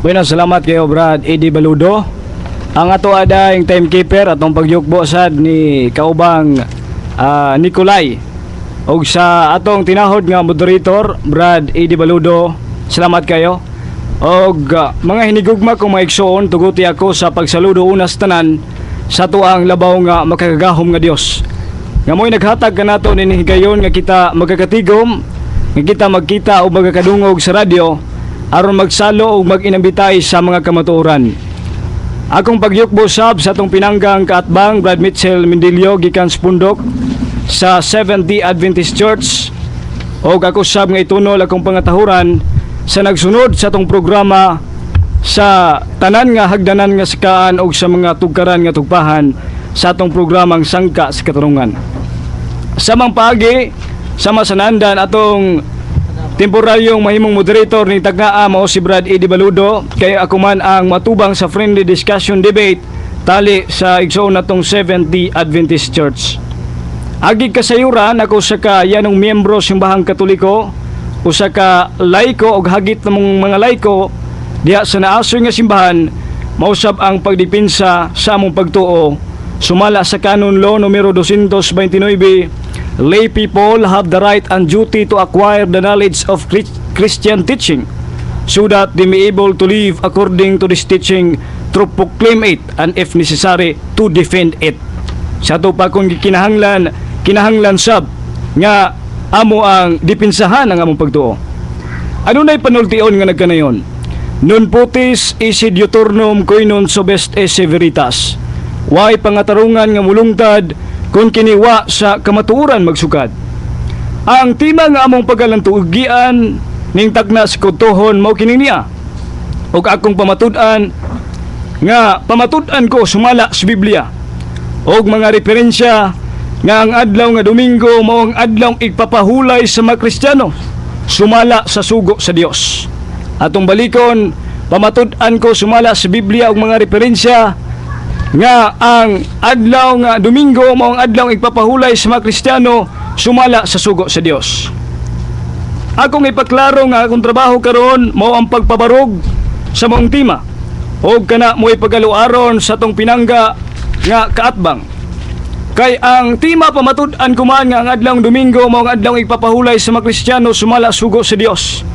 Bueno, salamat kayo, Brad Eddie Baludo. Ang ato ada yung timekeeper atong pagyukbo sad ni kaubang Nikolai. Og sa atong tinahod nga moderator, Brad Eddie Baludo, salamat kayo. Og mga hinigugma kong mga igsoon, tuguti ako sa pagsaludo unas tanan sa tuang labaw nga makagagahom nga Dios. Nga mo'y naghatag kanato nining higayon nga kita magkakatigom, nga kita magkita o magkakadungog sa radyo aron magsalo o mag-inambitay sa mga kamatuoran. Akong pagyukbo sab sa atong pinanggang kaatbang, Brad Mitchell Mendillo, gikan sa Pundok sa Seventh-day Adventist Church, og ako sab nga itunol akong pangatahuran sa nagsunod sa atong programa sa tanan nga hagdanan nga sikaan og sa mga tugkaran nga tugpahan sa atong programang Sangka sa Katarungan. Samang paagi sama sa nandan atong temporaryong mahimong moderator ni tagnaa, mao si Brad Eddie Baludo, kay ako man ang matubang sa friendly discussion debate tali sa igsoon natong Seventh-day Adventist Church. Agi kasayuran, ako sa ka yanong miyembro sa Simbahang Katoliko, usa ka laiko og hagit namong mga laiko diha sa naasoy nga simbahan, mausab ang pagdepensa sa among pagtuo sumala sa Canon Law numero 229: "Lay people have the right and duty to acquire the knowledge of Christian teaching so that they may able to live according to this teaching, to proclaim it and, if necessary, to defend it." Sa ato pa kung gikinahanglan, kinahanglan sab nga amo ang depensahan ang among pagtuo. Adunay panultion nga nagkanayon: "Non potes esse diuturnum qui non subest esse veritas." Way pangatarungan nga mulungtad kung kiniwa sa kamatuoran magsukad. Ang tema nga among pagalantugian ning tagna sa kudtuhon mao kini niya. Ug akong pamatud-an nga pamatud-an ko sumala sa Biblia og mga referensya nga ang adlaw nga Domingo mao ang adlaw igpapahulay sa mga Kristiyano sumala sa sugo sa Dios. Atong balikon, pamatud-an ko sumala sa Biblia og mga referensya nga ang adlaw nga Domingo mao ang adlaw igpapahulay sa mga Kristiyano sumala sa sugo sa Dios. Akong ipaklaro nga akong trabaho karon mao ang pagpabarog sa maong tema og kana mo ipagaluaron sa atong pinangga nga kaatbang. Kay ang tema, pamatud-an ko man nga ang adlaw Domingo mao ang adlaw igpapahulay sa mga Kristiyano sumala sugo sa Dios.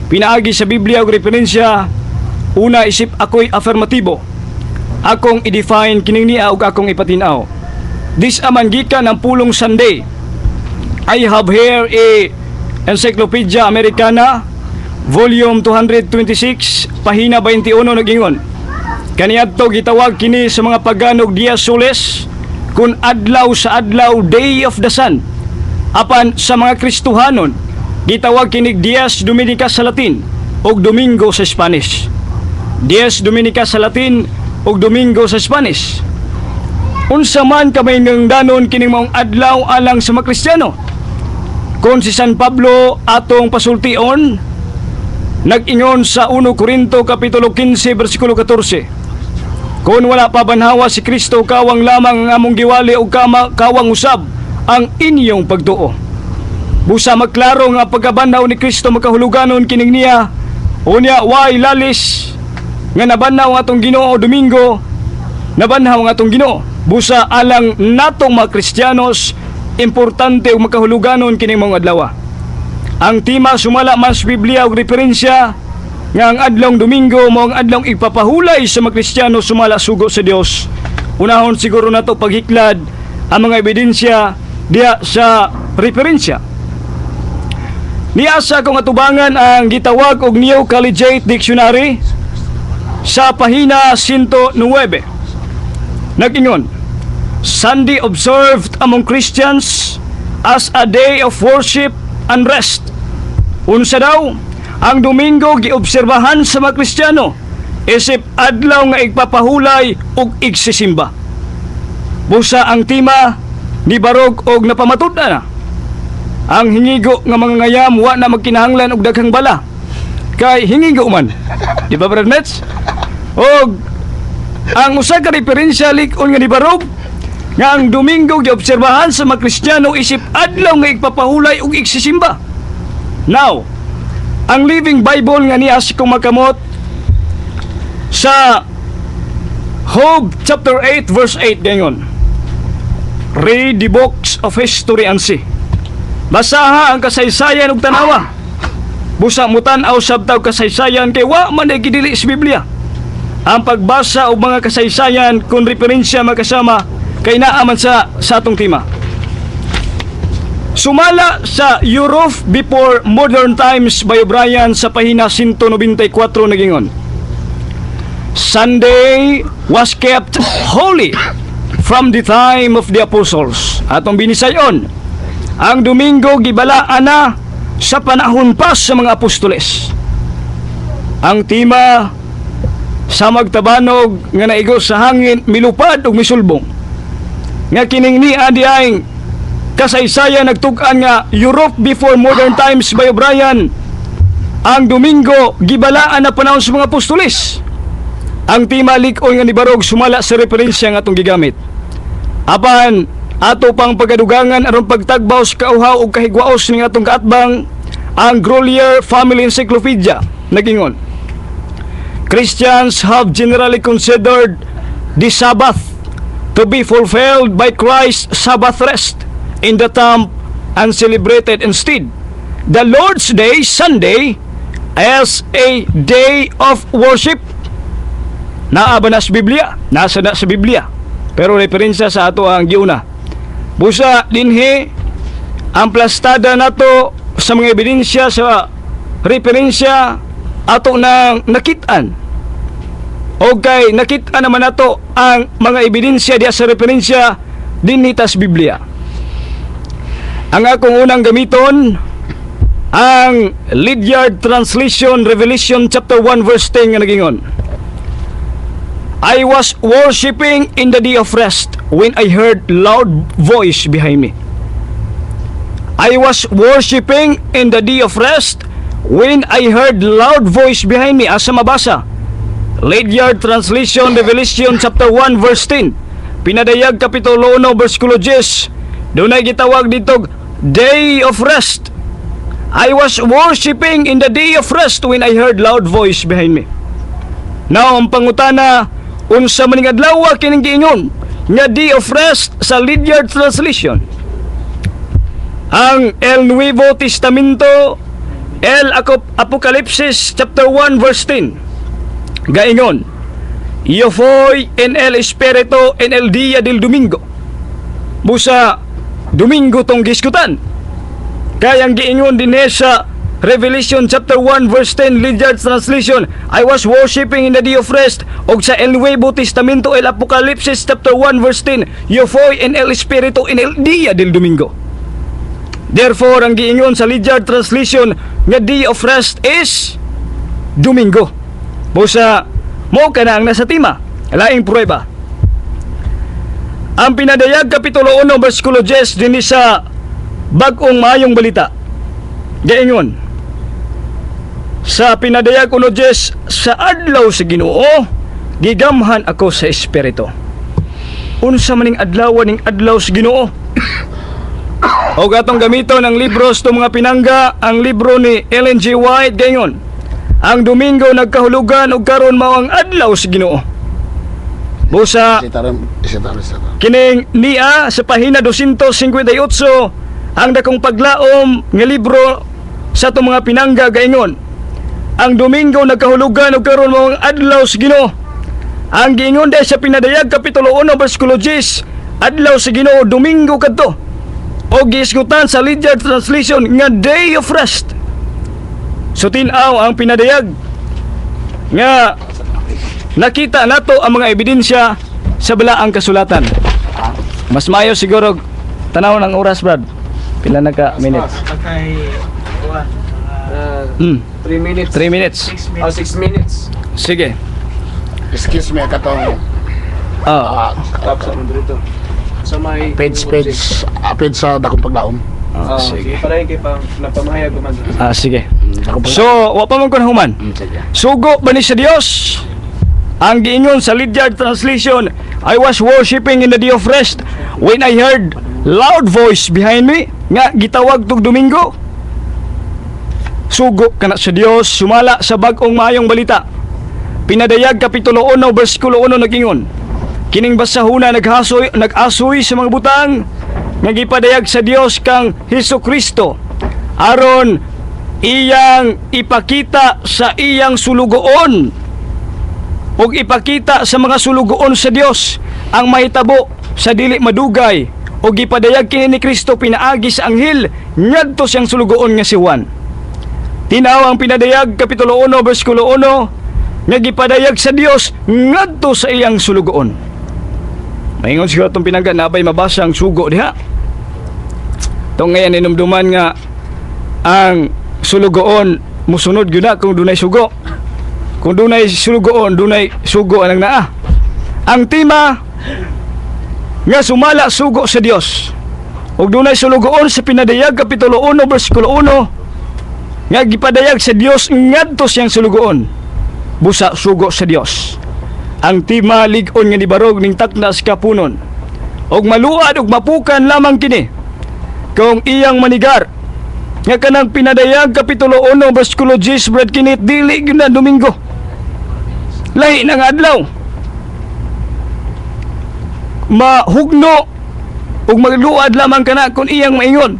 Pinaagi sa Biblia ug referensya, una isip ako'y affirmatibo. Akong i-define kining niya ug akong ipatin-aw. This aman gikan ang pulong Sunday. I have here a Encyclopedia Americana, volume 226, pahina 21, nagingon: Kaniadto gitawag kini sa mga paganog Dies Solis, kun adlaw sa adlaw, day of the sun. Apan sa mga Kristohanon, gitawag kini Dies Dominica sa Latin ug Domingo sa Spanish. Dies Dominica sa Latin ug Domingo sa Spanish. Unsa man kamay ng danon kining maong adlaw alang sa mga Kristiyano? Kung si San Pablo atong pasultion, nag-ingon sa 1 Korinto kapitulo 15 bersikulo 14: "Kung wala pa banhawa si Kristo, kawang lamang ang among giwali o kawang usab ang inyong pagtuo." Busa maklaro nga pagkabanhaw ni Kristo makahuluganon kining niya. Unya way lalis nga nabanhaw ang atong Ginoo Domingo, nabanhaw ang atong Ginoo. Busa alang natong mga Kristiyanos, importante ug makahuluganon kining mga adlaw. Ang tema, sumala man sa Biblia ug referensya nga ang adlawng Domingo mao ang adlawng ipapahulay sa mga Kristiyano sumala sugo sa Dios. Unahon siguro nato paghiklad ang mga ebidensya diha sa referensya. Niasa kong atubangan ang gitawag og New Collegiate Dictionary sa pahina 109. Nag-ingon, "Sunday observed among Christians as a day of worship and rest." Unsa daw? Ang Domingo giobserbahan sa mga Kristiyano isip adlaw nga igpapahulay ug igsisimba. Busa ang tema ni barog og napamatud-an na. Ang hingigo nga mga ngayam wa na magkinahanglan og daghang bala. Kay hingigo man. Di ba, Brad Mets? Og ang usa ka referensya lik-on nga nibarog nga ang Domingo giobserbahan sa mga Kristiyano isip adlaw nga igpapahulay ug igsisimba. Now, ang Living Bible nga niya si makamot Sa Job chapter 8 verse 8 gayon. "Read the books of history and see." Basaha ang kasaysayan ug tanawa. Busa mutan-aw sabta og kasaysayan kay wa man ay gidili sa Biblia. Ang pagbasa og mga kasaysayan kung referensya makasama kay naa man sa atong tema. Sumala sa Europe Before Modern Times by O'Brien sa pahina 194 nagingon. Sunday was kept holy from the time of the apostles. Atong binisayon, ang Domingo gibalaan na sa panahon pa sa mga apostoles. Ang tema sa magtabanog nga naigo sa hangin, milupad ug misulbong. Nga kining niya diayng kasaysayan nagtug-an nga Europe Before Modern Times by O'Brien, ang Domingo gibalaan na panahon sa mga apostoles. Ang tema lig-on nga nibarog sumala sa referensya nga atong gigamit. Apan ato pang pagadugangan aron pagtagbaw sa kauhaw ug kahigwaos ning atong kaatbang, ang Grolier Family Encyclopedia nagingon. Christians have generally considered the Sabbath to be fulfilled by Christ's Sabbath rest in the tomb and celebrated instead the Lord's Day, Sunday, as a day of worship. Naa ba na sa Biblia? Nasa na sa Biblia. Pero referensya sa ato ang giuna. Busa dinhi ang plastada nato sa mga ebidensya sa referensya ato nang nakit-an. O kay nakit-an naman nato ang mga ebidensya diya sa referensya dinhi tas Biblia. Ang akong unang gamiton ang Lydiard Translation, Revelation chapter 1 verse 10 nga nagingon. "I was worshiping in the day of rest when I heard loud voice behind me." "I was worshiping in the day of rest when I heard loud voice behind me." Asa mabasa? Lydiard Translation, Revelation chapter 1 verse 10. Pinadayag kapitulo 1 versikulo 10. Dunay gitawag dito day of rest. "I was worshiping in the day of rest when I heard loud voice behind me." Now, ang pangutana, unsa man ning adlaw kining giingon nga day of rest sa Lydiard Translation? Ang El Nuevo Testamento, El Apocalipsis chapter 1 verse 10. Gaingon, "Yo fui en el Espíritu en el día del domingo." Busa, Domingo tong giskutan. Kaya ang giingon din sa Revelation chapter 1 verse 10 Lydiard Translation, "I was worshiping in the day of rest," og sa El Nuevo Testamento, El Apocalipsis chapter 1 verse 10, "Yo fui en el Espíritu en el día del domingo." Therefore, ang giingon sa Lydiard Translation nga day of rest is Domingo. Busa, mo ka na ang nasa tema. Laing pruweba. Ang Pinadayag Kapitulo 1 versikulo 10 dinhi sa Bag-ong Maayong Balita. Gaingon. Sa Pinadayag 1:10, "Sa adlaw sa Ginoo, gigamhan ako sa Espiritu." Unsa man ning adlaw ning adlaw sa Ginoo? O atong gamiton ang libro sa mga pinangga, ang libro ni Ellen G. White gaingon. Ang Domingo nagkahulugan og karon mao ang adlaw sa Ginoo. Busa Isita rin, isita rin. Kining niya sa pahina 258 ang Dakong Paglaom nga libro sa atong mga pinangga gaingon. Ang Domingo nagkahulugan og karon mao ang adlaw sa Ginoo. Ang giingon dahil sa Pinadayag kapitulo 1 bersikulo 10, adlaw sa Ginoo Domingo kadto. O giisgutan sa Lydiard Translation nga day of rest. So tin-aw ang Pinadayag nga nakita nato ang mga ebidensya sa balaang kasulatan. Mas mayo siguro tanaw ng oras, Brad. Pila na ka minutes? Pagkay, kuan, 3 3 minutes. minutes. 6 Oh, minutes. 6 minutes. Sige. Excuse me, katong Stop sa dito. Sa may page sa Dakong Paglaom. Sige. Sige. Para kay pang napamahayag ko man. Sige. Dakong Paglaom. So, wa pa man kon human. Sige. Sugo ba ni sa Dios? Ang giingon sa Lydiard Translation, "I was worshiping in the day of rest when I heard loud voice behind me," nga gitawag tug Domingo. Sugo kana sa Dios sumala sa Bag-ong Maayong Balita. Pinadayag Kapitulo 1 bersikulo 1 nagingon: "Kining basahuna naghasoy nag-asoy sa mga butang nga gipadayag sa Dios kang Hesus Kristo aron iyang ipakita sa iyang sulugoon ug ipakita sa mga sulugoon sa Dios ang mahitabo sa dili madugay, ug gipadayag kini ni Kristo pinaagi sa anghel ngadto siyang sulugoon nga si Juan." Tinaw ang Pinadayag Kapitulo 1 bersikulo 1 nga gipadayag sa Dios ngadto sa iyang sulugoon. Maingon siguro atong pinangga, nabay mabasa ang sugo diha. Tong ngayon inumduman nga ang sulugoon musunod gyud na kung dunay sugo. Kung dunay sulugoon, dunay sugo anang naa. Ang tema nga sumala sugo sa Dios. Ug dunay sulugoon sa Pinadayag Kapitulo 1 bersikulo 1 nga gipadayag sa Dios ngadto siyang sulugoon. Busa sugo sa Dios. Ang tema lig-on nga nibarog ning takna sa kapunon. Og maluad ug mapukan lamang kini kung iyang manigar nga kanang Pinadayag Kapitulo 1 bersikulo 10, Brad Kinit, dili gyud na Domingo. Lahi na nga adlaw. Mahugno ug magluad lamang kana kung iyang maingon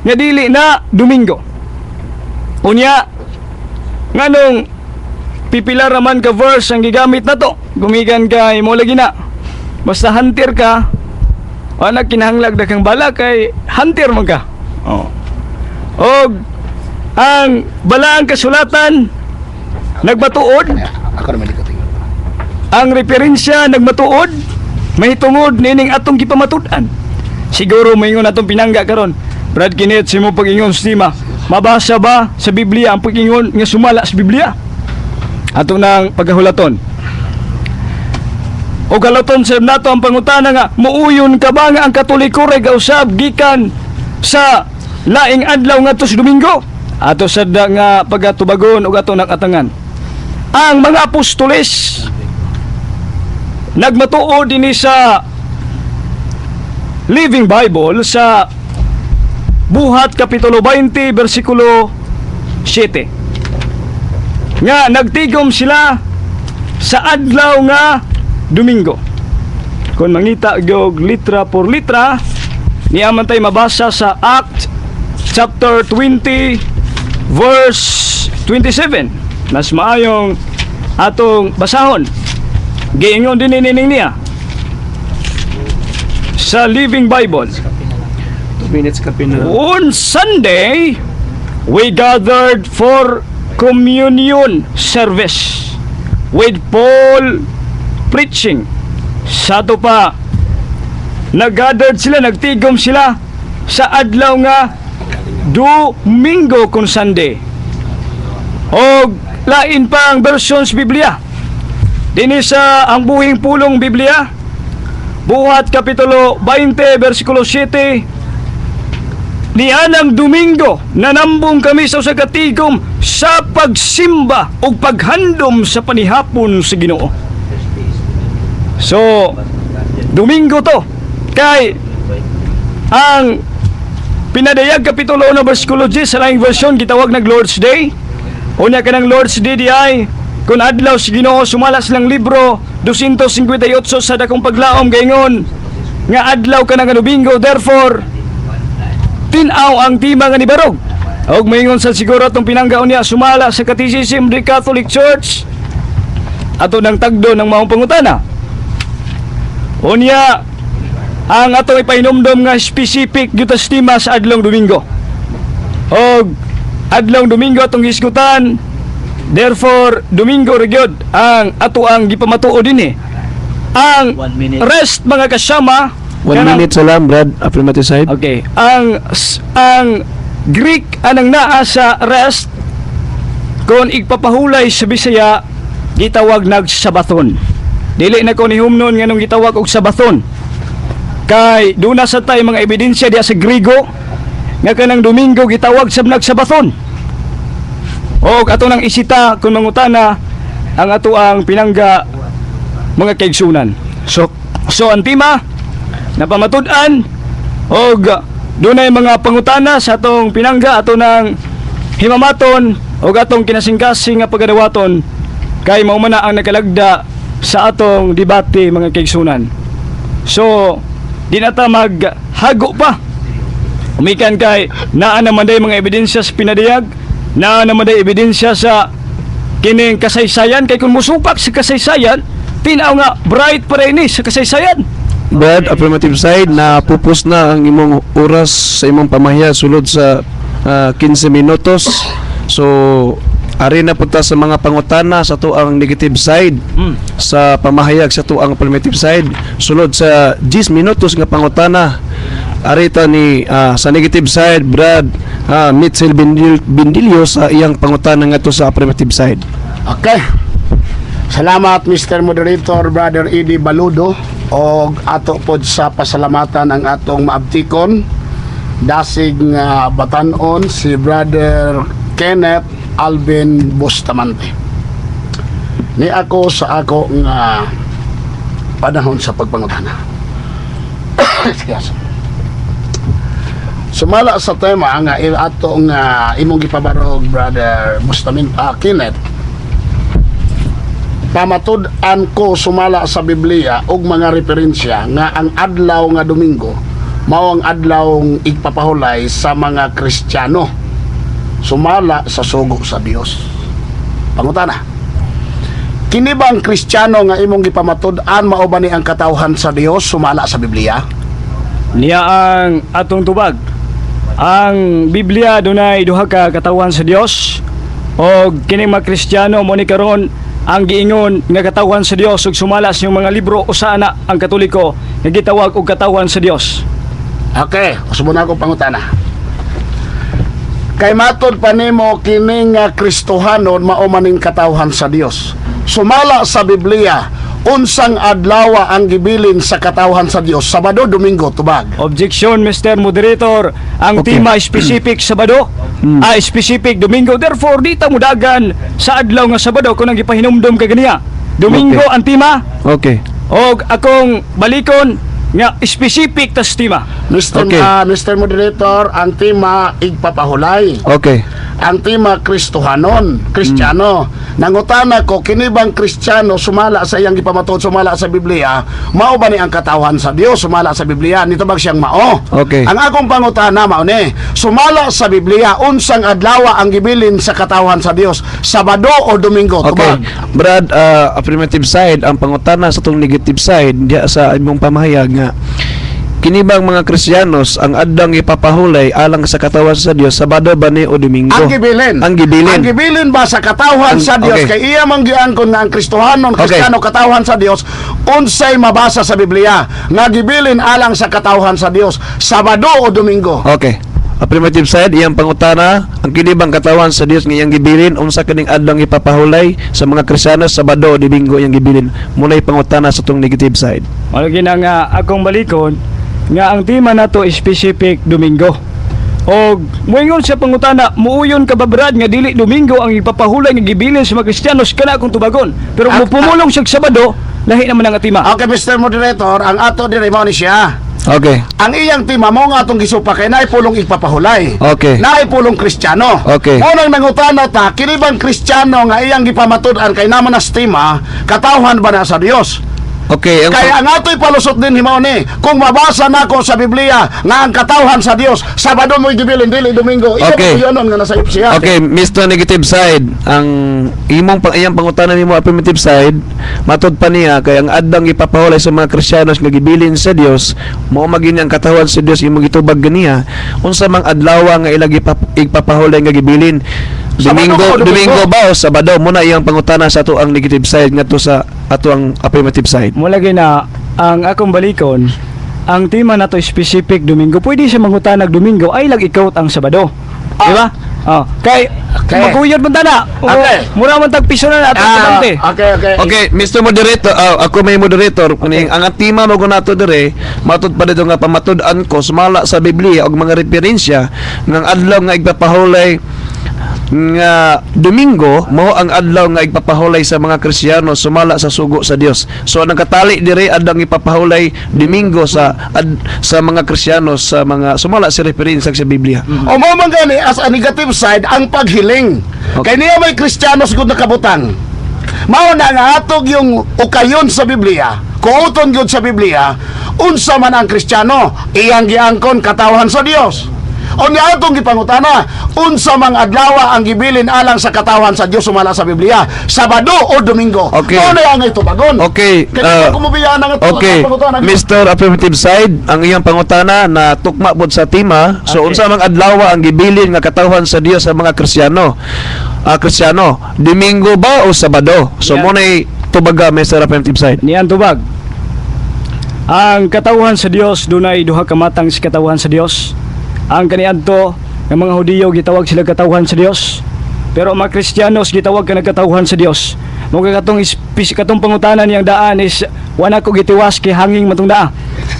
nga dili na Domingo. Unya, nganong pipila raman ka verse ang gigamit na to? Gumikan kay mo lagi na. Basta hunter ka, wala kinahanglag daghang bala kay hunter man ka. Oh. Og ang balaang kasulatan nagmatuod, Ako naman di ko tingnan. Ang referensya nagmatuod mahitungod nining atong gipamatud-an. Siguro maingon atong pinangga karon, "Brad Kinit, sa imong pag-ingon sa tema, mabasa ba sa Biblia ang pag-ingon nga sumala sa Biblia?" Ato nang pagahulaton. O galaton sa nato ang pangutana nga muuyon ka ba nga ang Katoliko ray gausab gikan sa laing adlaw ngadto sa Domingo? Ato sad nga pagatubagon ug ato nakatangan. Ang mga apostoles nagmatuod dinhi sa Living Bible sa Buhat Kapitulo 20 bersikulo 7 nga nagtigom sila sa adlaw nga Domingo. Kung mangita gyud litra por litra, niya man tay mabasa sa Act chapter 20 verse 27. Mas maayong atong basahon. Giingon din nining niya sa Living Bible. 2 minutes kape na. On Sunday, we gathered for communion service with Paul preaching. Sa ato pa, nag-gathered sila, nagtigom sila sa adlaw nga Domingo kung Sunday. Og lain pa ang version sa Biblia. Dini sa Ang Buhing Pulong Biblia, Buhat Kapitulo 20, versikulo 7, "Nianang Domingo, nanambong kami sa usa ka tigom sa pagsimba ug paghandom sa panihapon sa Ginoo." So, Domingo to. Kay ang Pinadayag Kapitulo 1 versikulo 10 sa laing version gitawag nag Lord's Day. Unya kanang Lord's Day di ay kung adlaw sa Ginoo, sumala silang libro 258 sa Dakong Paglaom gaingon nga adlaw ka nga Domingo, therefore tin-aw ang tema nga nibarog. Og maingon sa siguro atong pinanggaon niya sumala sa Catechism the Catholic Church, ato nang tagdo ng maong pangutana. Unya, ang atong ipahinumdom nga specific gyud tas tema sa adlong Domingo. Og adlong Domingo atong hisgutan, therefore Domingo ra gyud ang ato ang gipamatuod dinhi. Ang 1 minute. Rest, mga kasama, 1 kanang minute sa lang, Brad. Affirmative side. Okay. Ang Greek anang naa sa rest, kung igpapahulay sa Bisaya, gitawag nag sabathon. Dili na ko ni humnon nganong gitawag og sabathon. Kay duna sa tay mga ebidensya diya sa Grigo nga kanang Domingo gitawag sab nagsabathon. Og ato nang isita kung mangutana ang ato ang pinangga, mga kaigsunan. So ang tema napamatud-an og dunay mga pangutana sa atong pinangga, ato nang himamaton og atong kinasingkasing nga pagadawaton. Kay mao man na ang nakalagda sa atong debate, mga kaigsunan. So, di na ta maghago pa. Umikan kay naa naman day mga ebidensya sa pinadiyag, naa naman day ebidensya sa kining kasaysayan, kay kung musupak sa kasaysayan, tinaw nga bright pa rin ni sa kasaysayan. Brad, affirmative side, na pupos na ang imong oras sa imong pamahayag sulod sa 15 minutos. So, ari na punta sa mga pangutana sa tuang negative side sa pamahayag sa tuang affirmative side sulod sa 10 minutos nga pangutana. Arita ni sa negative side, Brad Mitchell Bindilio sa iyang pangutana ngadto sa affirmative side. Okay. Salamat, Mr. Moderator, Brother Eddie Baludo, og ato pod sa pasalamatan ang atong maabtikon dasig nga batanon, si Brother Kenneth Alvin Bustamante. Ni ako sa ako nga panahon sa pagpangutana. Excuse. Sumala sa tema nga ato nga imong gipabarog, Brother Bustamin, Kenneth, pamatud-an ko sumala sa Biblia ug mga referensya nga ang adlaw nga Domingo mao ang adlaw igpapahulay sa mga Kristiyano sumala sa sugo sa Dios. Pangutana. Kini ba ang Kristiyano nga imong gipamatud-an, mao ba ni ang katawhan sa Dios sumala sa Biblia? Niya ang atong tubag. Ang Biblia, dunay duha ka katawan sa Dios, og kining mga Kristiyano mo ni karon ang giingon nga katawan sa Dios, ug sumala sa inyong mga libro, usa na ang Katoliko nga gitawag og katawan sa Dios. Okay, usubon ako pangutana. Kay matod pa nimo kini nga Kristohanon mao maning katawhan sa Dios. Sumala sa Biblia, unsang adlaw ang gibilin sa katawhan sa Dios? Sabado, Domingo, tubag. Objection, Mr. Moderator. Ang tema specific Sabado, specific Domingo. Therefore, di ta mudagan sa adlaw nga Sabado kung ang gipahinumdom ka ganiya. Domingo ang tema og akong balikon nga specific tas tema. Mr. Mr. Moderator, ang tema igpapahulay. Ang tema Kristohanon, Kristiyano. Nangutana ko, kini bang Kristiyano sumala sa iyang gipamatuod sumala sa Biblia, mao ba ni ang katawhan sa Dios sumala sa Biblia? Nito bang siyang mao? Okay. Ang akong pangutana mao ni, sumala sa Biblia, unsang adlaw ang gibilin sa katawhan sa Dios? Sabado o Domingo? Okay. Tubag. Brad, affirmative side, ang pangutana sa tong negative side diya sa imong pamahayag nga kini bang mga Kristiyanos ang adlang ipapahulay alang sa katawan sa Dios, Sabado ba ni o Domingo? Ang gibilin. Ang gibilin. Ang gibilin ba sa katawhan sa Dios, kay iya man giangkon nga ang Kristohanon, Kristiyano, katawhan sa Dios, unsay mabasa sa Biblia nga gibilin alang sa katawhan sa Dios, Sabado o Domingo? Okay. Affirmative side, iyang pangutana, ang kini bang katawan sa Dios nga iyang gibilin, unsa kining adlang ipapahulay sa mga Kristiyanos, Sabado o Domingo iyang gibilin? Muna'y pangutana sa tong negative side. Mao lagi na nga akong balikon nga ang tema nato specific Domingo. Og moingon sa pangutana, muuyon ka ba, Brad, nga dili Domingo ang ipapahulay nga gibilin sa mga Kristiyanos? Kana akong tubagon. Pero kung pumulong siya Sabado, lahi naman ang tema. Okay, Mr. Moderator, ang ato diri mao ni siya. Ang iyang tema mo nga atong gisupa kay naay pulong igpapahulay. Naay pulong Kristiyano. Mo nang nangutana ta, kini bang Kristiyano nga iyang gipamatud-an kay naman nas tema, katawhan ba na sa Dios? Okay, ang Kaya ang ato'y palusot din himaw ni, kung mabasa nako sa Biblia nga ang katawhan sa Dios, Sabado mo'y gibilin, dili Domingo. Iya okay. Yun nga nasa siya. Okay, Mr. Negative Side, ang imong pang iyang pangutana nimo, affirmative side, matod pa niya kay ang adlang ipapahulay sa mga Kristiyanos nga gibilin sa Dios, mao magini ang katawan sa Dios imong gitubag ganiya. Unsa mang adlaw nga ilang ipapahulay nga gibilin? Sabado Domingo, o Domingo? Domingo ba o Sabado? Muna iyang pangutana sa ato ang negative side ngadto sa ato ang affirmative side. Mo lagi na ang akong balikon, ang tema nato specific Domingo. Pwede siya mangutanag Domingo ay lag ikaw ang Sabado. Di ba? Oh, kay maguyod man tana. O, mura man tag piso na atong kabante. Okay. Okay, Mr. Moderator, ako may moderator. Okay. Ang tema mo nato dire, matud pa dito nga pamatud-an ko sumala sa Biblia og mga referensya ng adlaw nga igpapahulay nga Domingo mao ang adlaw nga igpapahulay sa mga Kristiyano sumala sa sugo sa Dios. So ang katali dire, adlaw ipapahulay Domingo sa mga Kristiyano sa mga sumala sa referensya sa Biblia. O mo man gani as a negative side ang paghiling. Kay niya may Kristiyanos gud nakabutang. Mao na nga atog yung ukayon sa Biblia, kuuton gyud sa Biblia, unsa man ang Kristiyano, iyang giangkon katawhan sa Dios. Unya atong gipangutana, unsa mang adlaw ang gibilin alang sa katawhan sa Dios sumala sa Biblia, Sabado o Domingo? Okay. Mao na ang itubagon. Okay, Kaya kumubiya na nga Okay, pangutana. Mr. Affirmative Side, ang iyang pangutana na tukma pod sa tema. So unsa mang adlaw ang gibilin nga katawhan sa Dios sa mga Kristiyano? Ah, Kristiyano, Domingo ba o Sabado? So mo nay tubaga, Mr. Affirmative Side. Niyan tubag. Ang katawhan sa Dios, dunay duha ka matang sa katawhan sa Dios. Ang kaniadto nga mga Hudiyo, gitawag sila katawhan sa Dios. Pero ang mga Kristiyanos, gitawag ka katawhan sa Dios. Mo kay katong pangutana niyang daan is wala ko gitiwas kay hanging matong daa.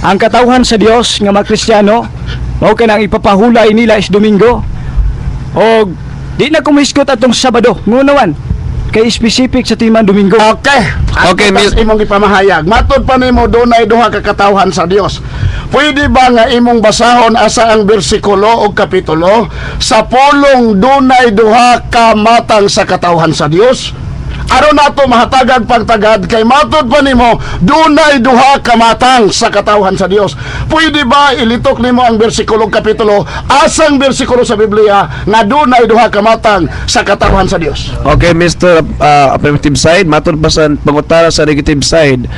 Ang katawhan sa Dios nga mga Kristiyano, mao kanang ipapahulay nila is Domingo. Og di na kumisgot atong Sabado. Ngunawan kay specific sa timan Domingo. Okay. Okay, Okay, imong gipamahayag. Matod pa nimo dunay duha ka katawhan sa Dios. Pwede ba nga imong basahon asa ang bersikulo o kapitulo sa pulong dunay duha ka matang sa katawhan sa Dios? Aron nato mahatagag pagtagad kay matod pa nimo dunay duha ka matang sa katawhan sa Dios. Pwede ba ilitok nimo ang bersikulo o kapitulo, asang bersikulo sa Biblia nga dunay duha ka matang sa katawhan sa Dios? Okay, Mr. Affirmative Side, matod pa sa pangutana sa negative side.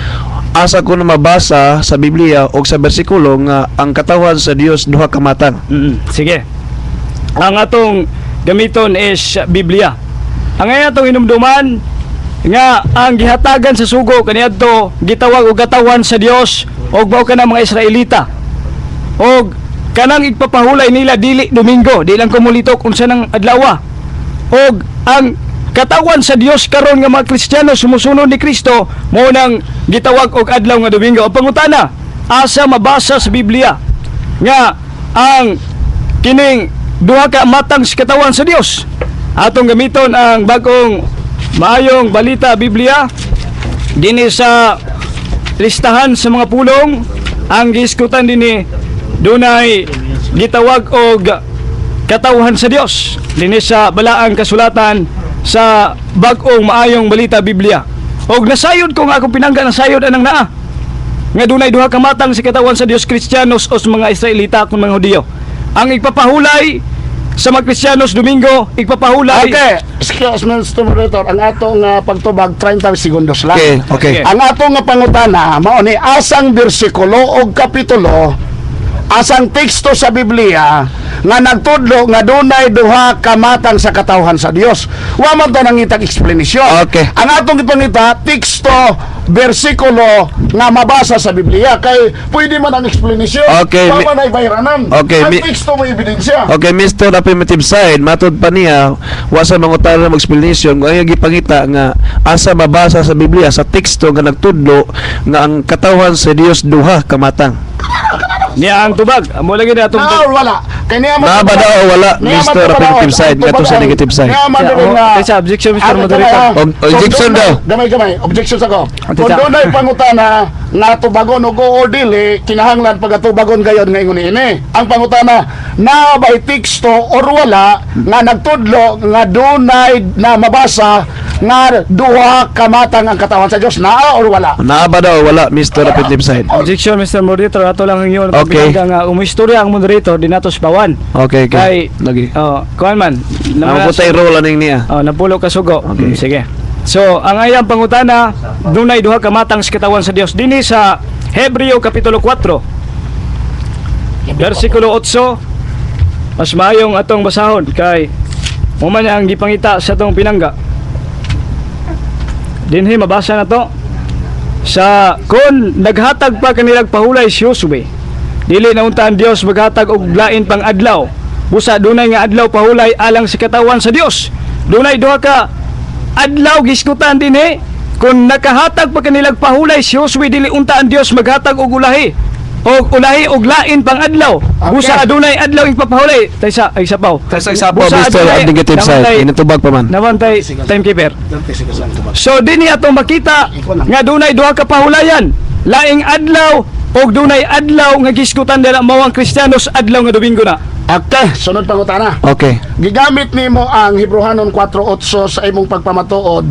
Asa ko na mabasa sa Biblia o sa bersikulo nga ang katawhan sa Dios duha ka matang? Sige. Ang atong gamiton is Biblia. Ang ngayon atong inumduman nga ang gihatagan sa sugo kaniadto gitawag og katawan sa Dios og mao kana mga Israelita. Og kanang igpapahulay nila dili Domingo, di lang kumulitok unsa nang adlaw. Og ang katawan sa Dios karon nga mga Kristiyano sumusunod ni Kristo mao nang gitawag og adlaw nga Domingo. Ang pangutana, asa mabasa sa Biblia nga ang kining duha ka matang sa katawan sa Dios? Atong gamiton ang Bagong Maayong Balita Biblia, dinhi sa listahan sa mga pulong ang giiskutan dinhi, dunay gitawag og katawhan sa Dios dinhi sa Balaang Kasulatan sa Bag-ong Maayong Balita Biblia. Og nasayod ko nga akong pinangga, nasayod anang naa nga dunay duha ka matang sa katawan sa Dios, Kristiyanos o sa mga Israelita kung mga Hudiyo. Ang igpapahulay sa mga Kristiyanos Domingo, igpapahulay. Okay, excuse me, Mr. Moderator, ang atong pagtubag 30 segundos lang. Okay. Ang atong nga pangutana mao ni asang bersikulo o kapitulo, asang teksto sa Biblia nga nagtudlo nga dunay duha ka matang sa katawhan sa Dios. Wa man ta nangitag explanation. Ang atong gipangita teksto, bersikulo nga mabasa sa Biblia kay pwede man ang explanation. Wa man ay bayranan. Ang teksto mo ebidensya. Okay, Mr. Affirmative Side, matod pa niya, wa sa mangutana ng explanation, kung ang gipangita nga asa mabasa sa Biblia sa teksto nga nagtudlo nga ang katawan sa Dios duha kamatang. Niya ang tubag. Amo lagi na atong Na or wala? Kay niya man Naa ba daw o wala, Niya man Mr. tubadaon. Affirmative Side, Ang ngadto sa tubadaon. negative side? Niya man Yeah, dili oh, nga kaysa objection, Mr. Ah, Moderator. gamay, ah. Objection Kung daw. Gamay, gamay. Objection sa ko. Kung Tita. dunay pangutana nga tubagon og oo dili, kinahanglan pagatubagon gayon nga ingon ini. Ang pangutana, naa ba'y teksto or wala nga nagtudlo nga dunay na mabasa nga duha ka matang ang katawan sa Dios? Naa or wala? Naa ba daw o wala, Mr. Affirmative Side? Objection, Mr. Moderator. Ato lang ang iyon. Okay. Nga umistorya ang moderator, di nato sipawan. Okay. Kay, Lagi. oh, kuan man. Ang putay role aning niya. Oh, napulo ka sugo. Okay. Sige. So, ang ayang pangutana, dunay duha ka matang sa katawan sa Dios. Dinhi sa Hebreo kapitulo 4. Versikulo 8. Mas maayong atong basahon kay mo man ang gipangita sa atong pinangga. Dinhi mabasa na to. Sa kon naghatag pa kanilang pahulay si Josue, dili na unta ang Dios maghatag og lain pang adlaw. Busa dunay nga adlaw pahulay alang sa katawan sa Dios. Dunay duha ka adlaw giskutan dinhi. Kung nakahatag pa kanilang pahulay si Josue, dili unta ang Dios maghatag og ulahi og ulahi og lain pang adlaw. Busa adunay adlaw ipapahulay. Taysa ay sapaw. Taysa sapaw, Busa Mr. Negative Side. Inatubag pa man. Nawantay timekeeper. So dinhi atong makita nga dunay duha ka pahulayan, laing adlaw og dunay adlaw nga gisgutan nila mao ang Kristiyanos adlaw nga Domingo na. Okay, sunod pangutana. Okay. Gigamit nimo ang Hebrohanon 4:8 sa imong pagpamatuod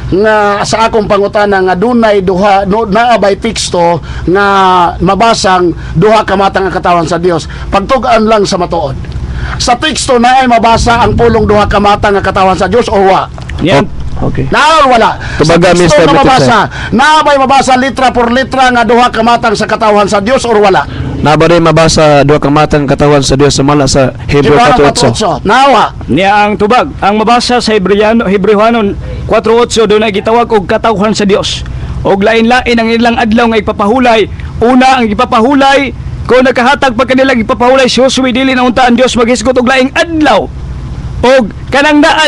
nga sa akong pangutana nga dunay duha no, naa bay teksto nga mabasang duha ka matang ang katawan sa Dios? Pagtug-an lang sa matuod. Sa teksto, naay mabasa ang pulong duha ka matang ang katawan sa Dios o wa? Yan. Okay. Naa or wala? Tubaga, sa teksto Mr. nga mabasa, naa bay mabasa litra por litra nga duha ka matang sa katawan sa Dios or wala? Naa ba rin mabasa duha ka matang katawan sa Dios sumala sa Hebreo Hebrew 4:8? 4:8. Nawa. Niya ang tubag, ang mabasa sa Hebreano, Hebreohanon 4:8, doon ay gitawag og katawhan sa Dios. Og lain-lain ang ilang adlaw nga ipapahulay. Una ang ipapahulay kung nakahatag pa kanilang ipapahulay si Josue, dili na unta ang Dios maghisgot og laing adlaw. Og kanang naa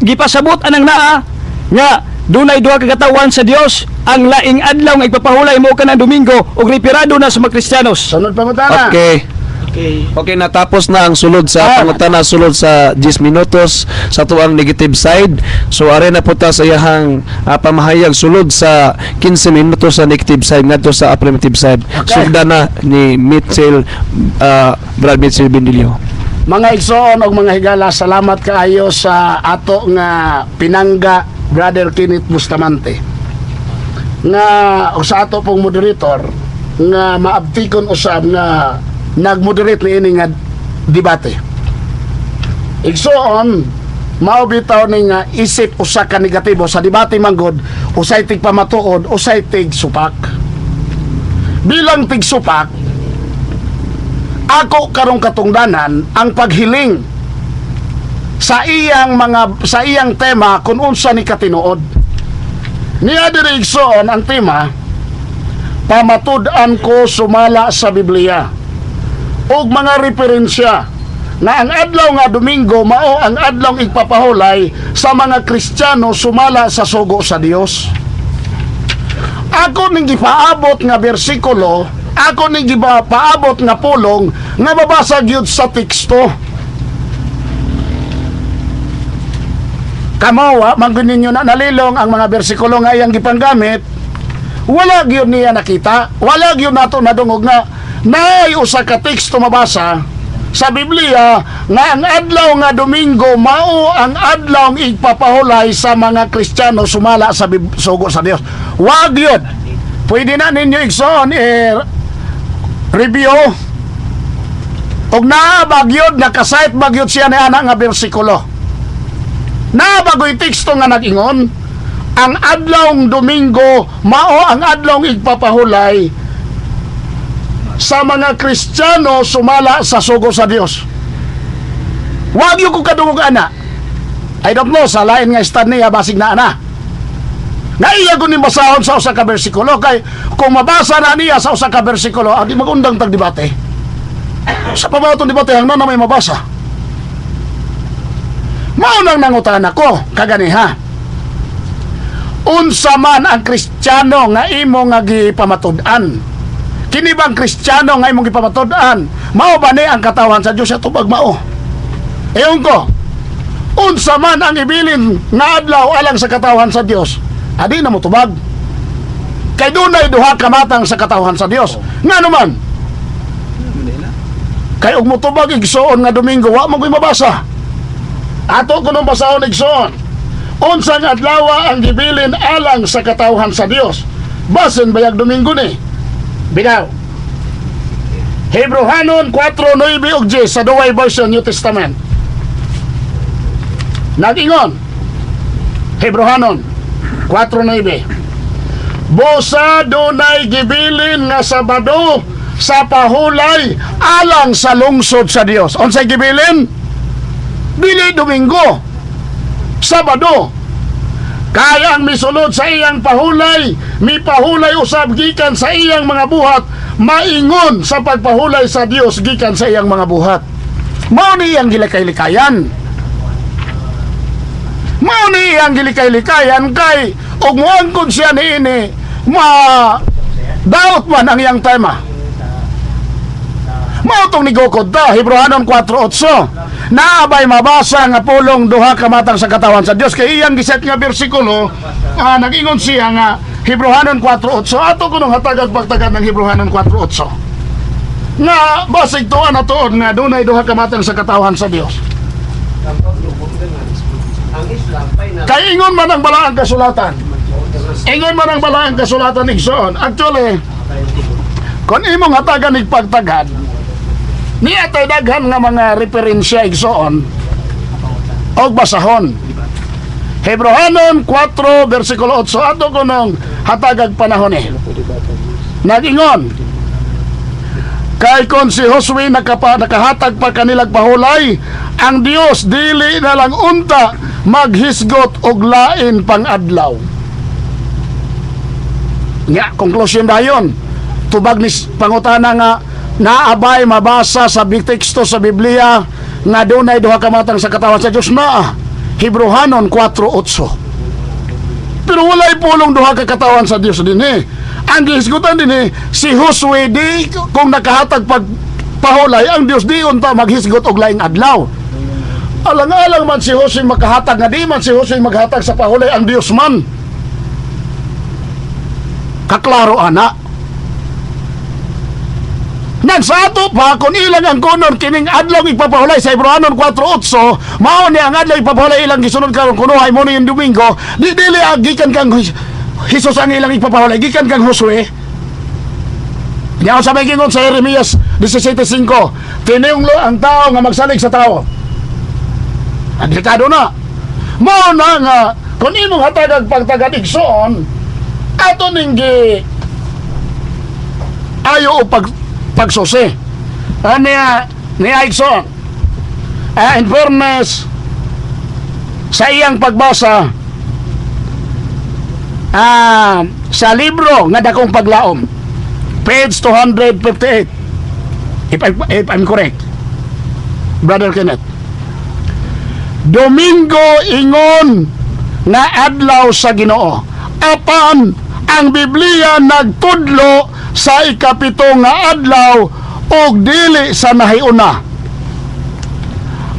gipasabot anang naa nga dunay duha ka katawan sa Dios, ang laing adlaw nga ipapahulay mo kanang Domingo og reperado na sa mga Kristiyanos. Sunod pangutana. Okay. Okay. Okay, natapos na ang sulod sa pangutana, sulod sa 10 minutos sa tuang negative side. So are na po ta sa iyahang pamahayag sulod sa 15 minutos sa negative side ngadto sa affirmative side. Okay. Sugda na ni Mitchell, Brad Mitchell Bindilio. Mga igsoon og mga higala, salamat kaayo sa ato nga pinangga, Brother Kenneth Bustamante. Nga og sa ato pong moderator nga maabtikon usab nga nagmoderate niini nga debate. Igsoon, mao bitaw ni nga isip usa ka negatibo sa debate manggod, usay tig pamatuod, usay tig supak. Bilang tig supak, ako karong katungdanan ang paghiling sa iyang tema kung unsa ni katinuod. Niya diri, igsoon, ang tema, pamatud-an ko sumala sa Biblia ug mga referensya na ang adlaw nga Domingo mao ang adlaw igpapahulay sa mga Kristiyano sumala sa sugo sa Dios. Ako ning gipaabot nga bersikulo, ako ning gipaabot nga pulong nga mabasa gyud sa teksto. Kamo, wa man gyud ninyo na nalilong ang mga bersikulo nga iyang gipanggamit, wala gyud niya nakita, wala gyud nato nadungog nga naay usa ka teksto mabasa sa Biblia nga ang adlaw nga Domingo mao ang adlaw igpapahulay sa mga Kristiyano sumala sa sugo sa Dios. Wag yun. Pwede na ninyo, igsoon, eh, review og naa bagyod nakasite bagyod siya ni ana nga bersikulo. Naa bagoy teksto nga nag-ingon ang adlawng Domingo mao ang adlawng igpapahulay sa mga Kristiyano sumala sa sugo sa Dios? Wag yung kung kadungog ana. I don't know, sa lain nga stand niya, basig na ana. Nga iya ko ni basahon sa usa ka bersikulo, kay kung mabasa na niya sa usa ka bersikulo, adi magundang tag debate. Sa pamatong debate hanggang na may mabasa. Mao nang nangutana ko kaganiha. Unsa man ang Kristiyano nga imo nga gipamatud-an? Kini bang Kristiyano nga imong gipamatud-an? Mao ba ni ang katawan sa Dios sa tubag mao? Eyon ko. Unsa man ang ibilin nga adlaw alang sa katawan sa Dios? Adi na mo tubag. Kay dunay duha ka matang sa katawhan sa Dios. Ngano man? Kay og motubag, igsoon, nga Domingo, wa mo ko'y mabasa. Ato ko nung basahon, igsoon. Unsang adlaw ang gibilin alang sa katawhan sa Dios? Basin bayag Domingo ni. Bigaw. Hebreohanon 4:9 ug 10 sa Douay Version New Testament. Nag-ingon. Hebreohanon 4:9. Busa dunay gibilin nga Sabado sa pahulay alang sa lungsod sa Dios. Unsay gibilin? Dili Domingo. Sabado. Kaya ang misulod sa iyang pahulay, mipahulay usab gikan sa iyang mga buhat, maingon sa pagpahulay sa Dios gikan sa iyang mga buhat. Mao ni iyang gilikay-likayan. Mao ni iyang gilikay-likayan kay og moangkon siya niini, ma daot man ang iyang tema. Mao tong nigukod ta, Hebreohanon 4:8. Naabay mabasa nga pulong duha ka matang sa katawan sa Dios? Kay iyang giset nga bersikulo, nag-ingon siya nga Hebreohanon 4:8. Ato kunong hatagag pagtagad ng Hebreohanon 4:8. Nga basig tuan na tuod nga dunay duha ka matang sa katawan sa Dios. Kay ingon man ang balaang kasulatan. Ingon man ang balaang kasulatan, igsoon. Actually, kung imong hatagan ig pagtagad, niya tay daghan nga mga referensya, igsoon, og basahon. Hebrohanon 4 versikulo 8, ato kunong hatagag panahon eh. Nag-ingon, "Kay kon si Josue nakahatag pa kanilag pahulay, ang Dios dili na lang unta maghisgot og lain pang adlaw." Nya, conclusion dayon. Tubag ni pangutana nga naabay mabasa sa big teksto sa Biblia nga dunay duha ka matang sa katawan sa Dios naa. Hebrohanon 4:8. Pero walay pulong duha ka katawan sa Dios dinhi. Ang gihisgutan dinhi si Josue di kung nakahatag pag pahulay ang Dios, di unta maghisgot og laing adlaw. Alang-alang man si Josue makahatag nga di man si Josue maghatag sa pahulay, ang Dios man. Kaklaro ana. Nang sa ato pa, kung ilang ang kunon kining adlaw ipapahulay sa Hebrohanon 4.8, mao ni ang adlaw ipapahulay ilang gisunod karon kunuhay mo ni yung Domingo, di dili ang gikan kang Hesus ang ilang ipapahulay, gikan kang Josue. Niya sa may gingon sa Jeremias 17.5, "Tininglo ang tao nga magsalig sa tao." Ang delikado na. Mao na nga, kung imong hatagag pagtagad, igsoon, ato ning gi ayo o pagsusi. Ano niya, niya igsoon? In fairness, sa iyang pagbasa, sa libro nga Dakong Paglaom, page 258, if I'm correct, Brother Kenneth, Domingo ingon nga adlaw sa Ginoo. Apan ang Biblia nagtudlo sa ikapito nga adlaw ug dili sa nahiuna.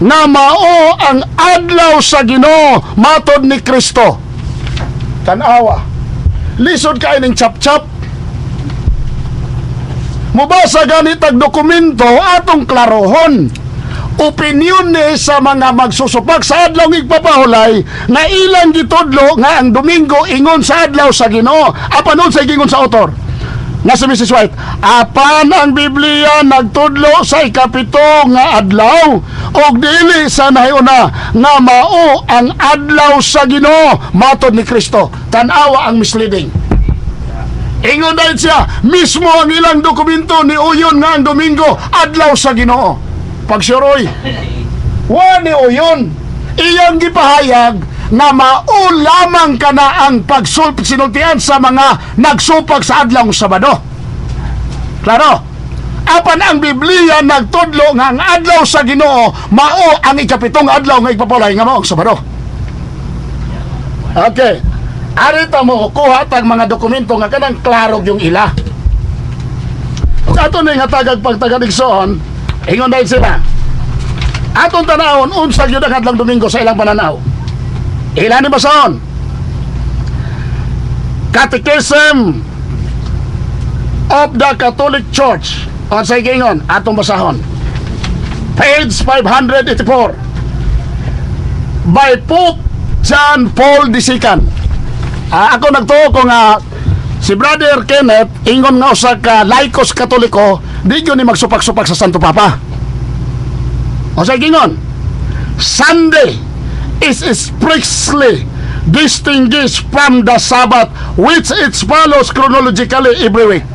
Nga mao ang adlaw sa Ginoo matod ni Kristo. Tanawa. Lisod kay ning chap-chap. Mubasa gani tag dokumento, atong klarohon. Opinyon ni sa mga magsusupak sa adlaw igpapahulay nga ilang gitudlo nga ang Domingo ingon sa adlaw sa Ginoo. Apan sa gingon sa author nga si Mrs. White, apan ang Biblia nagtudlo sa ikapito nga adlaw ug dili sa nahiuna, nga mao ang adlaw sa Ginoo matod ni Kristo. Tan-awa ang misleading. Ingon dahil siya, mismo ang ilang dokumento ni uyon nga ang Domingo adlaw sa Ginoo. Pagsuroy, wa ni uyon. Iyang gipahayag na mao lamang kana ang sinultian sa mga nagsupak sa adlaw Sabado. Klaro? Apan ang Biblia nagtudlo nga ang adlaw sa Ginoo mao ang ikapitong adlaw nga igpapulay nga mao ang Sabado. Okay. Arita mo kuha tag mga dokumento nga kanang klaro yung ila. Ug ato na nga tagag pagtagaligsoon, ingon dahil sila. Atong tanawon unsa gyud ang adlaw Domingo sa ilang pananaw. Ila ni basahon. Catechism of the Catholic Church. Unsay giingon? Atong basahon. Page 584. By Pope John Paul II. Ako nagtuo ko nga si Brother Kenneth ingon nga usa ka laikos Katoliko, di gyud ni magsupak-supak sa Santo Papa. Unsay giingon? "Sunday is expressly distinguished from the Sabbath, which it follows chronologically every week."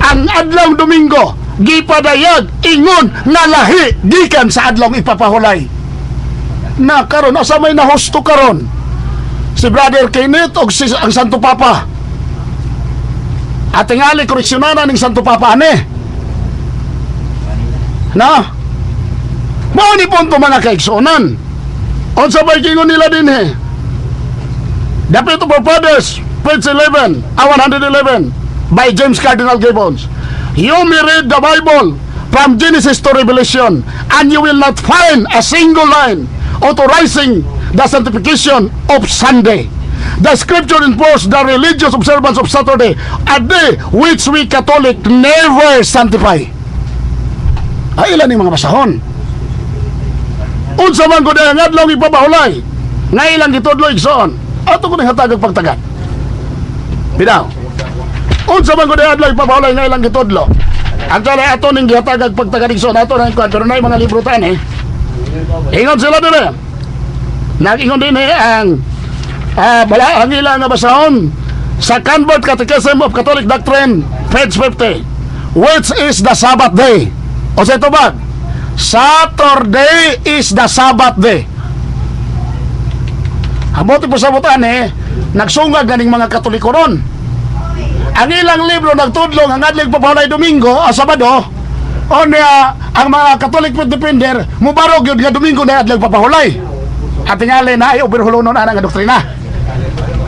Ang adlaw Domingo gipadayag ingon nga lahi gikan sa adlaw ipapahulay. Na karon, asa may nahusto karon? Si Brother Kenneth o si ang Santo Papa? Atingali koreksyonanan ning Santo Papa ane. Na? Mao ni punto, mga kaigsuonan. Unsa bay gingon nila dinhi? The Faith of Our Fathers, page 11, 111, by James Cardinal Gibbons. "You may read the Bible from Genesis to Revelation, and you will not find a single line authorizing the sanctification of Sunday. The scripture enforce the religious observance of Saturday, a day which we Catholic never sanctify." Ay, ilan yung mga basahon? Unsa man gud ang adlaw ipapahulay? Nga ilang gitudlo, igsoon. Ato ko ning hatagag pagtagad. Bitaw. Unsa man gud ang adlaw ipapahulay nga ilang gitudlo? Actually, ato ning gihatagag pagtagad, igsoon. Ato na kuan, pero nay mga libro tan eh. Ingon sila dire. Nag-ingon din eh ang bala ang ilang nga basahon sa Convert Catechism of Catholic Doctrine, page 50. Which is the Sabbath day? O sa tubag, Saturday is the Sabbath day. Hamote po sa butan eh, nagsungag ganing mga Katoliko ron. Ang ilang libro nagtudlong ang adlaw papahulay Domingo, o Sabado, o niya, ang mga Catholic Faith Defender, mubarog yun nga Domingo na adlaw papahulay. At tingali na ay overhulonon ana nga doktrina.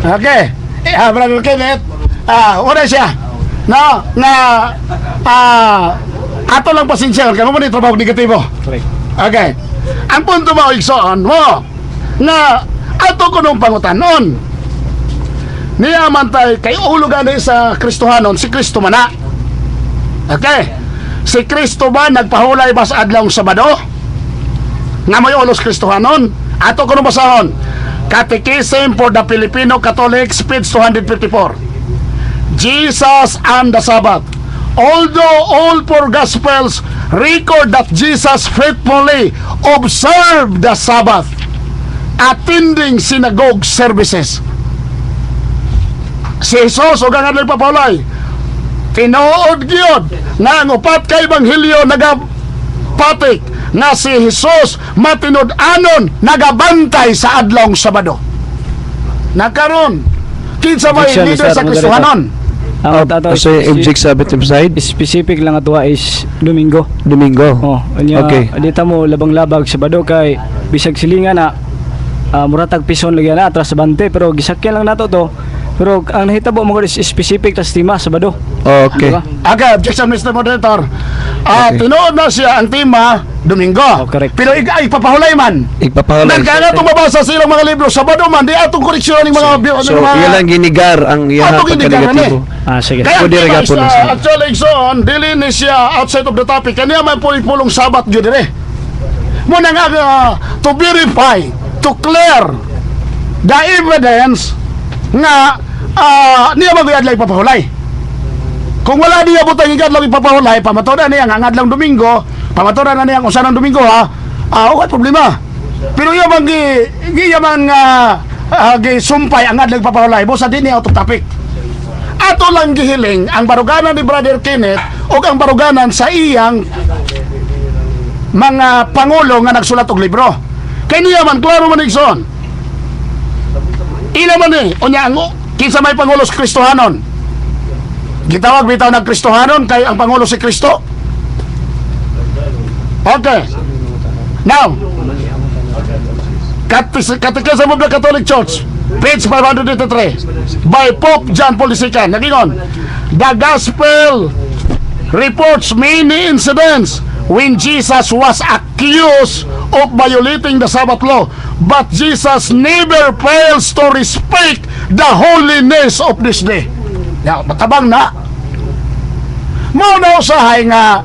Okay. Eh, Brother Kenneth, una siya. No, nga ato lang pasensya kay mo ni trabaho negatibo. Correct. Okay. Ang punto mo, igsoon mo, nga ato ko nung pangutanon. Niya man tay kay ulo gani sa Kristohanon, si Kristo man na. Okay. Si Kristo ba nagpahulay ba sa adlawng Sabado? Nga may ulos Kristohanon? Ato ko nung basahon. Catechism for the Filipino Catholics, page 254. Jesus and the Sabbath. Although all four Gospels record that Jesus faithfully observed the Sabbath, attending synagogue services. Si Jesus ug ang adlaw papahulay, tinuod gyud nga ang upat ka ebanghelyo nagapatik nga si Jesus matinud-anon nagabantay sa adlawng Sabado. Nakaron, kinsa may Objection, leader Mr. sa Moderator. Kristohanon? Ang ato Kasi object sa affirmative side, specific lang ato is Domingo. Domingo. Oh, unya Okay. dita mo labang-labag Sabado kay bisag silingan na muratag pison lagi na atras sa bante, pero gisakyan lang nato to. Pero ang nahitabo mo is specific tas tema Sabado. Okay. Diba? Okay, objection, Mr. Moderator. Okay. Tinuod na siya ang tema Domingo. Oh, correct. Pero ay papahulay man. Igpapahulay. Nagkana itong mabasa silang mga libro. Sabado man, di atong koreksyon ng mga So, mga iya lang ginigar ang iya Ato ginigar pagka-negatibo. Sige. Kaya ang Pwede tema rin is, gapon na siya. actually, so, dili ni siya outside of the topic. Kanya man po pulong Sabat yun dire. Muna nga, to verify, to clear the evidence nga niya mag adlaw ipapahulay. Kung wala niya butang adlaw ipapahulay, pamaturan niya ang adlaw Domingo, pamaturan na niya ang usa ng Domingo ha, okay problema. Pero iya man gi iya man gi sumpay ang adlaw ipapahulay, busa di niya out of topic. Ato lang gihiling ang baruganan ni Brother Kenneth o ang baruganan sa iyang mga pangulo nga nagsulat og libro. Kay niya man klaro man, igsoon. Ila man eh, unya ang kinsa may pangulo sa Kristohanon. Gitawag bitaw nag Kristohanon kay ang pangulo si Kristo. Okay. Now, Catechism of the Catholic Church, page 583, by Pope John Paul II. Nagingon, the Gospel reports many incidents when Jesus was accused of violating the Sabbath law, but Jesus never fails to respect the holiness of this day. Ya, matabang na. Mao na usahay nga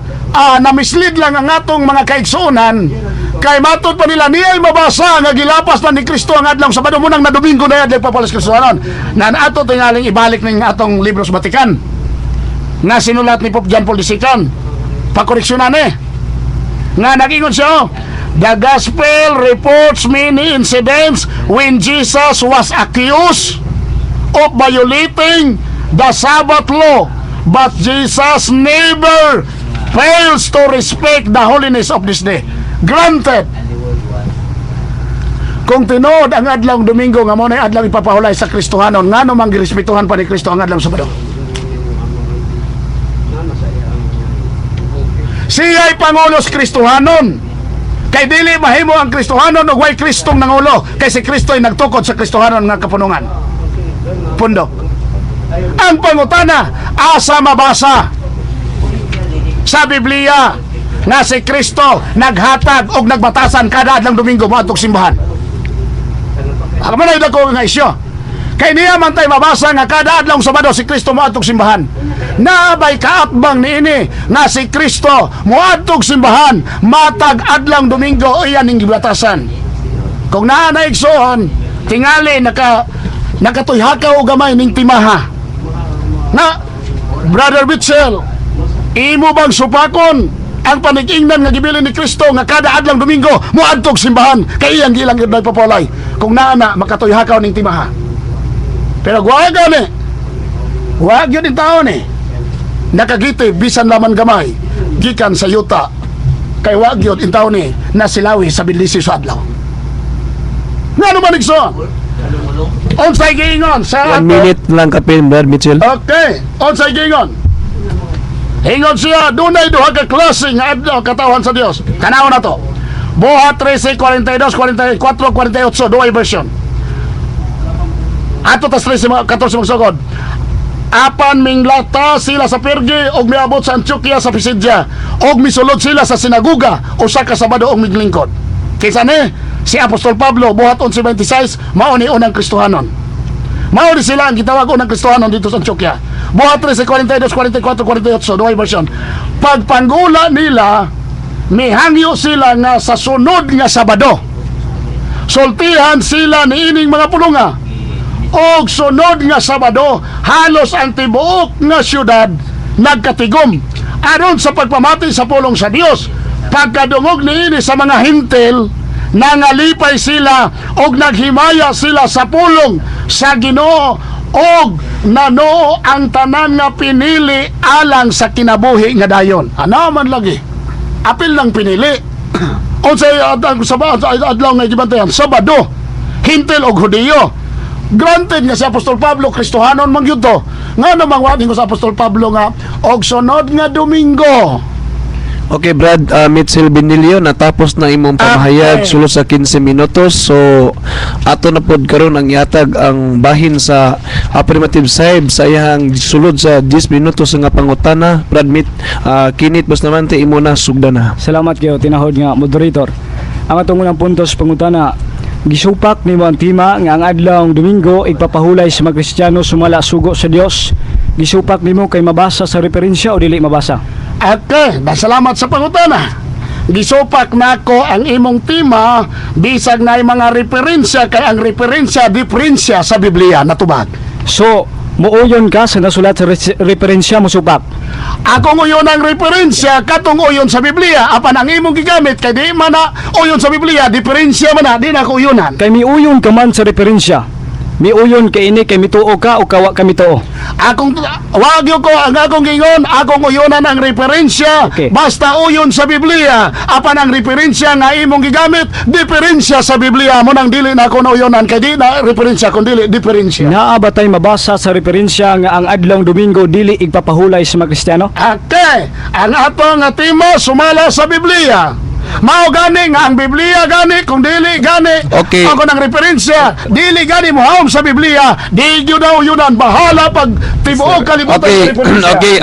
na-mislead lang ang atong mga kaigsuonan kay matod pa nila niya ay mabasa nga gilapas na ni Kristo ang adlaw Sabado, munang na Domingo na adlaw papalas Kristohanon. Nan ato tingaling ibalik ning atong libro sa Vatican nga sinulat ni Pope John Paul II. Pakoreksyonan eh. Nga nagingon siya, oh, the Gospel reports many incidents when Jesus was accused of violating the Sabbath law, but Jesus never fails to respect the holiness of this day. Granted, kung tinuod ang adlaw Domingo nga mo na adlaw ipapahulay sa Kristohanon, ngano man girespetuhan pa ni Kristo ang adlaw Sabado? Siya'y pangulo sa Kristohanon. Kay dili mahimo ang Kristohanon ug way Kristong nangulo, kay si Kristo ay nagtukod sa Kristohanon nga kapunungan. Pundok. Ang pangutana, asa mabasa sa Biblia nga si Kristo naghatag og nagbatasan kada adlang Domingo moadtong simbahan? Ako man ay dako nga isyo. Kay niya man tay mabasa nga kada adlaw Sabado si Kristo moadtong simbahan. Naabay kaatbang niini nga si Kristo moadtong simbahan matag adlaw Domingo, iyan ning gibatasan? Kung naa na, igsoon, Tingali nakatuyhakaw og gamay ning timaha. Na Brother Mitchell, imo bang supakon ang panig-ingnan nga gibilin ni Kristo nga kada adlang Domingo moadtog simbahan kay iyang gilang gyud nagpapulay kung naa na makatuyhakaw ning timaha? Pero wa gani. Wa gyud in taon eh. Nakagiti bisan laman gamay gikan sa yuta kay wa gyud in taon ni nasilawi sa bilisi sa adlaw. Ngano man, igsoon? Unsay giingon sa 1 minute lang kapin, Brad Mitchell. Okay, unsay giingon? Ingon siya, dunay duha ka klase nga adlaw, katawhan sa Dios. Tanaw na to. Buhat 13, 42, 44, 48, duhay version. Ato tas 13, 14 magsugod. Apan minglata sila sa Perge og miabot sa Antioquia sa Pisidia og misulod sila sa sinaguga usa ka Sabado og miglingkod. Kinsa ni? Si Apostol Pablo, Buhat 11:26, mao ni unang Kristohanon. Mao ni sila ang gitawag unang Kristohanon dito sa Antioquia. Buhat 13, 42, 44, 48, duhay version. Pagpanggula nila, mihangyo sila nga sa sunod nga Sabado sultihan sila niining mga pulunga. Og sunod nga Sabado, halos ang tibuok nga syudad nagkatigom aron sa pagpamati sa pulong sa Dios. Pagkadungog niini sa mga Hentil, nangalipay sila og naghimaya sila sa pulong sa Ginoo og nanoo ang tanan nga pinili alang sa kinabuhi nga dayon. Ano man lagi? Apil lang pinili. Unsay adlaw nga gibantayan? Sabado. Hentil og Hudiyo. Granted nga si Apostol Pablo Kristohanon man gyud to. Nga namang wa ko sa Apostol Pablo nga og sunod nga Domingo. Okay, Brad Mitchell Benilio, natapos na imong pamahayag sulod sa 15 minutos. So, ato na pod karon ang ihatag ang bahin sa affirmative side sa iyang sulod sa 10 minutos nga pangutana. Brad Mit, Kinit Bustamante, imo na sugdan na. Salamat kayo, tinahod nga moderator. Ang atong unang puntos pangutana, gisupak nimo ang tema nga ang adlaw Domingo igpapahulay sa mga Kristiyano sumala sugo sa Dios. Gisupak nimo kay mabasa sa referensya o dili mabasa? Okay, salamat sa pangutana. Gisupak nako ang imong tema bisag na mga referensya kay ang referensya diferensya sa Biblia natubag. So, muuyon ka sa nasulat sa referensya mo supak? Akong uyon ang referensya katong uyon sa Biblia, apan ang imong gigamit kay di man na uyon sa Biblia, diferensya man na, di na ako uyonan. Kay miuyon ka man sa referensya. Miuyon kay ini kay mituo ka o kawa ka mituo? Akong wag ko ang akong gingon, akong uyonan ang referensya basta uyon sa Biblia. Apan ang referensya nga imong gigamit, diferensya sa Biblia mo nang dili na ako na uyonan kay di na referensya kun dili diferensya. Naa ba tay mabasa sa referensya nga ang adlaw Domingo dili igpapahulay sa mga Kristiyano? Okay, ang ato nga tema sumala sa Biblia. Mao gani nga ang Biblia gani kung dili gani ako ng referensya dili gani mohaom sa Biblia, di gyud daw yunan, bahala pag tibuok kalibutan sa referensya. Okay,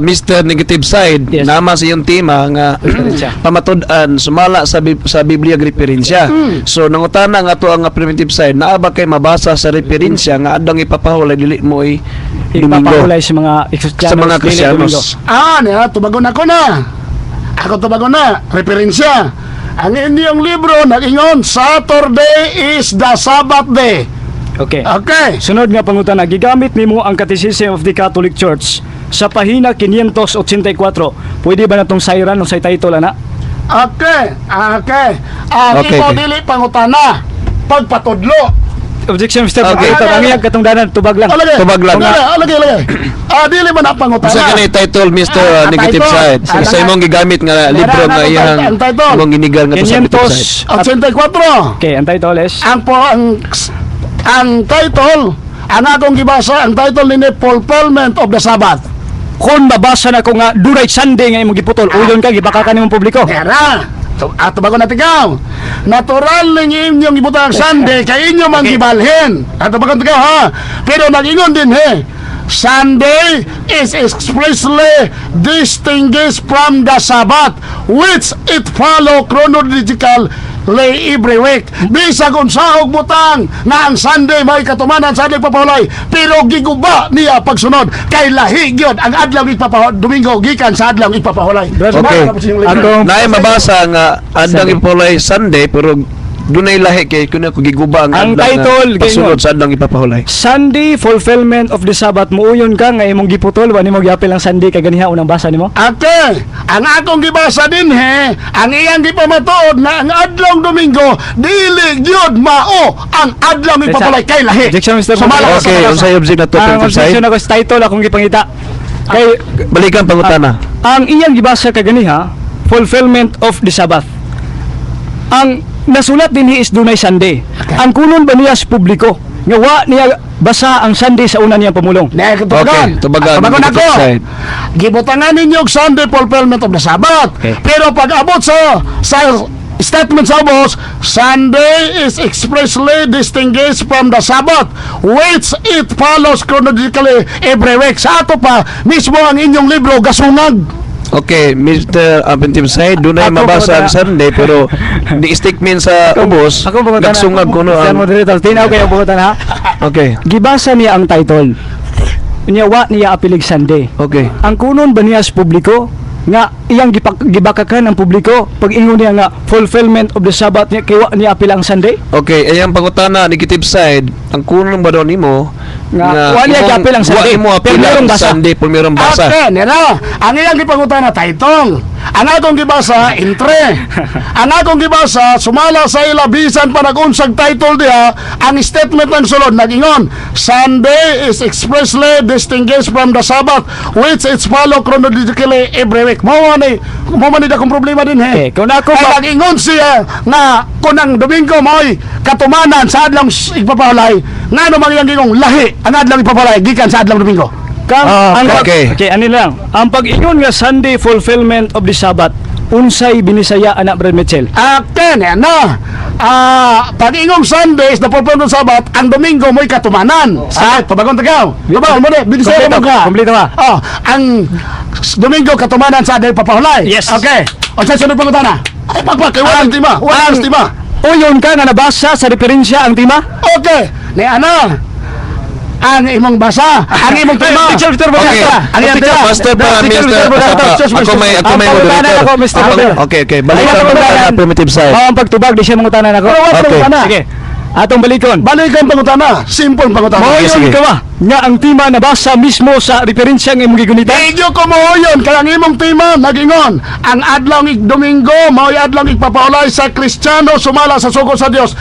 Mr. Negative Side, nama sa iyong tema nga Referensya. pamatud-an sumala sa Biblia ang referensya. So nangutana nga to ang affirmative side, naa ba kay mabasa sa referensya nga adang ipapahulay dili mo i Domingo Igpapahulay sa mga Kristiyanos sa mga dili Kristiyanos? Domingo. Ah, niya, tubagon ako na. Ako tubagon na. Referensya. Ang inyong libro nag-ingon, Saturday is the Sabbath day. Okay. Okay. Sunod nga pangutana, gigamit nimo ang Catechism of the Catholic Church sa pahina 584. Pwede ba natong sayran o sa title ana? Okay. Okay. Ang imo dili pangutana. Pagpatudlo. Objection, Mr. Moderator. Ang iyang katungdanan, tubag lang. Alagay. Tubag lang. Alagay, alagay, alagay. Ah, dili man ang pangutana. Sa kani title, Mr. Ah, Negative title. Side. Ah, Sa imong gigamit nga libro Meron nga na iyang ang title. imong ginigal nga to sa negative side. 500 84. Okay, ang title is Ang title, ang akong gibasa, ang title nini Fulfillment of the Sabbath. Kung mabasa na ko nga dunay Sunday nga imong giputol, uyon ka gibaka ka nimong publiko. Tera. Ato bago natin ikaw. Natural ning inyong ibutang Sunday kay inyo mang gibalhin. Ato bago ikaw ha. Pero nag-ingon din he. Sunday is expressly distinguished from the Sabbath, which it follow chronological lay every week. Bisag unsaog butang nga ang Sunday may katumanan sa adlaw papahulay, pero giguba niya pagsunod kay lahi gyud ang adlaw ipapahulay Domingo gikan sa adlaw ipapahulay. Brother, Okay. Sumala po sa inyong libro. Naay mabasa nga adang Sunday. ipapahulay Sunday pero Dunay lahi kay kuno ko giguba ang Ang adlaw nga title, pagsulod gayon. sa adlaw ipapahulay. Sunday fulfillment of the Sabbath, muuyon ka nga imong giputol, wa nimo giapil ang Sunday kay ganiha unang basa nimo. Ate, ang akong gibasa dinhi, ang iyang gipamatuod na ang adlong Domingo dili gyud mao ang adlong ipapalay kay lahi. Objection, Mr. Sumala ka sa Okay, pag-asa. unsay object na to Ang affirmative side? objection ako sa title akong gipangita. Kay Balikan pangutana. ang iyang gibasa kaganiha, fulfillment of the Sabbath. Ang nasulat dinhi is dunay Sunday. Ang kunon ba niya sa publiko nga wa niya basa ang Sunday sa una niyang pamulong? Ne, tubagan. Okay, tubagan. Tubagon ako. Negative side. Gibutangan ninyo og Sunday fulfillment of the Sabbath. Okay. Pero pag abot sa statement sa boss, Sunday is expressly distinguished from the Sabbath, which it follows chronologically every week. Sa ato pa, mismo ang inyong libro, gasungag. Okay, Mr. Affirmative side, dunay Ako mabasa ang pangutana. Sunday pero di statement sa ubos, Ako pangutana. nagsungag kuno Mr. ang Moderator, tinaw kayo pangutana ha. Okay. Gibasa niya ang title. Niya wa niya apilig Sunday. Okay. Ang kunon ba niya sa publiko nga iyang gibakakan ang publiko pag ingon niya nga fulfillment of the Sabbath niya kay wa niya apil ang Sunday? Okay, ayang pangutana negative side, ang kuno ba daw nimo Nga, wa niya imong- giapil ang Sunday, Wa imo pero apil ang merong basa. Sunday, pero merong basa. Ate, nila, ang iyang gipangutana title. Ang akong gibasa, entre. Ang akong gibasa, sumala sa ila bisan pa nagunsag title diha, ang statement ng sulod nagingon, Sunday is expressly distinguished from the Sabbath, which is follow chronologically every week. Mao man ni dakong problema din he. Okay, kung ako Kay nagingon siya nga kung ang Domingo mo'y katumanan sa adlong igpapahulay, ngano man iyang gingong lahi ang adlong ipapahulay gikan sa adlong Domingo. Kang, ang okay. Okay, ano lang. Ang pag-ingon nga Sunday fulfillment of the Sabbath, unsay binisaya anak Brad Mitchell? Akin, ano? Pag-ingong Sunday is the fulfillment of Sabbath, ang Domingo mo'y katumanan. Sa, pabagon tagaw. Pabagon mo ni, binisaya mo Kompleto, ka. kompleto ka. Oh, ang Domingo katumanan sa adlaw papahulay. Yes. Okay. O sa sunod pangutana. Ay, pagpa, kay walang tima. Walang tima. Uyon ka nga nabasa sa referensya ang tema? Okay. Ni ano? Ang imong basa, ang imong tema. Teacher, Mr. Okay. Ang iyang tema. Pastor pa, Teacher, Mr. Mr. Moderator. Ako may Ang pangutana moderator. ako, Mr. Moderator. Okay. Balik Ang ang pangutana. pangutana affirmative side. Mao ang pagtubag di siya mangutanan ako. Okay. Sige. Atong balikon. Balik ang pangutana. Simple pangutana. Mao Sige, sige. ka ba nga ang tema nabasa mismo sa referensya nga imong gigunitan? Medyo kumuhuyon kaya ang imong tema nagingon ang adlaw ng Domingo mao'y adlaw igpapaulay sa Kristiyano sumala sa sugo sa Dios.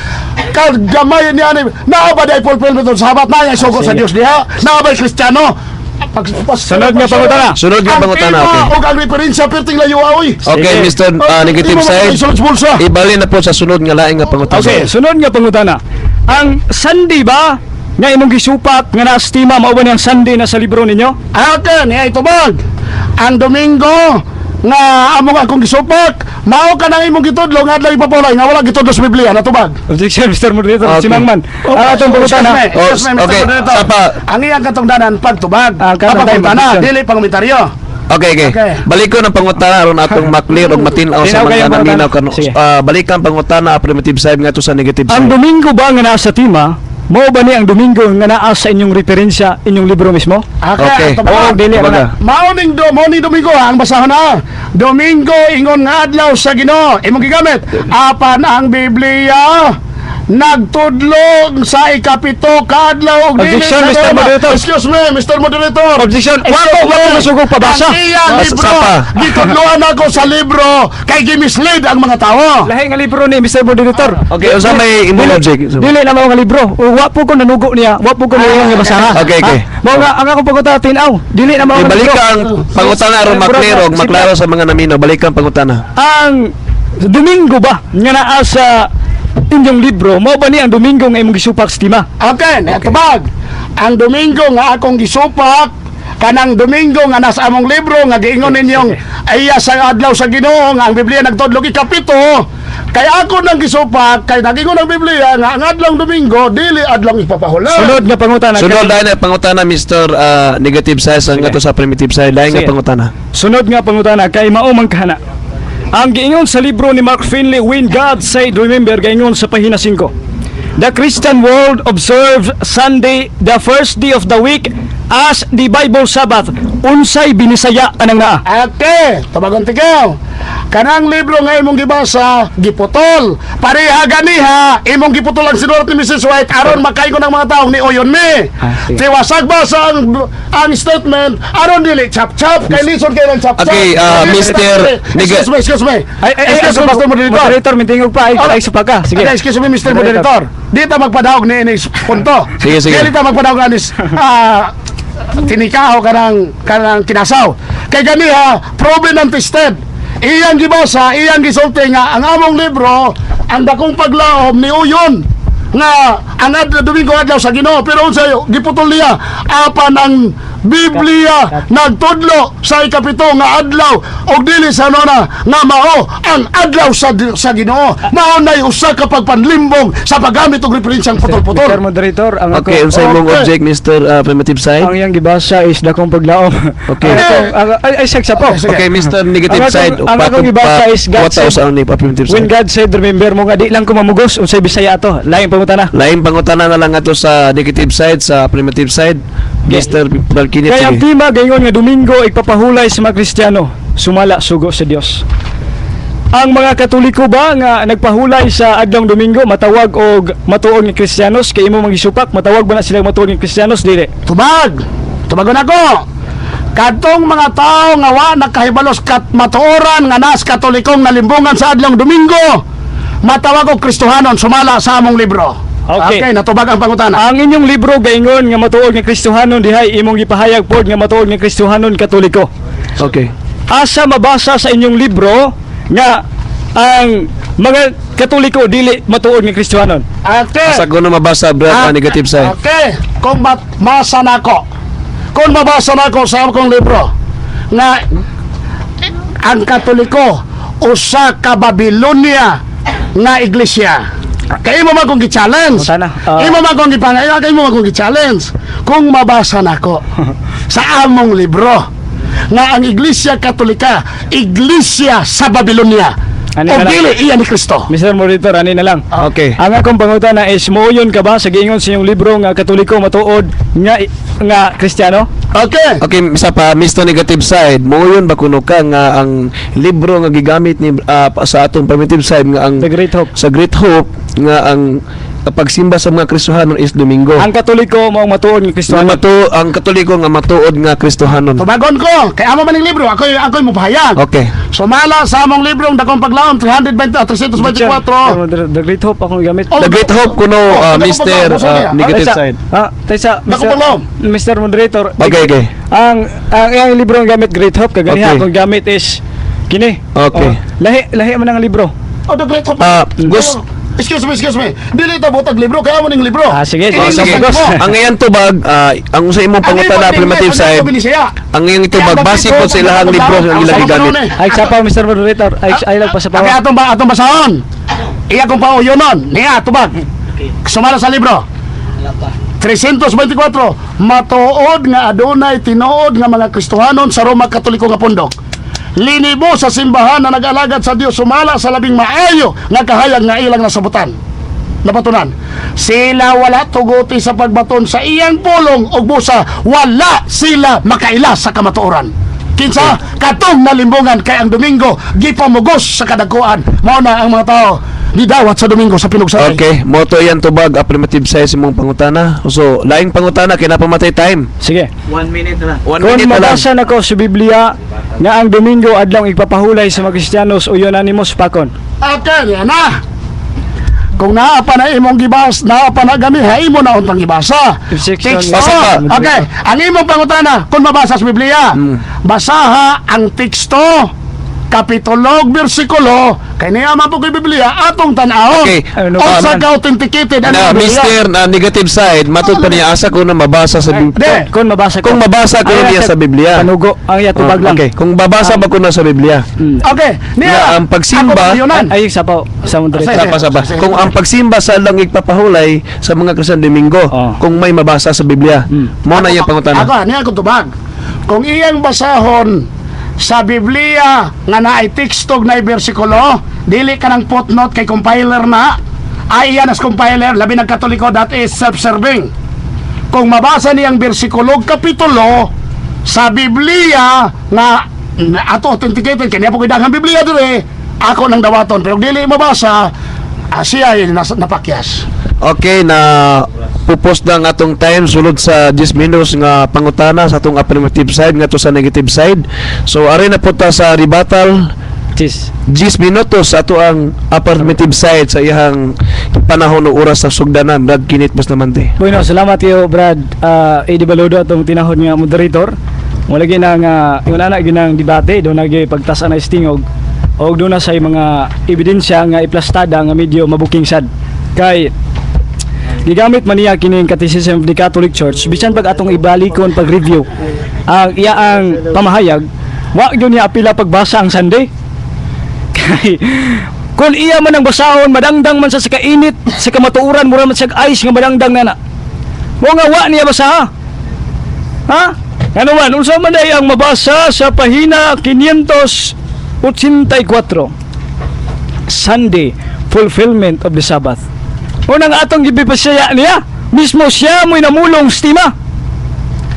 Kagamay niya ni naa ba day fulfillment of Sabbath na ay sugo sa Sige. Dios diha? Naa ba Kristiyano? Sunod nga pangutana. Sunod nga Ang pangutana, tema okay. ug ang referensya perting layo oy. Okay, Sige. Mr. Negative side. Sulod sa bulsa. Ibali na po sa sunod nga laing nga pangutana. Okay, sunod nga pangutana. Ang Sunday ba nga imong gisupak nga naas tema mao ba niyang Sunday na sa libro ninyo? Akin, ay tubag. Ang Domingo nga among akong gisupak, mao ka nang imong gitudlo nga adlaw ipapulay nga wala gitudlo sa Biblia natubag. Objection, Mr. Moderator. Okay. Si Mangman. Ang atong pangutana. Oh, Excuse me, Mr. okay. Moderator. Sapa. Ang iyang katungdanan pagtubag. Ah, katungdanan, Pagpangutana, objection. dili pangumentaryo. Okay. Okay. Balik ko ng pangutana aron atong maklear og matin-aw sa Tinaw mga kayo naminaw pangutana. kanu. Sige. Balikan pangutana affirmative side ngadto sa negative Ang side. Domingo ba nga naa sa tema? Mao ba ni ang Domingo nga naa sa inyong referensya, inyong libro mismo? Okay. Ang tubag. Oo, dili Tubaga. na. Mao ning do, mao ning Domingo ha, ang basahon na. Domingo ingon nga adlaw sa Ginoo. Imong gigamit apan ang Biblia nagtudlo sa ikapito ka adlaw og dili Objection, sa Mr. Roma. Moderator. Excuse me, Mr. Moderator. Objection. Wako masugog pabasa. Ang iyang Basa- libro, sapa. gitudloan ako sa libro kay gimislead ang mga tao. Lahi nga libro ni Mr. Moderator. Okay, unsa may imong object? Dili na mao nga libro. O, wa po ko nanugo niya, wa po ko niya nga basaha. Okay. Ha? Mao nga ang akong pagutana tin-aw. Dili na mao nga libro. Balik ang pangutana aron maklear og maklaro sa mga naminaw. Balik ang pangutana. Ang Domingo ba nga naa sa inyong libro, mao ba ni ang Domingo nga imong gisupak sa tema? Okay, okay. Ang Domingo nga akong gisupak kanang Domingo nga nasa among libro nga giingon ninyong iya sa adlaw sa Ginoo nga ang Biblia nagtudlog ikapito kay ako nang gisupak kay nagingon ang Biblia nga ang adlaw Domingo dili adlaw ipapahula. Sunod nga pangutana. Sunod dahil na pangutana Mr. Negative side ang Sige. ngadto sa primitive side. Dahil nga Sige. pangutana. Sunod nga pangutana kay mao man kahana. Ang giingon sa libro ni Mark Finley, When God Said Remember, giingon sa pahina 5. The Christian world observes Sunday, the first day of the week, as the Bible Sabbath. Unsay binisaya anang naa? Okay, tubagon tigaw. Kanang libro nga imong gibasa, giputol. Pareha ganiha, imong giputol ang sinulat ni Mrs. White aron makaingon ang mga taong ni Oyon mi. Ah, sige. Tiwasag ba sa ang statement aron dili chap-chap kay lison kay ng chap-chap. Okay, Mr. Excuse me, excuse me. Ay, ay, ay, Excuse me, Mr. Moderator. Moderator, mintingog pa. Ay, Oh. ay, pa ka. Sige. Okay, excuse me, Mr. Moderator. Di ta magpadaog ni inis punto. Sige, sige. Di ta magpadaog anis tinikaho kanang kinasaw. Kay ganiha, proven and tested. Iyang gibasa, iyang gisulti nga ang among libro, ang dakong paglaom ni Uyon nga ang adlaw Domingo adlaw sa Ginoo, pero unsa giputol niya apan ang Biblia nagtudlo sa 7 nga adlaw og dili sa nona nga mao ang adlaw sa Ginoo. Mao nay usa ka pagpanlimbong sa paggamit og referensyang Mr. putol-putol. Moderator, ang Okay, ako, unsay imong Okay. object, Mr. Primitive Side? ang iyang gibasa is dakong paglaom. Okay. Ang ay, ay, saksa po. Okay, sige. Okay, Mr. Negative Side, Ang akong gibasa is God what said- sa ni Primitive When Side. God said, remember mo nga, di lang ko mamugos, unsay Bisaya ato. Laing pangutana. Laing pangutana na lang ato sa negative side, sa primitive side, Mr. Balkinit. Kaya ang Sige. tema gayon nga Domingo igpapahulay sa mga Kristiyano, sumala sugo sa Dios. Ang mga Katoliko ba nga nagpahulay sa adlong Domingo matawag og matuod nga Kristiyanos kay imo mangisupak, matawag ba na sila matuod nga Kristiyanos dili? Tubag! Tubagon ako! Kadtong mga tao nga wa nakahibalos kat matuoran nga nas Katolikong nalimbungan sa adlong Domingo, matawag og Kristohanon sumala sa among libro. Okay. Okay, natubag ang pangutana. Ang inyong libro gaingon nga matuod nga Kristohanon dihay imong gipahayag pod nga matuod nga Kristohanon Katoliko. Okay. Asa mabasa sa inyong libro nga ang mga Katoliko dili matuod nga Kristohanon? Okay. Sa ko na mabasa, brad, ang negative side. Okay, kung masa nako. Kung mabasa nako sa akong libro nga ang Katoliko usa ka Babylonia nga iglesia. Kay imo man kong gi-challenge. Sana, Imo man kong gipangay, kay imo man kong gi-challenge. Kung mabasa nako sa among libro nga ang Iglesia Katolika, iglesia sa Babylonia. Ano O na lang? dili iya ni Kristo. Mr. Moderator, ani na lang. Okay. Ang akong pangutana is mooyon ka ba sa giingon sa inyong libro nga Katoliko matuod nga nga Kristiyano? Okay. Okay, isa pa, Mr. Negative Side, moyon ba kuno ka nga ang libro nga gigamit ni sa atong primitive side nga ang The Great Hope. sa Great Hope nga ang pagsimba sa mga Kristohanon is Domingo. Ang Katoliko mao matuod nga Nga Kristiyano. ang Katoliko nga matuod nga Kristohanon. Tubagon ko, kay amo man ning libro, ako'y mopahayag. Okay. Sumala sa among librong dakong paglaom 320 324. The Great Hope akong gamit. Oh, The Great Hope kuno Oh, dakong Mr. paglaom, busa niya. Negative Taysa- Side. Ah, taysa Dakong paglaom. Mr. Moderator. Okay, okay. Ang libro ang gamit Great Hope kaganiha Okay. akong gamit is kini. Okay. Oh, lahi lahi man ang libro. Oh, the Great Hope. Excuse me, excuse me. Dili ta butag libro, kaya mo ning libro. Ah, sige, Ining sige. Oh, sige. lasag mo. Ang iyang tubag, ang sa imong pangutana primitive side, ang iyang itubag base po sa ilahang libro nga ilang gigamit. Ay sa pa Mr. Moderator. Ay ay lang pa sa Okay, pa. atong basahon. Iya kong pauyonon. Niya, tubag. Sumala sa libro. Wala pa. 324, matuod nga adunay tinuod nga mga Kristohanon sa Roma Katoliko nga pundok. Linibo sa simbahan na nag-alagad sa Dios sumala sa labing maayo nga kahayag nga ilang nasabutan. Napatunan. Sila wala tuguti sa pagbaton sa iyang pulong ug busa wala sila makaila sa kamatuoran. Kinsa katong nalimbungan kay ang Domingo gipamugos sa kadagkuan. Mao na ang mga tao gidawat sa Domingo sa pinugsatay. Okay, moto yan tubag affirmative side sa imong pangutana. So, laing pangutana kay napamatay time. Sige. 1 minute na lang. One Kung minute na lang. mabasa nako sa Biblia nga ang Domingo adlong igpapahulay sa mga Kristiyanos uyon animos pakon. Okay, yan na. Kung naa pa na imong gibas, naa pa na gani, ha imo na untang gibasa. Section Teksto. Basa pa. Okay, ang imong pangutana, kung mabasa sa Biblia, basaha ang teksto, kapitulo, bersikulo, kay niya man po kay Biblia, atong tan-awon. Okay. Ano Unsa ba? ka authenticated ang Na, Biblia? Mr. Na negative side, matud pa niya asa ko na mabasa sa Biblia. Di. Kung mabasa ko. Kung mabasa ko Ay, niya sa Biblia. Panugo ang iya tubag Oh, lang. Okay, kung babasa ba ko na sa Biblia? Okay, niya. Na ang pagsimba- Ako yunan. Ay sa pa sa moderator. Sige. Saba, saba. Sige. Kung ang pagsimba sa lang igpapahulay sa mga Kristiyan Domingo, Oh. kung may mabasa sa Biblia, mo na iyang pangutana. Ako, niya akong tubag. Kung iyang basahon sa Biblia nga naay teksto na bersikulo, dili ka ng footnote kay compiler na, ay iyan as compiler, labi ng Katoliko, that is self-serving. Kung mabasa niyang bersikulo, kapitulo, sa Biblia nga Na ato authenticated kay niya po daghang Biblia dire. Ako nang dawaton, pero dili mabasa, siya ay napakyas. Okay, na pupos na ang atong time sulod sa 10 minutes nga pangutana sa atong affirmative side ngadto sa negative side. So ari na po ta sa rebuttal. Cheers. 10 minutos ato ang affirmative side sa iyang panahon o oras sa sugdanan. Brad Kinit Bustamante. Bueno, salamat kayo, Brad Eddie Baludo, atong tinahod nga moderator. Wala gina nga yung ana ginang debate do nagi pagtasan na istingog og doon na say mga ebidensya nga iplastada nga medyo mabuking sad. Kay gigamit man niya kining Catechism of the Catholic Church, bisan pag atong ibalikon pag-review ang iya ang pamahayag, wa gyud niya apila pagbasa ang Sunday. Kay kung iya man ang basahon, madangdang man sa kainit sa kamatuoran, mura man sa ice nga madangdang na na. Mo nga wa niya basa. Ha? Ano man, unsa man day ang mabasa sa pahina 584? Sunday, fulfillment of the Sabbath. Unang atong gibibasaya niya, mismo siya mo'y namulong stima.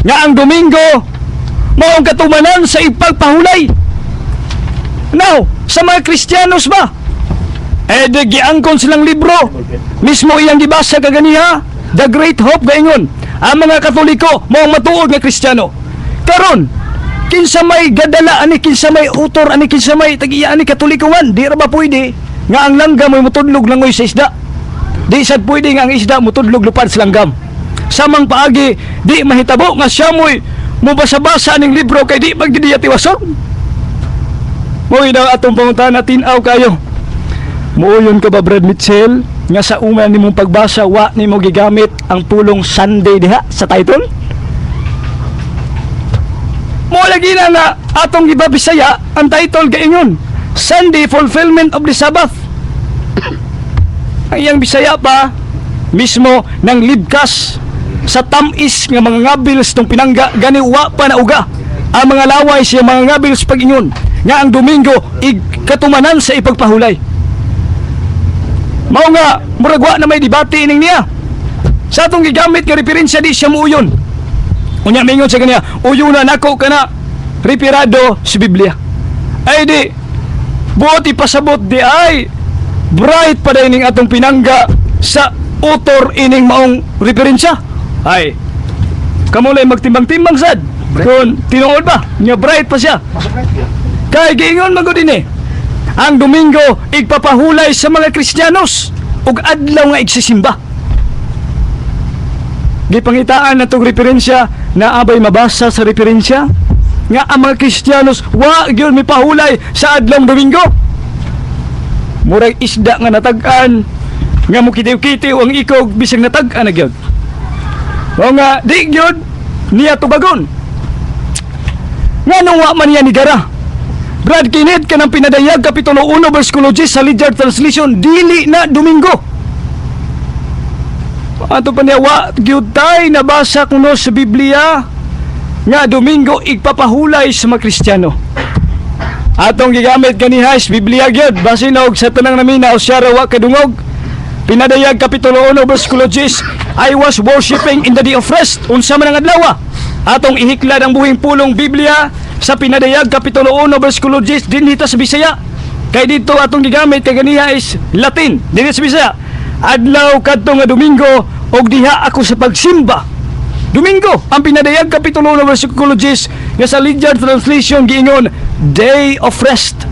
Nga ang Domingo, mao ang katumanan sa ipagpahulay. Now, sa mga Kristiyanos ba? Eh, di giangkon silang libro. Mismo iyang gibasa kaganiha, The Great Hope gaingon. Ang mga Katoliko, mao ang matuod nga Kristiyano. Karon, kinsa may gadala ani, kinsa may utor ani, kinsa may tag-iya ani, Katoliko man, di ra ba pwede nga ang langgam mo'y mutudlog langoy sa isda? Di sad pwede nga ang isda mutudlog lupad sa langgam. Samang paagi, di mahitabo nga siya mo'y mubasa-basa aning libro kay di magdidiya tiwason. Mo daw atong pangutana, tin-aw kayo. Muuyon ka ba, Brad Mitchell, nga sa una nimong pagbasa wa nimo gigamit ang pulong Sunday diha sa title? Mo lagi na nga atong gibabisaya ang title gaingon Sunday, fulfillment of the Sabbath. Ang iyang Bisaya pa mismo ng libkas sa tamis nga mga ngabils tong pinangga, gani wa pa nauga ang mga laway siya mga ngabils pag-ingon nga ang Domingo igkatumanan sa ipagpahulay. Mao nga murag wa na may debate ining niya. Sa atong gigamit nga referensya, di siya muuyon. Unya mingon sa kanya, uyuna nako kana referado sa Biblia. Ay di buot ipasabot di ay bright pa ning atong pinangga sa utor ining maong referensya. Ay kamo lay magtimbang-timbang sad kung tinuod ba nga bright pa siya. Kay giingon man gud ini. Ang Domingo igpapahulay sa mga Kristiyanos ug adlaw nga igsisimba. Gipangitaan natong referensya na abay mabasa sa referensya nga ang mga Kristiyanos wa gyud mipahulay sa adlawng Domingo. Murag isda nga natag-an nga mukitiw-kitiw ang ikog bisag natag-an na gyud. O nga di gyud niya tubagon. Nganong wa man niya nigara? Brad Kenneth, kanang Pinadayag Kapitulo 1 versikulo 10 sa Ledyard Translation, dili na Domingo. Ato pa niya, wa gyud tay nabasa kuno sa Biblia nga Domingo igpapahulay sa mga Kristiyano. Atong gigamit ganiha is Biblia gyud, basin og sa tanang naminaw siya ra wa kadungog. Pinadayag Kapitulo 1 versikulo 10, "I was worshiping in the day of rest." Unsa man ang adlaw? Atong ihiklad ang buhing pulong Biblia sa Pinadayag Kapitulo 1 versikulo 10 dinhi ta sa Bisaya. Kay dito atong gigamit kay ganiha is Latin, dinhi sa Bisaya. Adlaw kadto nga Domingo og diha ako sa pagsimba. Domingo, ang Pinadayag Kapitulo 1 versikulo 10 nga sa Ledyard Translation giingon day of rest.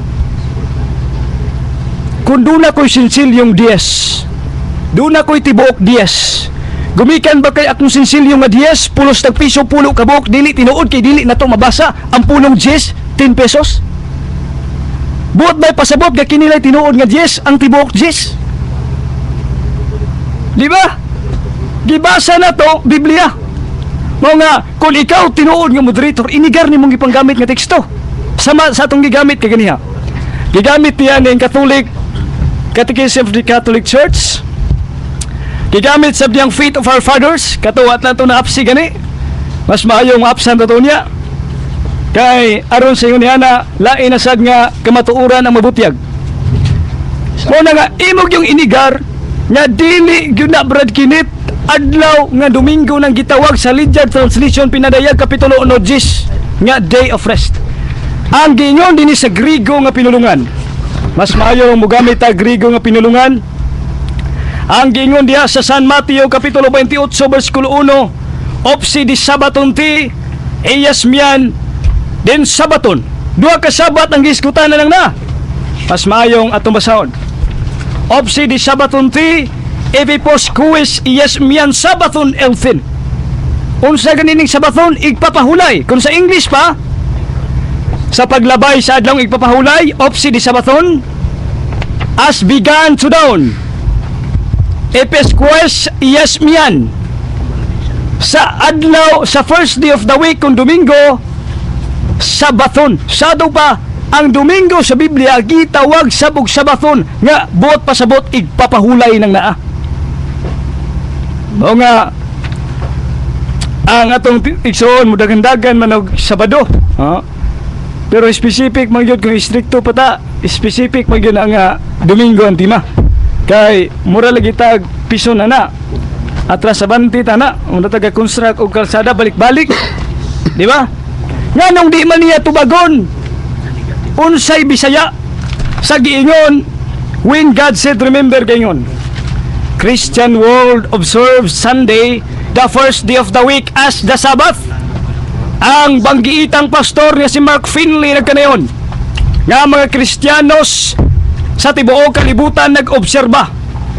Kung doon ako'y sinsilyong 10, doon ako'y tibuok 10. Gumikan ba kay akong sinsilyo nga 10, pulos tag piso pulo kabuok, dili tinuod kay dili na to mabasa ang pulong 10, 10 pesos? Buot ba'y pasabot nga kinilay tinuod nga 10 ang tibuok 10? Di ba? Gibasa na to Biblia. Mao nga kung ikaw tinuod nga moderator, inigar nimong gipanggamit nga teksto. Sama sa atong gigamit kay ganiha. Gigamit niya ning Catholic Catechism of the Catholic Church. Gigamit sa diyang Faith of Our Fathers, katuwat na to na apsi gani. Mas maayo nga apsan to niya. Kay aron sa ingon niya na lain na sad nga kamatuoran ang mabutyag. Mao na nga imog yung inigar nga dili gyud na, Brad Kinit, adlaw nga Domingo nang gitawag sa Ledyard Translation Pinadayag Kapitulo 1 nga day of rest. Ang giingon dinhi sa Grigo nga pinulungan. Mas maayo mogamit ta Grigo nga pinulungan. Ang giingon diha sa San Mateo kapitulo 28 bersikulo 1, "Opsi di sabaton ti eyas mian den sabaton." Duha ka Sabat ang gisgutan na lang na. Mas maayong atong basahon. "Opsi di sabaton ti epipos kuis iyas mian sabaton elthin." Unsa ganining sabaton? Igpapahulay. Kung sa English pa, sa paglabay sa adlawng igpapahulay, "Opsi di sabaton as began to dawn epesques iyas mian." Sa adlaw sa first day of the week, kung Domingo, sabaton. Sa pa ang Domingo sa Biblia gitawag sabog sabaton nga buot pasabot igpapahulay ng naa. Mao nga ang atong igsoon mo dagan-dagan man og Sabado. Ha? Pero specific man gyud, kung istrikto pa ta, specific man gyud ang Domingo ang tema. Kay mura lagi tag piso na na. Atras sa banti ta na, una taga construct og kalsada balik-balik. Di ba? Nganong di man niya tubagon? Unsay Bisaya sa giingon "When God said remember"? Gaingon, "Christian world observes Sunday, the first day of the week, as the Sabbath." Ang banggiitang pastor nga si Mark Finley nagkanayon nga mga Kristiyanos sa tibuok kalibutan nag-obserba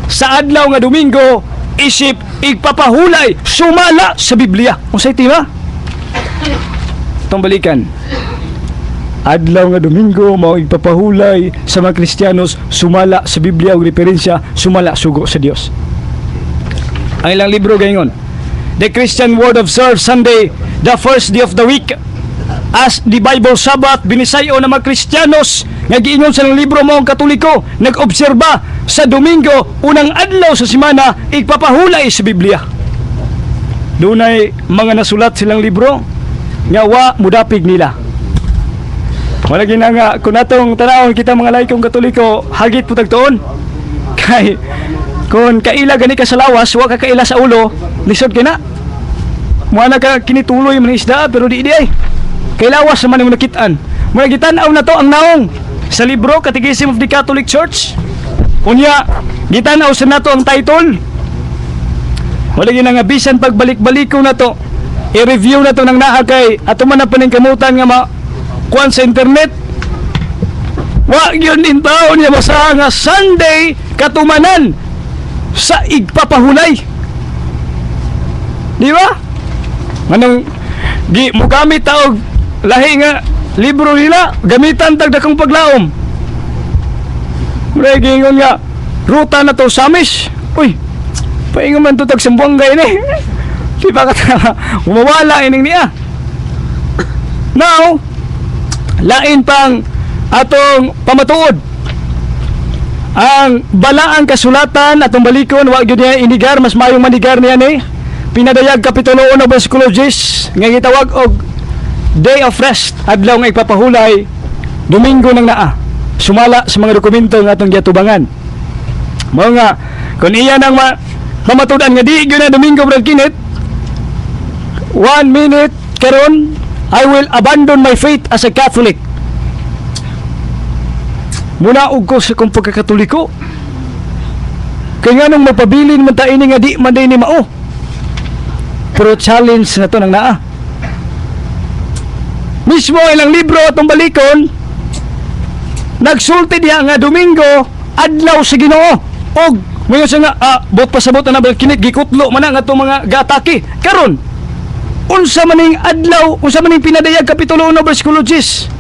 sa adlaw nga Domingo isip igpapahulay sumala sa Biblia. Unsay tema? Itong balikan. Adlaw nga Domingo mao igpapahulay sa mga Kristiyanos sumala sa Biblia ug referensya sumala sugo sa Dios. Ang ilang libro gaingon, "The Christian world observes Sunday, the first day of the week, as the Bible Sabbath." Binisayo ng mga Kristiyanos nga giingon sa ilang libro mo ang Katoliko nag-obserba sa Domingo, unang adlaw sa semana, igpapahulay sa Biblia. Dunay mga nasulat silang libro nga wa mudapig nila. Wala gina nga kung atong tanawon kita mga laikong Katoliko, hagit pud tuon. Kay kung kaila gani ka sa lawas, wa ka kaila sa ulo, lisod kay na. Muana ka kinituloy man isda pero di di ay. Kay lawas naman imong nakitaan. Muna gitan-aw na to ang naong sa libro Catechism of the Catholic Church. Unya, gitan-aw sa nato ang title. Wala gina nga bisan pagbalik-balik ko na to. I-review na to ng naa kay ato man na paningkamutan nga ma kuan sa internet. Wa gyud in taon niya basa nga Sunday katumanan sa igpapahulay. Di ba? Manong gi mogamit ta og lahi nga libro nila, gamitan tag dakong paglaom. Mura giingon nga ruta na to Samis. Uy, paingon man to tag Zamboanga ini. Di ba ka mawala ining niya? Now, lain pang atong pamatuod. Ang balaang kasulatan atong balikon, wa gyud niya inigar, mas mayong manigar niya ni Pinadayag kapitulo 1 bersikulo 10 nga gitawag og Day of Rest, adlaw nga igpapahulay, Domingo nang naa sumala sa mga dokumento nga atong giatubangan. Mao nga kung iya nang mamatud-an nga di gyud na Domingo, Brad Kenneth, one minute karon, I will abandon my faith as a Catholic. Munaog ko sa kong pagkakatoliko. Kay nga nung mapabilin man ta ini nga di man day ni mao. Pero challenge na to nang naa. Mismo ilang libro atong balikon, nagsulti diha nga Domingo adlaw sa Ginoo. Og mayon siya nga bot pasabot na kinit gikutlo man na nga itong mga gaatake. Karon unsa maning adlaw, unsa maning Pinadayag kapitulo 1 bersikulo 10?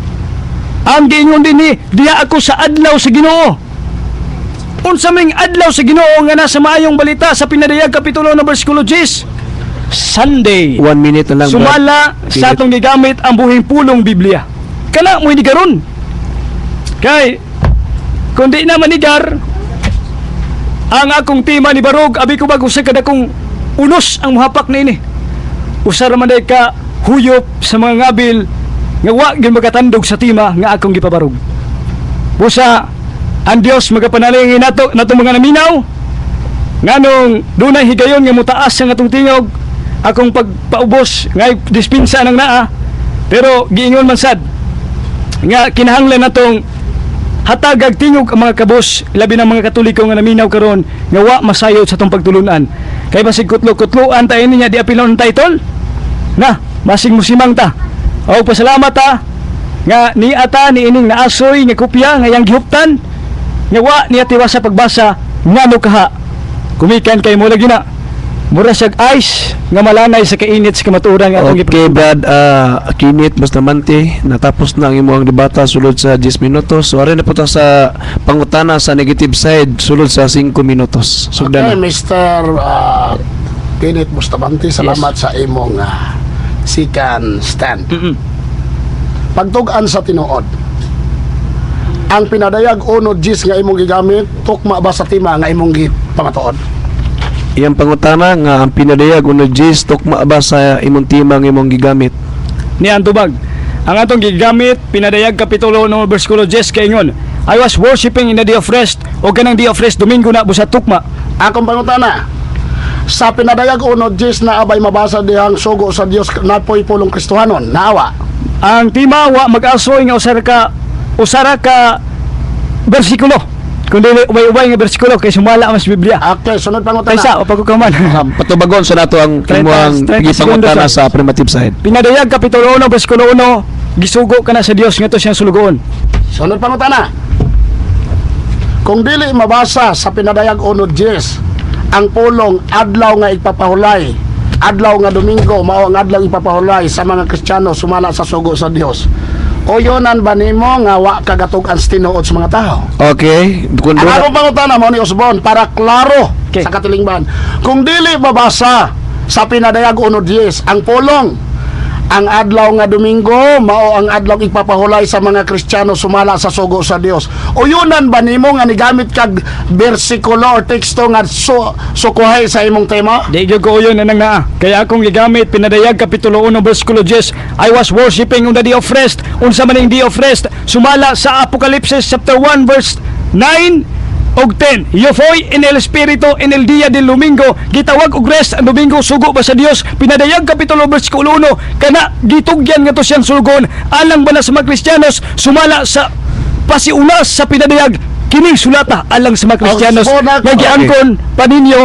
Ang giingon dinhi, diha ako sa adlaw sa Ginoo. Unsa maning adlaw sa Ginoo nga nasa Maayong Balita sa Pinadayag kapitulo 1 bersikulo 10? Sunday. One minute na lang, Brad. Sumala sa atong gigamit ang buhing pulong Biblia. Kana mo hindi karon. Kay kung di na manigar ang akong tema ni Barog, abi ko bag usa ka dakong unos ang muhapak niini. Usa ra man day ka huyop sa mga ngabil nga wa gyud makatandog sa tema nga akong gipabarog. Busa ang Dios magapanalangin nato natong mga naminaw nganong dunay higayon nga mutaas ang atong tingog akong pagpaubos nga dispensa nang naa, pero giingon man sad Nga kinahanglan natong hatagag tingog ang mga kabos, labi ng mga Katoliko nga naminaw karon nga wa masayod sa atong pagtulunan. Kay basig kutlo-kutloan tayo niya di apilon ang title. Na, masing musimang ta. O pasalamat ta nga ni ata ni ining naasoy nga kopya nga yang gihuptan nga wa niya tiwas sa pagbasa ngano kaha. Kumikan kay mo lagi na. Mura siyag ice nga malanay sa kainit sa kamatuoran nga atong Okay, Brad, Kinit Bustamante, natapos na ang imong debata sulod sa 10 minutos. So, ari na po ta sa pangutana sa negative side sulod sa 5 minutos. Sugdan Okay, na. Mr. Kenneth Bustamante, salamat sa imong second stand. Pagtug-an sa tinuod, ang Pinadayag 1:10 nga imong gigamit, tukma ba sa tema nga imong gipamatuod? Iyang pangutana nga ang Pinadayag 1:10 tukma ba sa imong tema nga imong gigamit? Ni ang tubag. Ang atong gigamit, Pinadayag kapitulo 1 bersikulo 10, kaingon, "I was worshiping in the day of rest," o kanang day of rest Domingo na busa tukma. Akong pangutana, sa Pinadayag 1:10 na abay mabasa dihang sugo sa Dios na po'y pulong Kristohanon, naawa? Ang tema wa mag-asoy nga usara ka bersikulo. Kundi ubay-ubay nga bersikulo kay sumala mas Biblia. Okay, sunod pangutana. Kaysa o pagkukaman. Patubagon sa nato ang 30 imong 30 segundos, gipangutana sir. sa affirmative side. Pinadayag kapitulo 1 bersikulo 1, gisugo ka na sa Dios ngadto siyang sulugoon. Sunod pangutana. Kung dili mabasa sa Pinadayag 1:10 ang pulong adlaw nga ipapahulay, adlaw nga Domingo mao ang adlaw ipapahulay sa mga Kristiyano sumala sa sugo sa Dios, uyonan ba nimo nga wa kagatug-an sa tinuod sa mga tao? Okay, kung Ang doon akong pangutana mao ni Osborne para klaro sa katilingban. Kung dili mabasa sa Pinadayag 1:10 ang pulong ang adlaw nga Domingo mao ang adlaw ipapahulay sa mga Kristiyano sumala sa sugo sa Dios, uyunan ba nimo nga nigamit kag bersikulo or teksto nga sukuhay sa imong tema? Di gyud ko uyon anang naa. Kaya akong gigamit Pinadayag kapitulo 1 bersikulo 10, "I was worshiping on the day of rest." Unsa man ning day of rest? Sumala sa Apokalipsis chapter 1 verse 9 og 10. "Yo fui en el espíritu en el día del domingo." Gitawag og rest ang Domingo, sugo ba sa Dios? Pinadayag kapitulo bersikulo 1 kana gitugyan ngadto siyang sulugoon. Alang ba na sa mga Kristiyanos sumala sa pasiunas sa Pinadayag kining sulata alang sa mga Kristiyanos Osborne, nga giangkon pa ninyo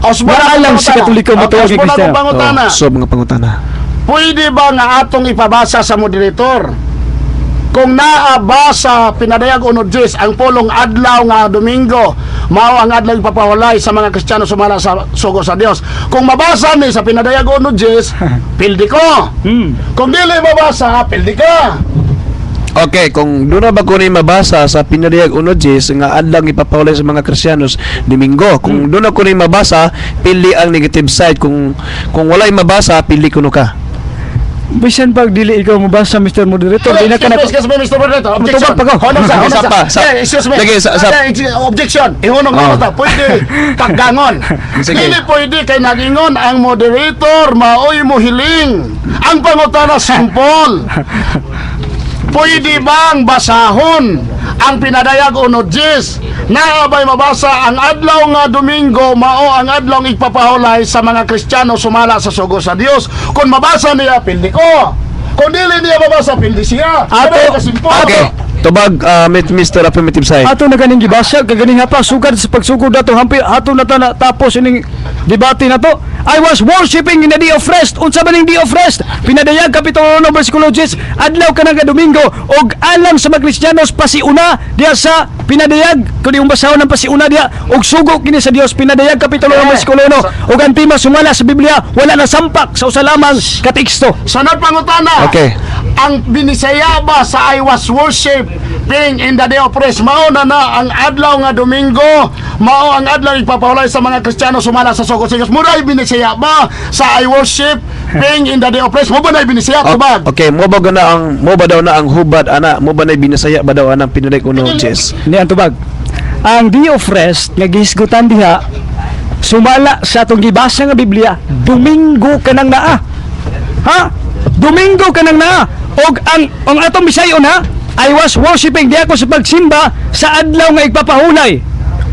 Osborne, Wala lang akong sa Katoliko pangutana. matuwag kay Osborne, akong Kristiyano. pangutana. Oh, so mga pangutana. Pwede ba nga atong ipabasa sa moderator? Kung naa ba sa Pinadayag 1:10 ang pulong adlaw nga Domingo mao ang adlaw ipapahulay sa mga Kristiyano sumala sa sugo sa Dios. Kung mabasa ni sa Pinadayag 1:10, pildi ko. Kung dili mabasa, pildi ka. Okay, kung doon na ba ko ni mabasa sa Pinadayag 1:10 nga adlaw ipapahulay sa mga Kristiyanos Domingo. Kung doon ako ni mabasa, pili ang negative side. Kung walay mabasa, pili kuno ka. Bisan pag dili ikaw mabasa, Mr. Moderator, di na ka na Excuse me, Mr. Moderator. Objection. Matubag pa ko. Honong sa, honong Sa sa. pa, sa. Eh, excuse me. Lagi, sa. Eh, objection. Ihunong Oh. oh. ta. Pwede paggangon. Sige. Dili pwede kay nagingon ang moderator maoy mo hiling. Ang pangutana simple. Pwede bang basahon ang Pinadayag 1:10? Naa bay mabasa ang adlaw nga Domingo mao ang adlaw ipapahulay sa mga Kristiyano sumala sa sugo sa Dios? Kung mabasa niya, pildi ko. Kung dili niya mabasa, pildi siya. Ganun kasimple. Okay. Tubag, Mr. Affirmative side. Ato na ganing gibasa kaganing pa sugad sa pagsugod nato hampi ato na ta na tapos ining debate na to. "I was worshiping in the day of rest." Unsa ba ning day of rest? Pinadayag kapitulo 1 bersikulo 10, adlaw ka nga Domingo og alang sa mga Kristiyanos pasiuna diha sa Pinadayag. Kun imong basahon ang pasiuna diha og sugo kini sa Dios, Pinadayag kapitulo 1 bersikulo 1, ug ang tema sumala sa Biblia wala na sampak sa usa lamang ka teksto. Sunod pangutana. Okay. Ang binisaya ba sa "I was worship being in the day of rest" mao na na ang adlaw nga Domingo mao ang adlaw ipapahulay sa mga Kristiyano sumala sa sugo sa Dios? Mo na binisaya ba sa "I worship being in the day of rest"? Mo ba na binisaya? Tubag. Okay, mo ba daw na ang hubad ana, mo ba na binasaya ba daw anang Pinadayag 1:10? Ni ang tubag. Ang day of rest nga gihisgutan diha sumala sa atong gibasa nga Biblia, Domingo kanang naa. Ha? Domingo kanang naa. Og ang atong bisayon ha, "I was worshiping," diha ko sa pagsimba sa adlaw nga igpapahulay.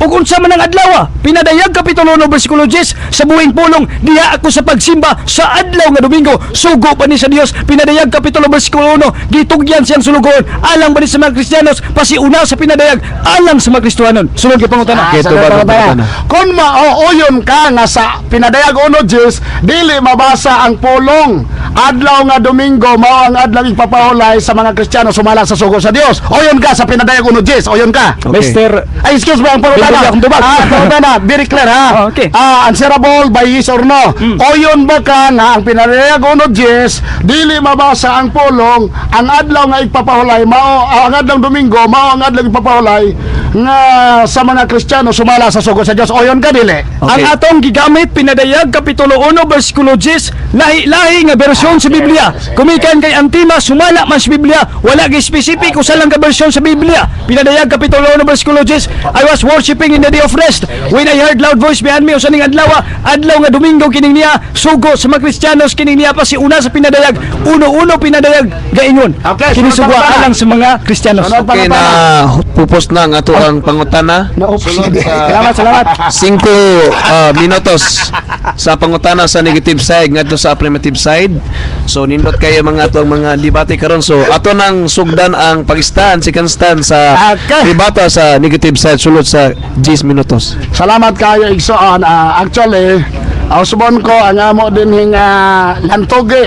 Ug unsa man ang adlaw? Pinadayag kapitulo 1 bersikulo 10 sa buhing pulong, diha ako sa pagsimba sa adlaw nga Domingo. Sugo pa ni sa Dios. Pinadayag kapitulo bersikulo 1, gitugyan siyang sulugoon alang ba ni sa mga Kristiyanos, pasiuna sa pinadayag alang sa mga Kristohanon. Sulod kay pangutana. Okay, Sa tubag ang pangutana. pangutana. Kung maooyon ka nga sa pinadayag uno Diyos, dili mabasa ang pulong. Adlaw nga Domingo mao ang adlaw ipapahulay sa mga Kristiyano sumala sa sugo sa Dios. Oyon ka sa pinadayag uno Diyos, oyon ka. Okay. Mr. Ay, excuse me, ang pangutana. Bigyan akong tubag. Ah, pangutana, very clear ha. Oh, okay. Ah, answerable by yes or no. Oyon ba ka nga ang pinadayag uno Diyos, dili mabasa ang pulong, ang adlaw nga ipapahulay mao ang adlaw Domingo mao ang adlaw ipapahulay nga sa mga Kristiyano sumala sa sugo sa Dios. Oyon ka dili? Okay. Ang atong gigamit pinadayag kapitulo 1 bersikulo 10, lahi-lahi nga bersyon sa Biblia. Kumikan kay ang tema sumala man sa Biblia, wala gi specific usa lang ka bersyon sa Biblia. Pinadayag kapitulo 1 bersikulo 10, "I was worshiping in the day of rest when I heard loud voice behind me." Usa ning adlaw? Adlaw nga Domingo kining niya, sugo sa mga Kristiyanos kining niya pa si una sa pinadayag 1:1 pinadayag gaingon. Okay, kini sunod sugwa pangutana. alang sa mga Kristiyanos. Sunod. Okay na pupos na ang ato ang pangutana. Sulod Salamat, salamat. 5 minutos sa pangutana sa negative side ngadto sa affirmative side. So nindot kayo mga ato ang mga debate karon. So ato nang sugdan ang pag-stand, second stand sa Okay. debata sa negative side sulod sa 10 minutos. Salamat kayo, igsoon. Ah, actually, usbon ko ang amo din nga lantogi.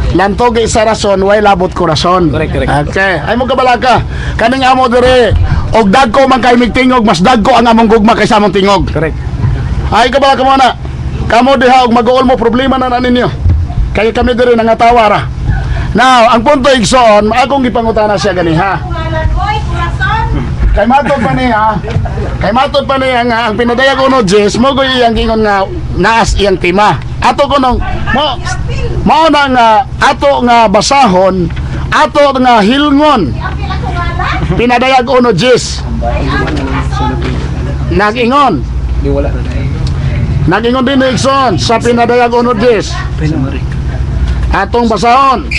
Lantogi sa rason, way labot ko rason. Correct, correct. Okay. Ay mo kabalaka. Kaning amo dire, og dagko man kay mig tingog, mas dagko ang among gugma kaysa among tingog. Correct. Ay kabalaka mo na. Kamo diha og mag-uol mo problema na na ninyo. Kaya kami dire nangatawa ra. Now, ang punto, igsoon, akong gipangutana siya ganiha. Oy, kurason! Kay matod pa niya nga ang pinadayag uno Jess mo goy iyang gingon nga naas iyang tema. Ato ko nung mo mao na nga ato nga basahon, ato nga hilngon Apil ako ngalan? pinadayag uno Jess. Ay, ang kurason! Nagingon. Nagingon din ni Igsoon sa pinadayag uno Jess. Atong basahon.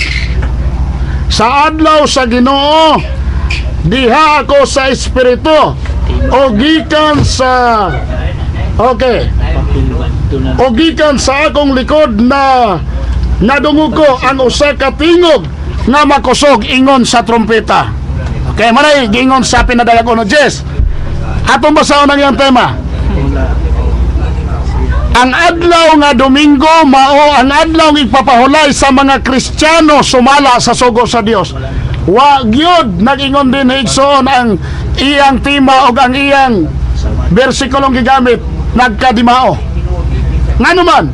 Sa adlaw sa Ginoo, diha ako sa espiritu o gikan sa okay o gikan sa akong likod na nadungog ko ang usa ka tingog nga makusog ingon sa trompeta. Okay, manay giingon sa pinadayag uno Jess. Atong basahon ang iyang tema. Ang adlaw nga Domingo mao ang adlaw nga ipapahulay sa mga Kristiyano sumala sa sugo sa Dios. Wa gyud nag-ingon din igsoon ang iyang tema og ang iyang bersikulong gigamit nagkadimao. Ngano man?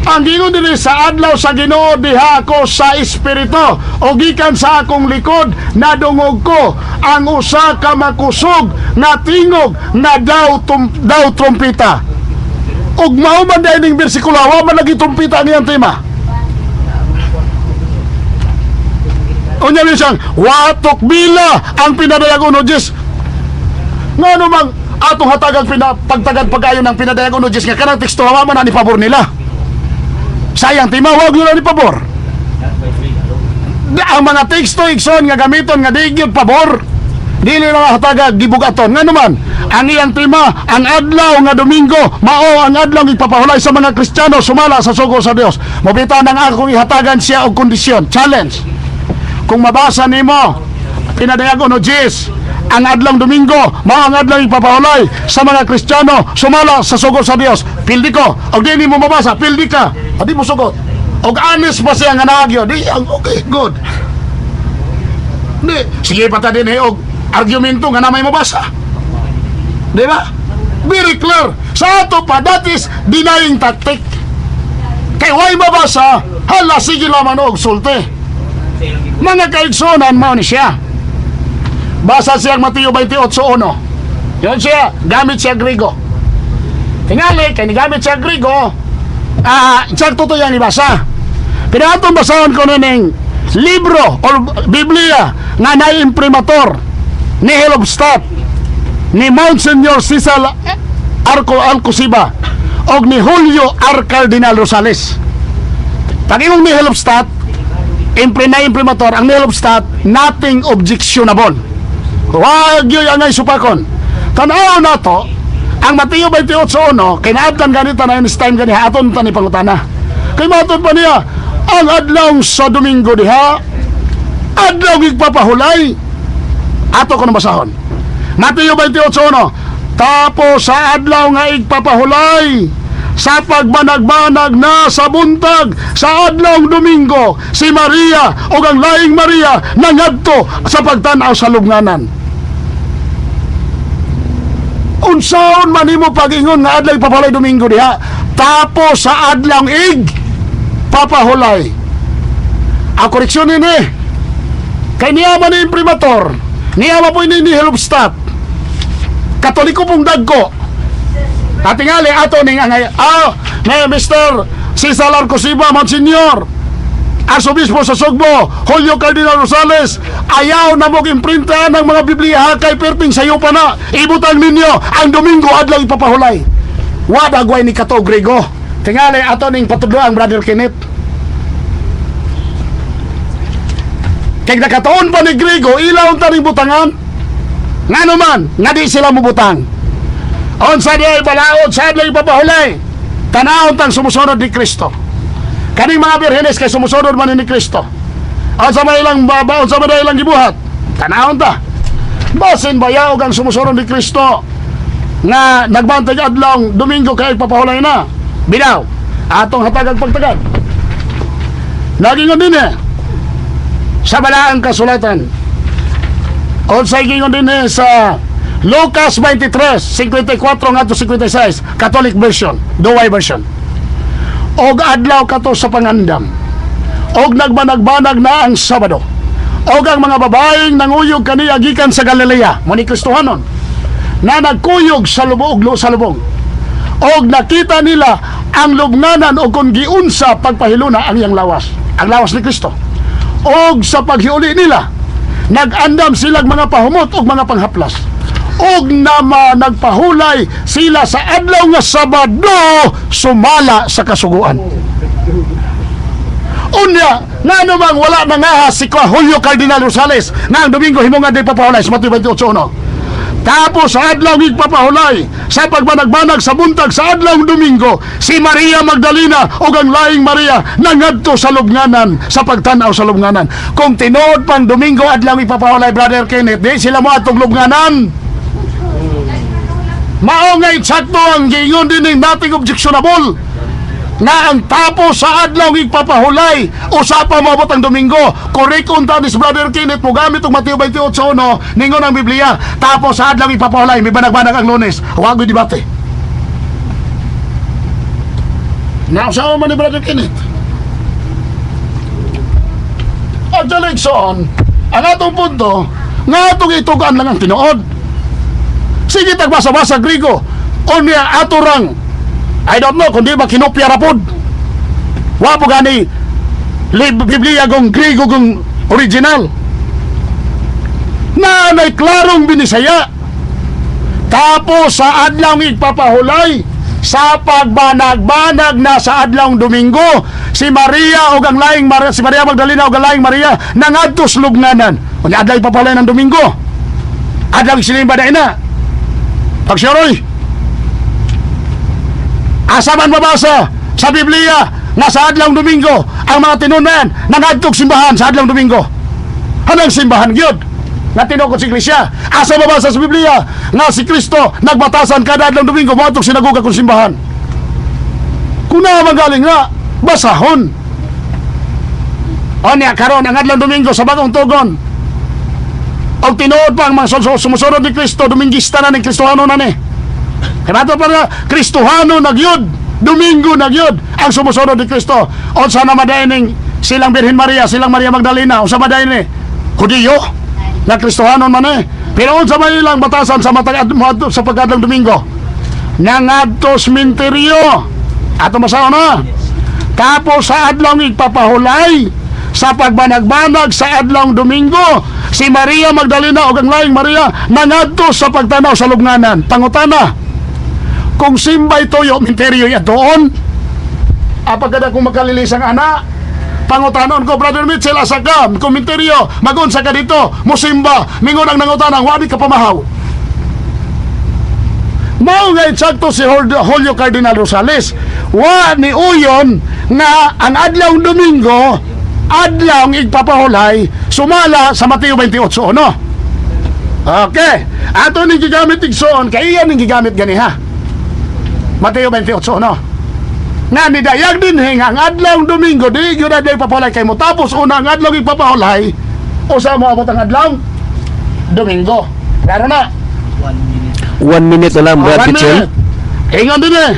Ang gingon dinhi sa adlaw sa Ginoo diha ako sa espiritu o gikan sa akong likod nadungog ko ang usa ka makusog nga tingog nga daw trumpita. Ug mao man dahil ning bersikulo, wa man lagi trumpita ang iyang tema. Unya niya siyang, watok bila ang pinadayag uno Diyos. Ngano mang atong hatagang pagtagad pag-ayon ng pinadayag uno Diyos nga kanang teksto wa man na ni pabor nila. Sayang tema, wag yun na ni pabor. Ang mga teksto, igsoon, nga gamiton nga di gyud pabor. Dili na hatagag gibugaton. Ngano man, ang iyang tema, ang adlaw nga Domingo, mao ang adlaw ipapahulay sa mga Kristiyano sumala sa sugo sa Dios. Mobita nang akong ihatagan siya og kondisyon, challenge. Kung mabasa nimo pinadayag uno Jis, ang adlaw Domingo mao ang adlaw ipapahulay sa mga Kristiyano sumala sa sugo sa Dios, pildi ko. Og di nimo mabasa, pildi ka. Adi mo sugot. Og honest pa siya nga naagyo, di ang okay, good. Di, sige pa ta din eh, og argumento nga na may mabasa. Di ba? Very clear. Sa ato pa, that is denying tactic. Kay way mabasa, hala sige lamang og sulti. Mga kaigsunan, mao ni siya. Basa siyang Mateo 28:1. Yun siya, gamit siya Grigo. Tingali, kay nigamit siya Grigo, eksakto to yan ibasa. Pero atong basahon ko na ning libro or Biblia nga na-imprimatur ni Helobstat, ni Monsignor Cesar Arco Alcosiba og ni Julio R. Cardinal Rosales. Pag imong ni Helobstat, impre na imprimatur, ang Nihilobstat, nothing objectionable. Wag yun ang supakon. Tanaw na to, ang Mateo 28:1, kinaabtan ganito na time gani aton ta ni pangutana. Kay matod pa niya, ang adlaw sa Domingo diha, adlaw igpapahulay. Ato ko basahon. Mateo 28:1, tapos sa adlaw nga igpapahulay, sa pagbanag-banag na sa buntag sa adlaw Domingo, si Maria o ang laing Maria nangadto sa pagtan-aw sa lubnganan. Unsaon man nimo pag-ingon nga adlaw ipapahulay Domingo diha, tapos sa adlaw ig papahulay? Ang koreksyon nini kay niya man ni imprimatur, niya man po ni Helmstadt, Katoliko pong dagko. Atingali ato ning angay ni Mr. Cesar Arcosiba, Monsignor Arsobispo sa Sugbo, Julio Cardinal Rosales, ayaw na mong imprinta ng mga Biblia kay perting sayo pa na. Ibutang ninyo, ang Domingo adlaw ipapahulay. Wada gway ni Kato Grego. Tingali ato ning patudlo ang Brother Kenneth. Kay nakataon pa ni Grego, ilaw ta ning butangan. Nga naman, nga di sila mubutang. Unsa di ay balaod sa adlaw ipapahulay? Tanawon tang sumusunod ni Kristo. Kaning mga birhenes kay sumusunod man ni Kristo. Unsa man ilang baba, unsa man ilang gibuhat? Tanawon ta. Basin bayaog ang sumusunod ni Kristo nga nagbantay adlaw Domingo kay ipapahulay na. Binaw, atong hatag ang pagtagad. Nagingon din eh sa balaang kasulatan. Unsay gingon din eh sa Lucas 23:54 ngadto 56, Catholic version, Duway version. Og adlaw kato sa pangandam. Og nagbanag-banag na ang Sabado. Og ang mga babaeng nanguyog kaniya gikan sa Galilea, mo ni Kristohanon, na nagkuyog sa lubog sa lubong. Og nakita nila ang lubnganan og kung giunsa pagpahiluna ang iyang lawas, ang lawas ni Kristo. Og sa paghiuli nila, nag-andam silang mga pahumot og mga panghaplas. Og nama nagpahulay sila sa adlaw nga Sabado sumala sa kasuguan. Unya, nga namang wala na nga si Julio Cardinal Rosales na ang Domingo himo nga di papahulay sa Mateo 28:1. Tapos sa adlaw igpapahulay, sa pagbanagbanag sa buntag sa adlaw Domingo, si Maria Magdalena o ang laing Maria nangadto sa lubnganan sa pagtan-aw sa lubnganan. Kung tinuod pang Domingo adlaw ipapahulay, Brother Kenneth, di sila mo atong lubnganan. Mao nga eksakto ang giingon din ning nothing objectionable nga ang tapos sa adlaw igpapahulay usapa moabot ang Domingo. Correct unta ni Brother Kenneth mo gamit og Mateo 28:1, ningon ang Biblia tapos sa adlaw ipapahulay, may banag-banag ang Lunes. Wa gyud debate. Nausawa man ni Brother Kenneth. Actually, igsoon, ang atong punto nga atong itugan lang ang tinuod. Sige, tagbasa-basa Grigo. Unya ato rang, I don't know kung di ba kinopya ra pod. Wa po gani Biblia gong Grigo gong original. Na nay klarong binisaya. Tapos sa adlaw igpapahulay, sa pagbanag-banag na sa adlaw Domingo, si Maria og ang laing Maria, si Maria Magdalena og ang laing Maria nangadto sa lubnganan. Unya adlaw ipapahulay ng Domingo. Adlaw isinimba na ina. Pagsiroy. Asa man mabasa sa Biblia nga sa adlaw Domingo ang mga tinunan nangadtog simbahan sa adlaw Domingo? Hanang simbahan gyud nga tinukod sa iglesia. Asa mabasa sa Biblia nga si Kristo nagbatasan kada adlaw Domingo moadtog sinagoga kung simbahan? Kung naa magaling nga, basahon. Onya karon ang adlaw Domingo sa bagong tugon. Og tinuod pa ang mga sumusunod ni Kristo, Domingista na ni Kristohano na ni. Kaya bato pa na, Kristohano na gyud, Domingo na gyud ang sumusunod ni Kristo. Unsa na madayon silang Birhen Maria, silang Maria Magdalena, unsa madayon ni? Hudiyo na Kristohanon man eh. Pero unsa may ilang batasan sa matag moadto sa pag-adlong Domingo? Nangadto sementeryo. Ato masaw na. Tapos sa adlaw igpapahulay, sa pagbanagbanag sa adlaw Domingo, si Maria Magdalena ug ang laing Maria nangadto sa pagtanaw sa lubnganan. Pangutana, kung simbay toyo, minteryo ya doon? Apag kada kung makalilisang ana, pangutanon ko, Brother Mitchell, asa ka? Komentaryo, magunsa ka dito, musimba, mingon ang nangutana, wadi ka pamahaw. Mao nga insakto si Julio Cardinal Rosales. Wa ni uyon nga ang adlaw Domingo adlaw ang igpapahulay sumala sa Mateo 28:1. Okay. Ato ning gigamit igsoon kay iyan ning gigamit ganiha. Mateo 28:1. Nga nidayag din nga ang adlaw Domingo di gyud adlaw ipapahulay kay mo tapos una ang adlaw ipapahulay usa mo abot ang adlaw Domingo. Klaro na. 1 minute. 1 minute na lang, Brad One Mitchell. minute. Ingon din eh.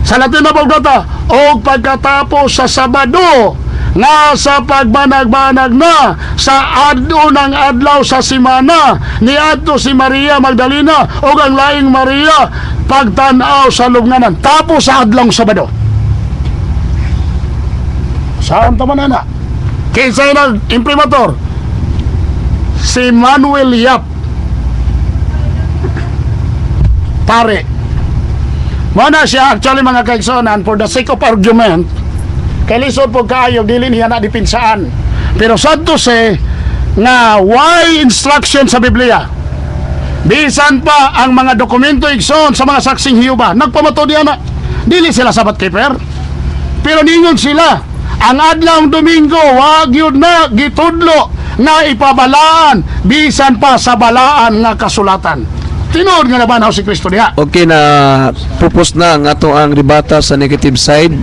Sa Latin na pagdata, o pagkatapos sa Sabado, nga sa pagbanag-banag na sa adunang adlaw sa simana niadto si Maria Magdalena ug ang laing Maria pagtan-aw sa lubnganan tapos sa adlong Sabado. Saan ta man ana? Kinsay nag-imprimator? Si Manuel Yap. Pare. Mana siya actually, mga kaigsonan, for the sake of argument, kay lisod po kaayo dili niya na dipinsaan. Pero sad to say nga why instruction sa Biblia. Bisan pa ang mga dokumento, igsoon, sa mga Saksing Hiyuba, nagpamato diya na. Dili sila Sabbath keeper. Pero ningon sila, ang adlaw Domingo, wag yun na gitudlo na ipabalaan bisan pa sa balaan nga kasulatan. Tinuod nga nabanhaw si Kristo diha. Okay na, pupos na ang ato ang ribata sa negative side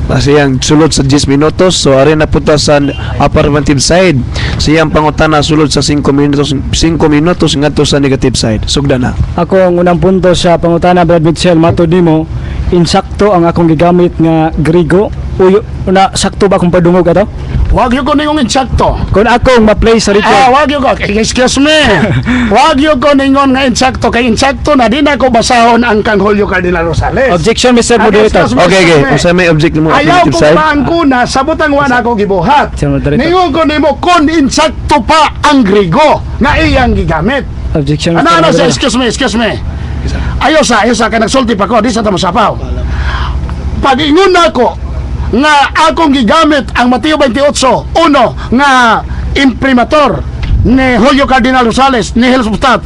kasi ang sulod sa 10 minutos. So ari na punta sa affirmative side. Siyang pangutana sulod sa 5 minutos, 5 minutos ngadto sa negative side. Sugda na. Ako ang unang punto sa pangutana, Brad Mitchell, matod nimo insakto ang akong gigamit nga Grigo. Uy, una sakto ba akong padungog ato? Wag yun ko ningong insakto. Kung akong ma-play sa record. Ah, wag yun ko. Excuse me. Wag yun ko ningon nga insakto kay insakto na di na ko basahon ang kang Julio Cardinal Rosales. Objection, Mr. Ah, Moderator. excuse me. Okay. Unsa may object nimo Ayaw affirmative ko side? maangkuna sa butang wa na ako gibuhat. Sir Moderator. Ningon ko nimo kon insakto pa ang Grigo na iyang gigamit. Objection, Mr. Ano ano sa Moderator. Excuse me, excuse me. Ayo sa kay nagsulti pa ko, di sa ta mosapaw. Pag ingon na ako nga akong gigamit ang Mateo 28:1 nga imprimator ni Julio Cardinal Rosales ni Helsbustat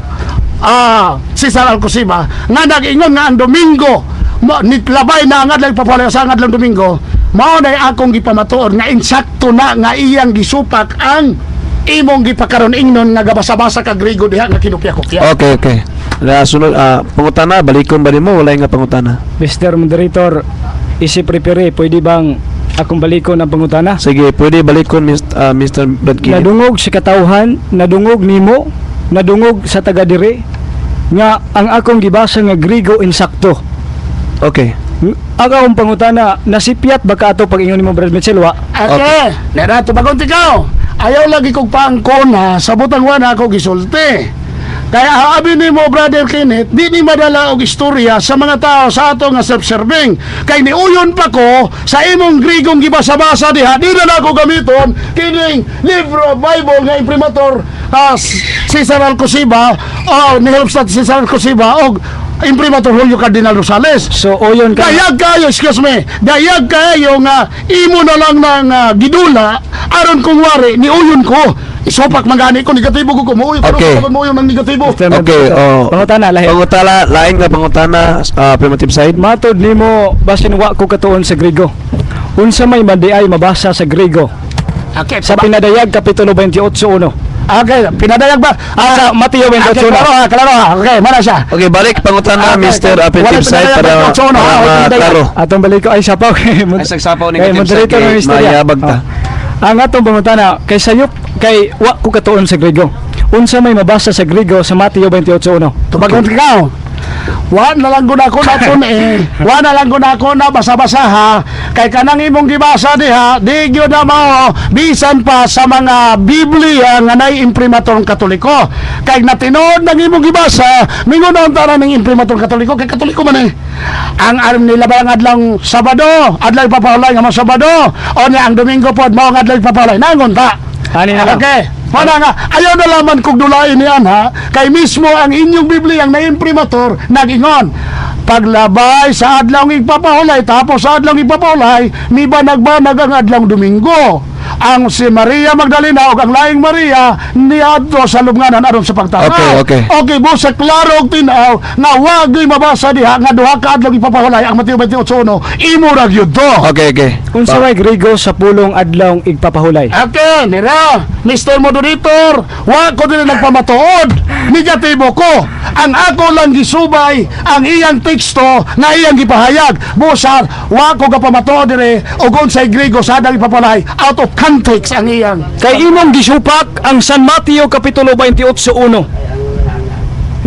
Cesar Alcosiba nga nag-ingon nga ang Domingo nitlabay na ang adlaw ipapalay sa ang adlaw Domingo, mao na akong gipamatuod nga insakto na nga iyang gisupak ang imong gipakaron ingnon nga gabasa-basa ka Grigo diha nga kinupya-kupya. Okay. Na sunod pangutana, balikon ba nimo walay nga pangutana? Mr. Moderator, isip referee, pwede bang akong balikon ang pangutana? Sige, pwede balikon, Mr. Brad Kenneth. Nadungog sa katawhan, nadungog nimo, nadungog sa taga diri nga ang akong gibasa nga Grigo insakto. Okay. Ang akong pangutana, nasipyat ba ka ato pag ingon nimo, Brad Mitchell, wa? Okay, nera tubagon tikaw. Ayaw lagi kong paangkona sa butang wa na ako gisulti. Kaya abi nimo, Brother Kenneth, di ni madala og istorya sa mga tao sa ato nga self-serving. Kay niuyon pa ko sa imong Grigong gibasa-basa diha, di na nako gamiton kining libro Bible nga imprimator Cesar Alcosiba o ni Helpstat Cesar Alcosiba og imprimator Julio Cardinal Rosales. So oyon ka. Dayag kayo, excuse me, dayag kayo nga imo na lang ng gidula aron kung wari ni uyon ko. Isupak man gani ko negatibo ko kumuuyon Okay. ko muuyon ng negatibo. Mr. Okay, Moderator. oh. Pangutana lahi. Pangutana, lain nga pangutana, affirmative side. Matod nimo basin wa ko katuon sa Grigo. Unsa may madiay mabasa sa Grigo? Okay, Sa Pinadayag kapitulo 28:1. Okay, pinadayag ba? Sa Mateo Okay, 28:1. klaro ha, klaro ha. Okay, mana siya. Okay, balik pangutana, Okay, Mr. okay. Affirmative Wala side pinadayag para, 28, no? para Ah, wala pinadayag. klaro. Atong balik ko ay sapaw kay Ay, sagsapaw kay negative side moderator kay ng istorya. mayabag ta. Oh. Ang atong pangutana kay sayop kay wa ko katuon sa Grigo. Unsa may mabasa sa Grigo sa Mateo 28:1? Tubagon ka. Wa na lang gud ako naton eh. Wa na lang gud ako na basa-basa ha. Kay kanang imong gibasa diha, di gyud na mao bisan pa sa mga Biblia nga nay imprimator Katoliko. Kay natinuod ng imong gibasa, mingon ang tanan ng imprimator Katoliko kay Katoliko man eh. Ang aram nila ba ang adlang Sabado, adlaw ipapahulay nga mo Sabado, o niya ang Domingo pod mao ang adlaw ipapahulay. Nangon ta. Ani na lang. Okay. Mana nga, ayaw na laman kog dulain niyan ha, kay mismo ang inyong Biblia ang na-imprimatur, nag-ingon, paglabay sa adlaw igpapahulay, tapos sa adlaw igpapahulay, nibanag-banag ang adlaw Domingo. Ang si Maria Magdalena o ang laing Maria niadto sa lubnganan aron sa pagtanaw. Okay. Okay, busa klaro og tin-aw nga wagyoy mabasa diha nga duha ka adlaw ipapahulay ang Mateo 28:1, imo ra gyud to. Okay. Unsa may Grigo sa pulong adlaw igpapahulay? Okay, nira, Mr. Moderator, wa ko din nagpamatuod. Negatibo ko. Ang ako lang gisubay ang iyang teksto nga iyang gipahayag. Busar, wa ko gapamatuod dire og unsay Grigo sa adlaw ipapahulay, out of context ang iyang. Kay imong gisupak ang San Mateo kapitulo 28:1.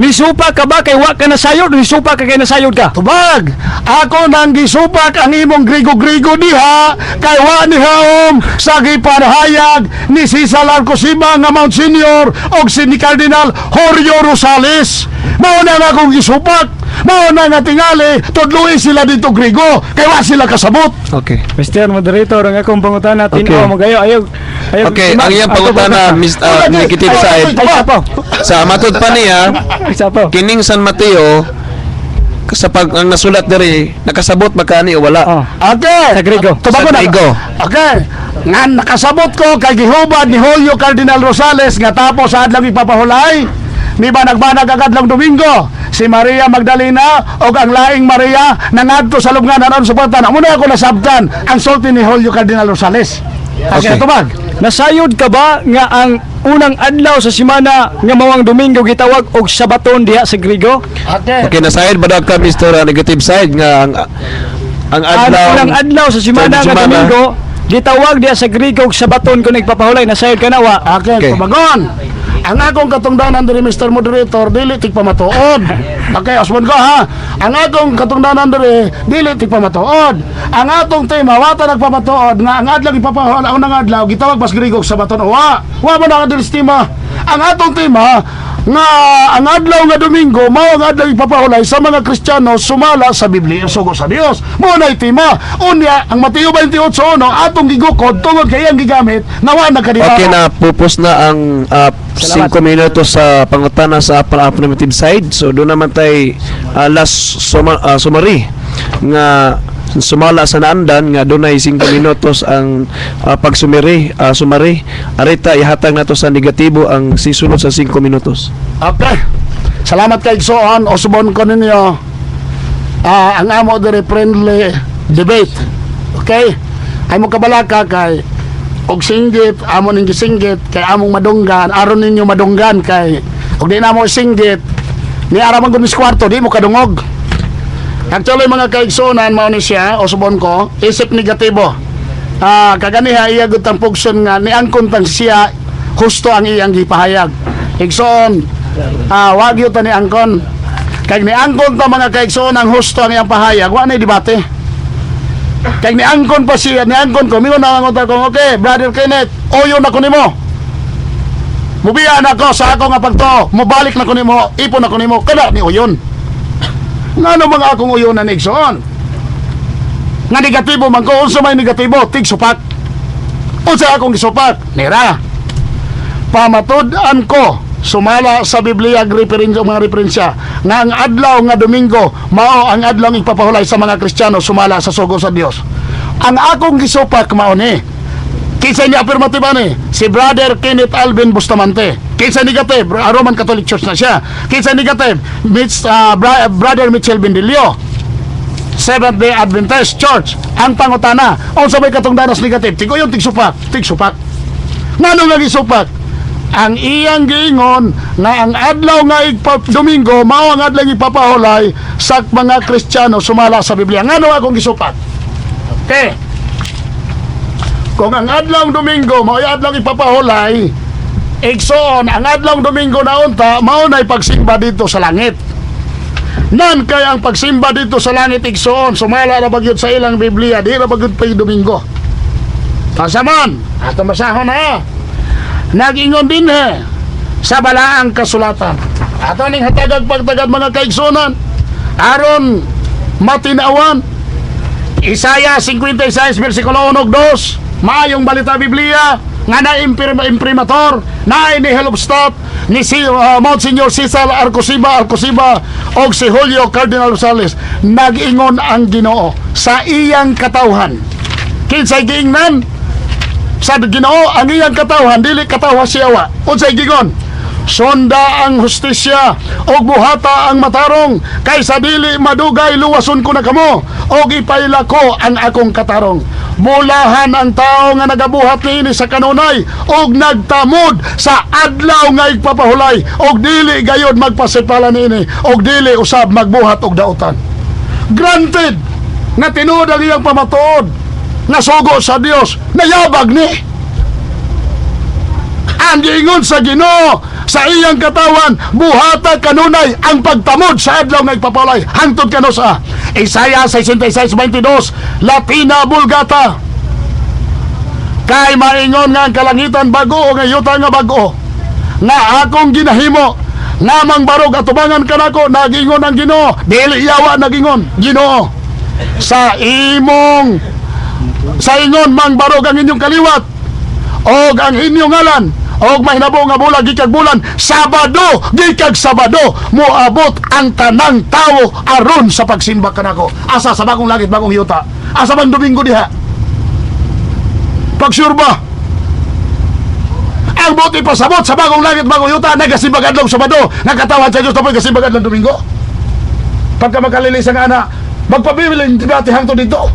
Nisupak ka ba kay wa ka nasayod? Nisupak ka kay nasayod ka? Tubag, ako nang gisupak ang imong Grigo-Grigo diha kay wa ni haom sa gipanahayag ni Cesar Alcosima nga Mount Senior og si ni Cardinal Horio Rosales. Mao na nga akong gisupak. Mao na nga tingali tudloi sila dito Grigo kay wa sila kasabot. Okay. Mr. Moderator, ang akong pangutana, Okay. tinaw mo gayo, ayaw, ayaw, Okay, ang iyang pangutana, Mr. Negative side. Ay, sapaw. Sa matod pa niya, Ay, sapaw. kining San Mateo sa pag ang nasulat diri nakasabot ba kani o wala? Oh. Okay. Sa Grigo. Tubago Sa na. Grigo. Okay. Nga nakasabot ko kay gihubad ni Julio Cardinal Rosales nga tapos sa adlaw ipapahulay. Ni banag-banag ang adlaw Domingo. Si Maria Magdalena o ang laing Maria nangadto sa lubnganan aron sa pagtanaw. Muna ako nasabtan ang sulti ni Julio Cardinal Rosales. Okay. Okay. Tubag. Nasayod ka ba nga ang unang adlaw sa simana nga mawang Domingo gitawag og Sabaton diha sa Grigo? Okay. Okay, nasayod ba daw ka, Mr. Negative side, nga ang Ang adlaw unang adlaw sa simana sa nga simana. Domingo gitawag diha sa Grigo og Sabaton kung nagpapahulay. Nasayod ka na wa? Okay, Okay. tubagon. Ang akong katungdanan diri, Mr. Moderator, dili tigpamatuod. Okay, osbon ko ha. Ang akong katungdanan diri dili tigpamatuod. Ang atong tema wata nagpamatuod nga ang adlaw ipapahol ang unang adlaw gitawag bas Grigo sa baton. Wa. Wa mo na diri sa tema. Ang atong tema nga ang adlaw nga Domingo mao ang adlaw ipapahulay sa mga Kristiyano sumala sa Biblia sugo sa Dios. Mao na tema. Unya ang Mateo 28:1 atong gigukod tungod kay iyang gigamit nga wa nagkadibata. Okay na, pupos na ang Salamat. 5 minutos sa pangutana sa affirmative side. So doon naman tay last summary nga sumala sa naandan nga dunay 5 minutos ang pagsumiri, summary. Arita ihatag nato sa negatibo ang sisunod sa 5 minutos. Okay. Salamat kay Igsoon. Osbon ko ninyo. Ang amo diri friendly debate. Okay? Ay mo kabalaka kay og singgit, amo ning gisinggit kay among madunggan, aron ninyo madunggan kay og di na mo singgit ni ara man gud mis kwarto di mo kadungog. Actually mga kaigsunan mao ni siya, osbon ko, isip negatibo. Kaganiha iya gud tang pugson nga niangkon tang siya husto ang iyang gipahayag. Igsoon, wag yun ta niangkon. Kay niangkon ta mga kaigsoon ang husto ang iyang pahayag, wa na debate. Kay niangkon pa siya, niangkon ko, mingon na ang ko, okay, Brother Kenneth, uyo na ko nimo. Mubiya na ko sa ako nga pagtuo, mubalik na ko nimo, ipon na ko nimo, kada ni uyon. Ngano mga akong uyonan ni igsoon? Nga negatibo man ko, unsa may negatibo, tig supak. Unsa akong gisupak? Nira. Pamatud-an ko sumala sa Biblia ang referensya, mga referensya nga ang adlaw nga Domingo mao ang adlaw ipapahulay sa mga Kristiyano sumala sa sugo sa Dios. Ang akong gisupak mao ni. Kinsa ni affirmative ani? Si Brother Kenneth Alvin Bustamante. Kinsa negative? Roman Catholic Church na siya. Kinsa negative? Brother Mitchell Bendilio. Seventh Day Adventist Church. Ang pangutana, unsa may katungdanas negative? Tigoyon tigsupak, tigsupak. Ngano nga gisupak? Ang iyang giingon nga ang adlaw nga Domingo mao ang adlaw ipapahulay sa mga Kristiyano sumala sa Biblia. Ngano akong gisupak? Okay. Kung ang adlaw Domingo mao ay adlaw ipapahulay, igsoon ang adlaw Domingo na unta mao nay pagsimba dito sa langit. Nan kay ang pagsimba dito sa langit igsoon sumala ra bagyod sa ilang Biblia, di ra bagyod pay Domingo. Tasaman, ato masahon na. Nag-ingon din he sa balaang kasulatan. Ato ning hatagag pagtagad mga kaigsunan aron matinawan. Isaiah 56 versikulo 1 ug 2, maayong balita Biblia Nga na imprimatur, na ni Head of Staff ni si Monsignor Cesar Arcosiba Arcosiba og si Julio Cardinal Rosales. Nag-ingon ang Ginoo sa iyang katawhan. Kinsay giingnan sa Ginoo ang iyang katawhan, dili katawhan siya wa. Unsay giingon? Sunda ang hustisya og buhata ang matarong, kay sa dili madugay luwason ko na kamo og ipaila ko ang akong katarong. Bulahan ang tao nga nagabuhat niini sa kanunay og nagtamod sa adlaw nga igpapahulay, og dili gayod magpasipala niini og dili usab magbuhat og dautan. Granted nga tinuod ang iyang pamatuod nga sugo sa Dios, nayabag ni ang giingon sa Ginoo sa iyang katawan, buhata kanunay ang pagtamod sa adlaw nga igpapalay hangtod kanusa. Isaiah 66:22, Latina Vulgata. Kay maingon nga ang kalangitan bago o nga yuta nga bago nga akong ginahimo nga mangbarog atubangan kanako, nagingon ang Ginoo, dili yawa, nagingon Ginoo sa imong sa ingon mangbarog ang inyong kaliwat og ang inyong ngalan, og mahinabo nga bulan gikag bulan, Sabado gikag Sabado, moabot ang tanang tawo aron sa pagsimba kanako. Asa sa bagong langit, bagong yuta? Asa bang Domingo diha? Pag-sure ba ang buot ipasabot sa bagong langit, bagong yuta, nagasimbag adlaw Sabado nga katawan sa Dios tapoy gasimbag adlaw Domingo? Pagka makalilis ang ana, magpabilin debate hangtod dito.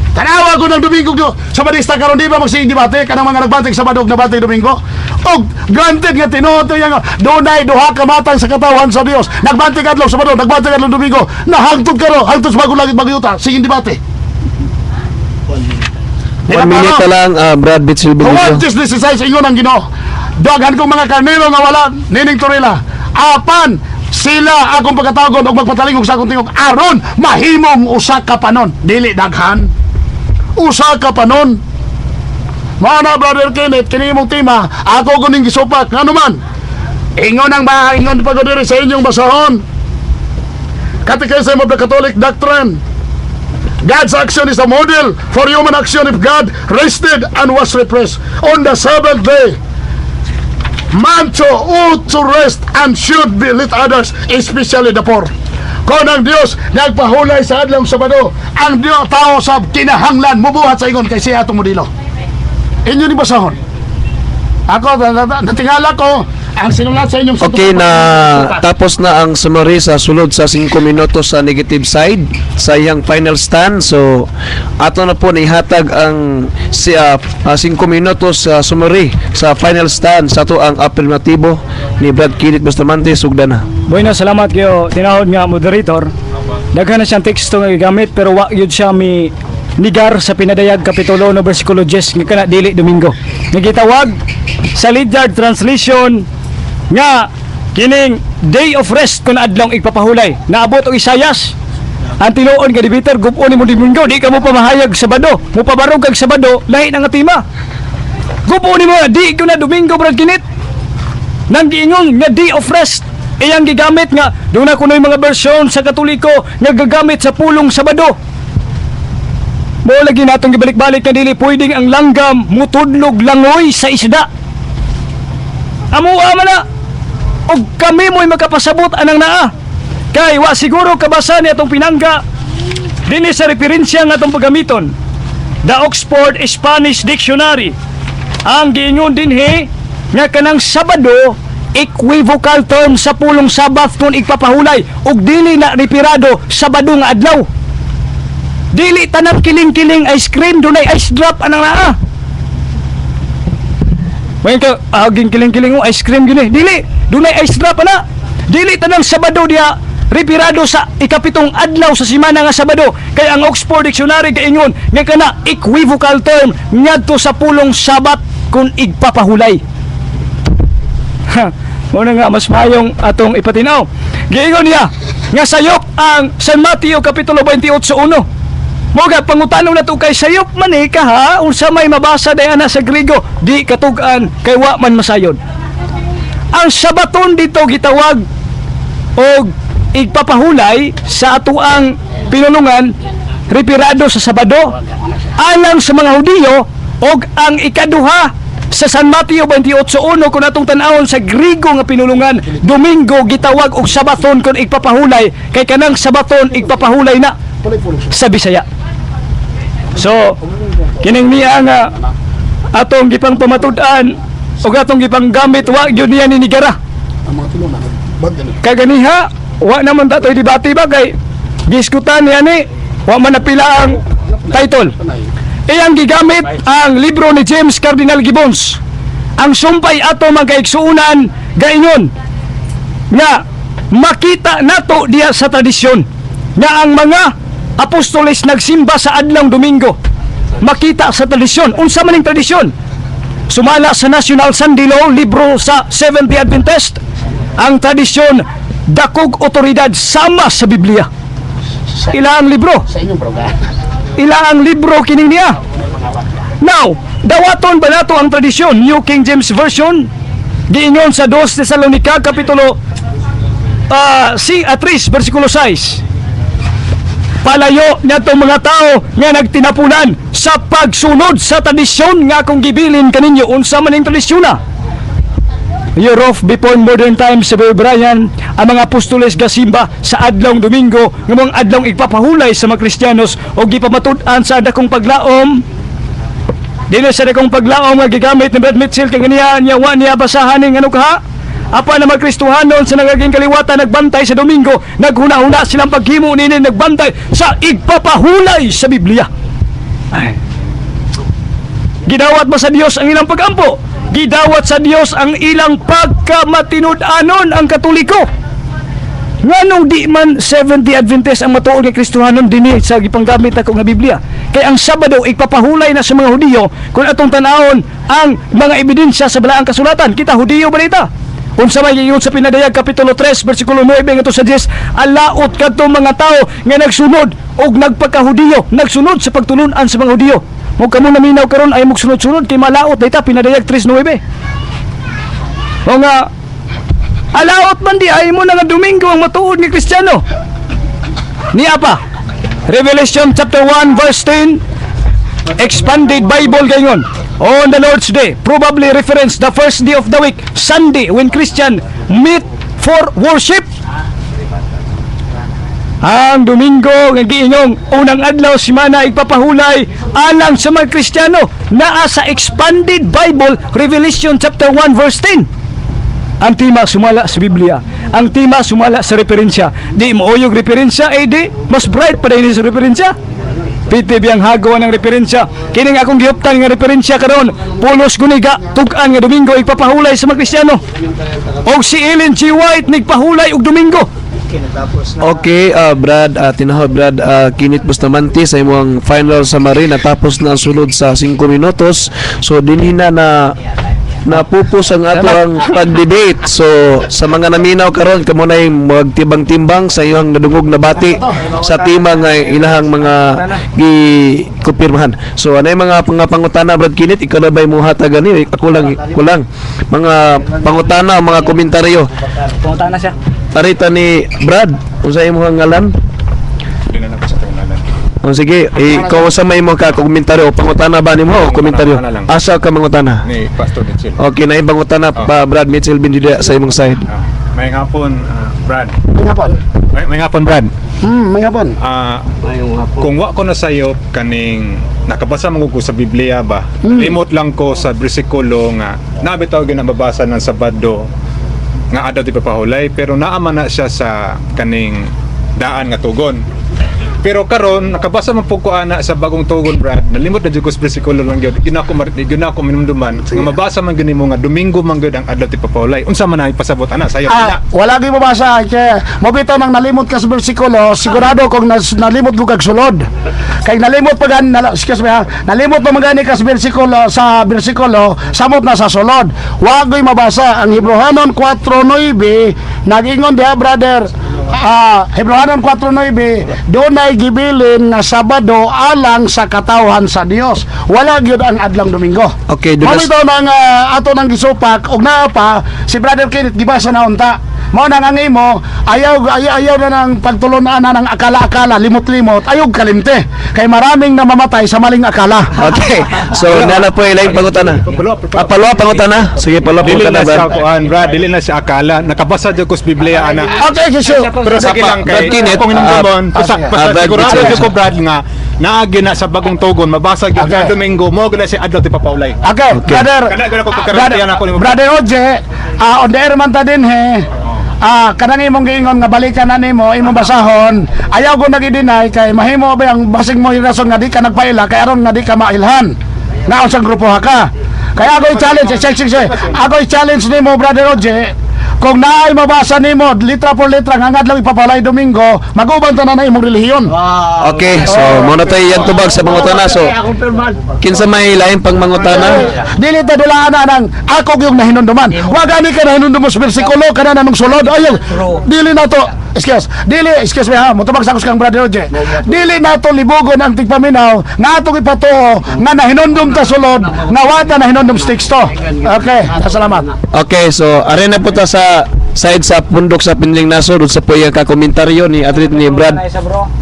Tanawa ko ng Domingo do. Sa Sabadista karon, di ba magsiging debate kanang mga nagbanting Sabado ug nabantay Domingo? Og granted nga tinuod nga dunay duha ka matang sa katawan sa Dios. Nagbanting adlaw Sabado, nagbanting adlaw Domingo. Nahangtod karon, hangtod sa bagong langit, bagong yuta, siging debate. 1 minute na lang, Brad Bitsil Juan Benito. 10:16, ingon ang Ginoo: "Daghan kong mga karnero nga wala nining torila. Apan sila akong pagkatagon og magpatalingog sa akong tingog aron mahimong usa ka panon." Dili daghan. Usa ka panon. Mana, Brother Kenneth, kini imong tema, ako kuning gisupak ngano man. Ingon ang ingon pa ko diri sa inyong basahon. Catechism of the Catholic Doctrine. God's action is a model for human action. If God rested and was refreshed on the seventh day, man too ought to rest and should be let others, especially the poor. Kung ang Diyos nagpahulay sa adlaw Sabado, ang Diyos tao sa kinahanglan mubuhat sa ingon kay siya atong modelo. Inyo ni basahon. Ako, natingala ko ang sinulat sa inyong Okay na, tapos na ang summary sa sulod sa 5 minutos sa negative side sa iyang final stand. So ato na po nihatag ang si 5 minutos sa summary sa final stand sa ato ang affirmatibo ni Brad Kenneth Bustamante. Sugda na. Bueno, salamat kayo, tinahod nga moderator. Daghan na siyang teksto nga gigamit pero wa gyud siya mi nigar sa Pinadayag kapitulo 1 bersikulo 10 nga kana dili Domingo. Nga gitawag sa Ledyard Translation nga kining day of rest kun adlong igpapahulay. Naabot og Isayas. Ang tinuon nga debater, gub-on nimo Domingo, di ka mo pamahayag Sabado. Mo pabarog kag Sabado, lahi na nga tema. Gub-on nimo di ko na Domingo, Brad Kenneth. Nang giingon nga day of rest iyang gigamit nga doon na kuno'y mga bersyon sa Katoliko nga gagamit sa pulong Sabado. Mo lagi natong gibalik-balik nga dili pwedeng ang langgam mutudlog langoy sa isda. Amuha man na og kami mo'y makapasabot anang naa kay wa siguro kabasa ni atong pinangga dinhi sa referensya nga atong paggamiton, The Oxford Spanish Dictionary. Ang giingon dinhi nga kanang Sabado equivocal term sa pulong Sabbath kung igpapahulay ug dili na referado Sabado nga adlaw. Dili tanang kiling-kiling ice cream, dunay ice drop anang naa. Ngayon ka, aging kiling-kiling mo, ice cream gini. Dili, dunay ice drop ana. Dili tanang Sabado diha referado sa ikapitong adlaw sa simana nga Sabado. Kay ang Oxford Dictionary kaingon nga kana equivocal term ngadto sa pulong Sabat kung igpapahulay. Ha, mao na nga mas mayong atong ipatinaw. Giingon niya nga sayop ang San Mateo kapitulo 28:1. Mo ga pangutanon nato kay sayop man eh ka ha, unsa may mabasa day ana sa Griego, di katug-an kay wa man masayod. Ang Sabaton dito gitawag og igpapahulay sa atuang pinulungan. referado sa Sabado alang sa mga Hudiyo, og ang ikaduha sa San Mateo 28:1, kung atong tan-awon sa Grigo nga pinulungan, Domingo gitawag og Sabaton kon igpapahulay, kay kanang Sabaton igpapahulay na sa Bisaya. So, kining niya nga atong gipang pamatud-an ug atong gipang gamit, wa gyud niya ninigara. Kaganiha, wa naman tatoy debate ba kay giskutan niya ni wa man napila ang title. Iyang gigamit ang libro ni James Cardinal Gibbons. Ang sumpay ato mga kaigsuonan gaingon nga makita nato diha sa tradisyon nga ang mga apostoles nagsimba sa adlong Domingo. Makita sa tradisyon. Unsa man ning tradisyon? Sumala sa National Sunday Law, libro sa Seventh-day Adventist, ang tradisyon dakog otoridad sama sa Biblia. Ila ang libro. Sa inyong programa. Ila ang libro kining niya. Now, dawaton ba nato ang tradisyon? New King James Version, giingon sa 2 Tesalonica, Kapitulo si 3, versikulo 6. Palayo niadtong mga tao nga nagtinapunan sa pagsunod sa tradisyon nga akong gibilin kaninyo. Unsa man ning tradisyon na? Year of Before Modern Times sa Brian, ang mga apostoles gasimba sa adlong Domingo nga mga adlong igpapahulay sa mga Kristiyanos o gipamatud-an sa dakong paglaom. Dili sa dakong paglaom nga gigamit ni Brad Mitchell kay ganiya niya wa niya basahan ning ano kaha. Apa na mga Kristohanon sa nagaging kaliwatan nagbantay sa Domingo, naghuna-huna silang paghimo nini nagbantay sa igpapahulay sa Biblia. Ay. Gidawat ba sa Dios ang ilang pagampo? Gidawat sa Dios ang ilang pagkamatinud-anon ang Katoliko. Nganong di man Seventh-day Adventist ang matuod nga Kristohanon dinhi sa gipanggamit ako nga Biblia? Kay ang Sabado igpapahulay na sa mga Hudiyo kung atong tan-awon ang mga ebidensya sa balaang kasulatan. Kita Hudiyo ba nita? Unsa may giingon sa Pinadayag kapitulo 3 bersikulo 9 ngadto sa 10, alaot kadtong mga tawo nga nagsunod og nagpakahudiyo, nagsunod sa pagtulun-an sa mga Hudiyo. Mo kamo naminaw karon ay magsunod-sunod kay malaot dayta Pinadayag 3:9. O nga alaot man di ay mo na nga Domingo ang matuod nga Kristiyano. Niya pa. Revelation chapter 1 verse 10, Expanded Bible gayon. On the Lord's Day, probably reference the first day of the week, Sunday, when Christian meet for worship. Ang Domingo nga giingong unang adlaw simana igpapahulay alang sa mga Kristiyano naa sa Expanded Bible, Revelation chapter 1 verse 10. Ang tema sumala sa Biblia. Ang tema sumala sa referensya. Di mo uyog referensya, eh di, mas bright pa din sa referensya. PTB ang hagawa ng referensya. Kining akong gihuptan nga referensya karon, pulos guniga, tug-an nga Domingo igpapahulay sa mga Kristiyano. Og si Ellen G. White nagpahulay og Domingo. Okay, Brad, tinahod Brad, Kinit Bustamante sa imong final summary, natapos na ang sulod sa 5 minutos. So dinhi na na napupos ang ato ang pag-debate. So sa mga naminaw karon, kamo na yung magtibang-timbang sa iyong nadungog na bati sa tema nga ilahang mga gikumpirmahan. So ano yung mga pangutana, Brad Kinit, ikaw na ba'y muhatag gani? Ako lang, kulang. Mga pangutana, mga komentaryo. Punta na siya. Arita ni Brad, unsa imong ngalan? O sige, ikaw sa may mo ka komentaryo o pangutana ba nimo o komentaryo? Pangutana lang. Asa ka mangutana? Ni Pastor Mitchell. Okay, na pangutana pa Brad Mitchell Bendidia sa imong side. May hapon, Brad. May hapon. May hapon, Brad. May hapon. Kung wa ko na sayo kaning nakabasa man ko sa Biblia ba. Limot lang ko sa bersikulo nga nabitaw gyud na mabasa ng Sabado nga adto di papahulay, pero naa man na siya sa kaning daan nga tugon. Pero karon nakabasa man pud ko ana sa bagong tugon, Brad. Nalimot na jud ko sa bersikulo lang gyud. Gyud na ako minumduman nga mabasa man gyud nimo nga Domingo man gyud ang adlaw ti papahulay. Unsa man ang ipasabot ana sayo? Wala gyud mabasa kay mo bitaw nang nalimot ka sa bersikulo, sigurado kung nalimot ko kag sulod. Kay nalimot pa gan nala, excuse me ha, nalimot pa man gani ka sa bersikulo, samot na sa sulod. Wa gyud mabasa ang Hebreohanon 4:9 nagingon diha, brother. Hebreohanon 4:9, dunay gibilin nga Sabado alang sa katawhan sa Dios. Wala gyud ang adlang Domingo. Okay, doon Mao bitaw nang ato nang gisupak og naa pa si Brother Kenneth gibasa na unta. Mao nang ang imo ayaw ayaw, ayaw na ng pagtulunan na ng akala-akala, limot-limot, ayaw kalimte. Kay maraming namamatay sa maling akala. Okay. So nana po ilaing pangutana. Ah, paluwa pangutana. Sige, paluwa Dili pangutana na siya Brad. kuan, Brad, dili na siya akala. Nakabasa jud ko sa Biblia ana. Okay, so, Pero sige lang Brad kay Kenneth, kung hinumdumon, basta basta Brad sigurado Mitchell. jud ko, Brad, nga naagi na sa Bagong Tugon, mabasa gyud Okay. sa Domingo mo gud na si adlaw ti papaulay. Okay, brother. Kana gud ako brother, pagkarantiyan ako nimo. Brother Oje, on the air man ta din he. Kanang imong giingon nga balikan na nimo, imong basahon. Ayaw ko nag-deny kay mahimo ba ang basing mo yung rason nga di ka nagpaila kay aron nga di ka mailhan. Nga unsang grupo ha ka. Kaya ako'y challenge, eh, check, check, check. Ako'y challenge nimo, Brother Oje, kung naay mabasa nimo litra por litra nga ang adlaw ipapalay Domingo, mag-uban ta na na imong relihiyon. Okay, so muna tayo yan tubag sa mangutana. So kinsa may laing pang mangutana? Dili ta dulaan na ng ako yung nahinunduman. Wa gani ka nahinundumos bersikulo kana na nung sulod. Ayaw. Dili na to. Excuse. Dili, excuse me ha. Mutubag sa kang Brother Oje. Dili na to libugon ang tigpaminaw nga atong ipatuo nga nahinundum ta sulod nga wa ta nahinundum sa teksto. Okay, salamat. Okay, so are na po ta sa side sa pundok sa Pinling Nasod sa po iyang kakomentaryo ni athlete ni Brad.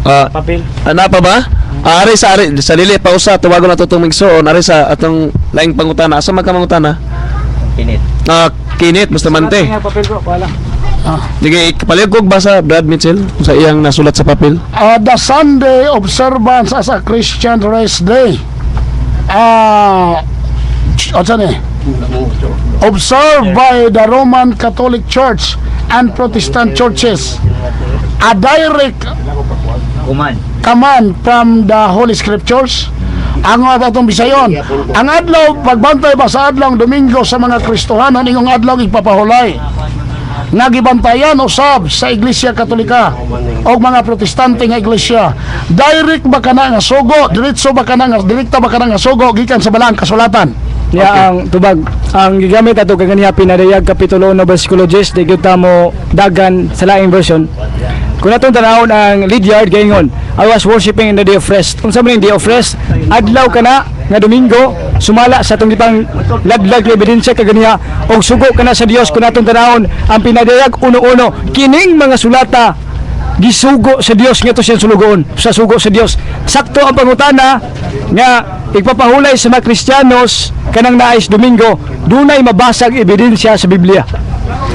Papel. Ana pa ba? Are sa are sa lili pausa tawagon nato tong migsuon are sa atong laing pangutana. Asa man ka mangutana? Kinit. Kinit Bustamante. Papel bro, wala. Sige, palihog ba sa Brad Mitchell sa iyang nasulat sa papel? The Sunday observance as a Christian rest day. Unsa ni? Observed by the Roman Catholic Church and Protestant churches. A direct Kuman. command from the Holy Scriptures. Ang atong Bisayon. Ang adlaw, pagbantay ba sa adlaw Domingo sa mga Kristohanon, ingong adlaw ipapahulay. Nagibantayan usab sa Iglesia Katolika o mga Protestante nga iglesia. Direct ba kana nga sugo, diretso ba kana nga direkta ba kana nga sugo gikan sa balaang kasulatan? Niya ang tubag ang gigamit ato kaganiha pinadayag kapitulo 1 bersikulo 10 di gyud ta mo dagan sa laing version. Kung atong tanawon ang Lydiard gaingon, "I was worshiping in the day of rest." Unsa man yung day of rest? Adlaw kana nga Domingo sumala sa atong gipang laglag nga ebidensya kaganiha og sugo kana sa Dios. Kung atong tanawon ang Pinadayag 1:1, kining mga sulata gisugo sa Dios ngadto siyang sulugoon sa sugo sa Dios. Sakto ang pangutana nga igpapahulay sa mga Kristiyanos kanang naais Domingo, dunay mabasag ebidensya sa Biblia.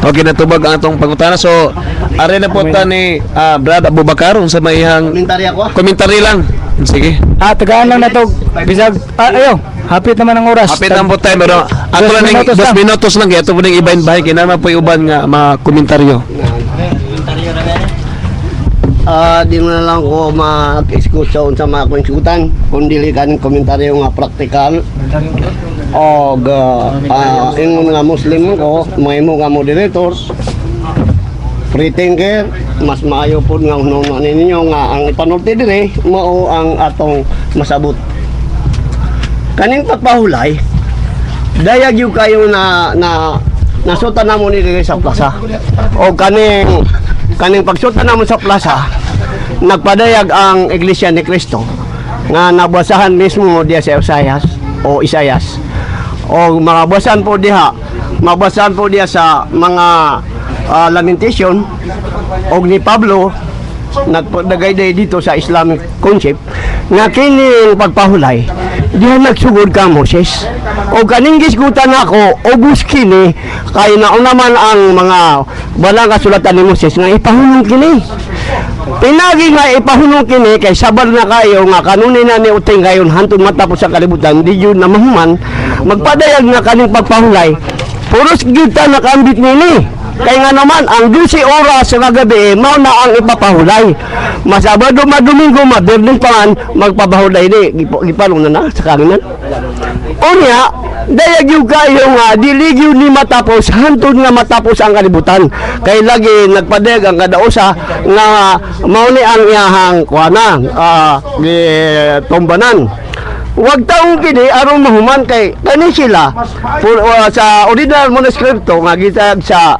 Okay, natubag ang atong pangutana. So, are na po ta ni Brad Abubakar unsa may iyang Komentaryo ako. komentary lang. Sige. Tagaan lang nato bisag ayo hapit naman ang oras. Hapit ang po tayo, pero ato Dos lang ning minutos dos lang. minutos lang kaya ato po ning ibahin bahay kay naman po uban nga mga komentaryo. Di mo na lang ko mag-excuse sa unsa mga akong kung dili kaning komentaryo nga praktikal og ingon nga Muslim ko, mahimo nga moderator, free thinker, mas maayo pod nga hunong ninyo nga ang ipanulti dire mao ang atong masabot kaning pagpahulay. Dayag yung kayo na na nasutan namo ni diri sa plaza o kaning kaning pagsutan namo sa plaza, nagpadayag ang Iglesia ni Cristo nga nabasahan mismo diya sa Isayas o Isayas o makabasahan po diha, mabasahan po diha sa mga lamentation og ni Pablo nagpadagayday dito sa Islamic concept nga kini pagpahulay diha nagsugod ka Moses o kaning gisgutan nako ubos kini kay nauna man ang mga balang kasulatan ni Moses nga ipahulong kini. Pinagi nga ipahulong kini kay sabar na kayo nga kanunay na ni uting kayon hantod matapos sa kalibutan di yun na mahuman magpadayag nga kaning pagpahulay puros gyud ta nakambit nini. Kay nga naman, ang 12 oras sa kagabi, mao na ang ipapahulay. Masabado, madomingo, mabiyernes pa man, magpapahulay ni. Gipalong na na sa kanginan. Unya, dayag yung kayo nga, dili gyud ni matapos, hantod nga matapos ang kalibutan. Kay lagi nagpadayag ang kada usa nga mao ni ang iyahang kuana, tumbanan. Wag taong kini aron mahuman kay kani sila pur, sa original manuskripto nga gitayag sa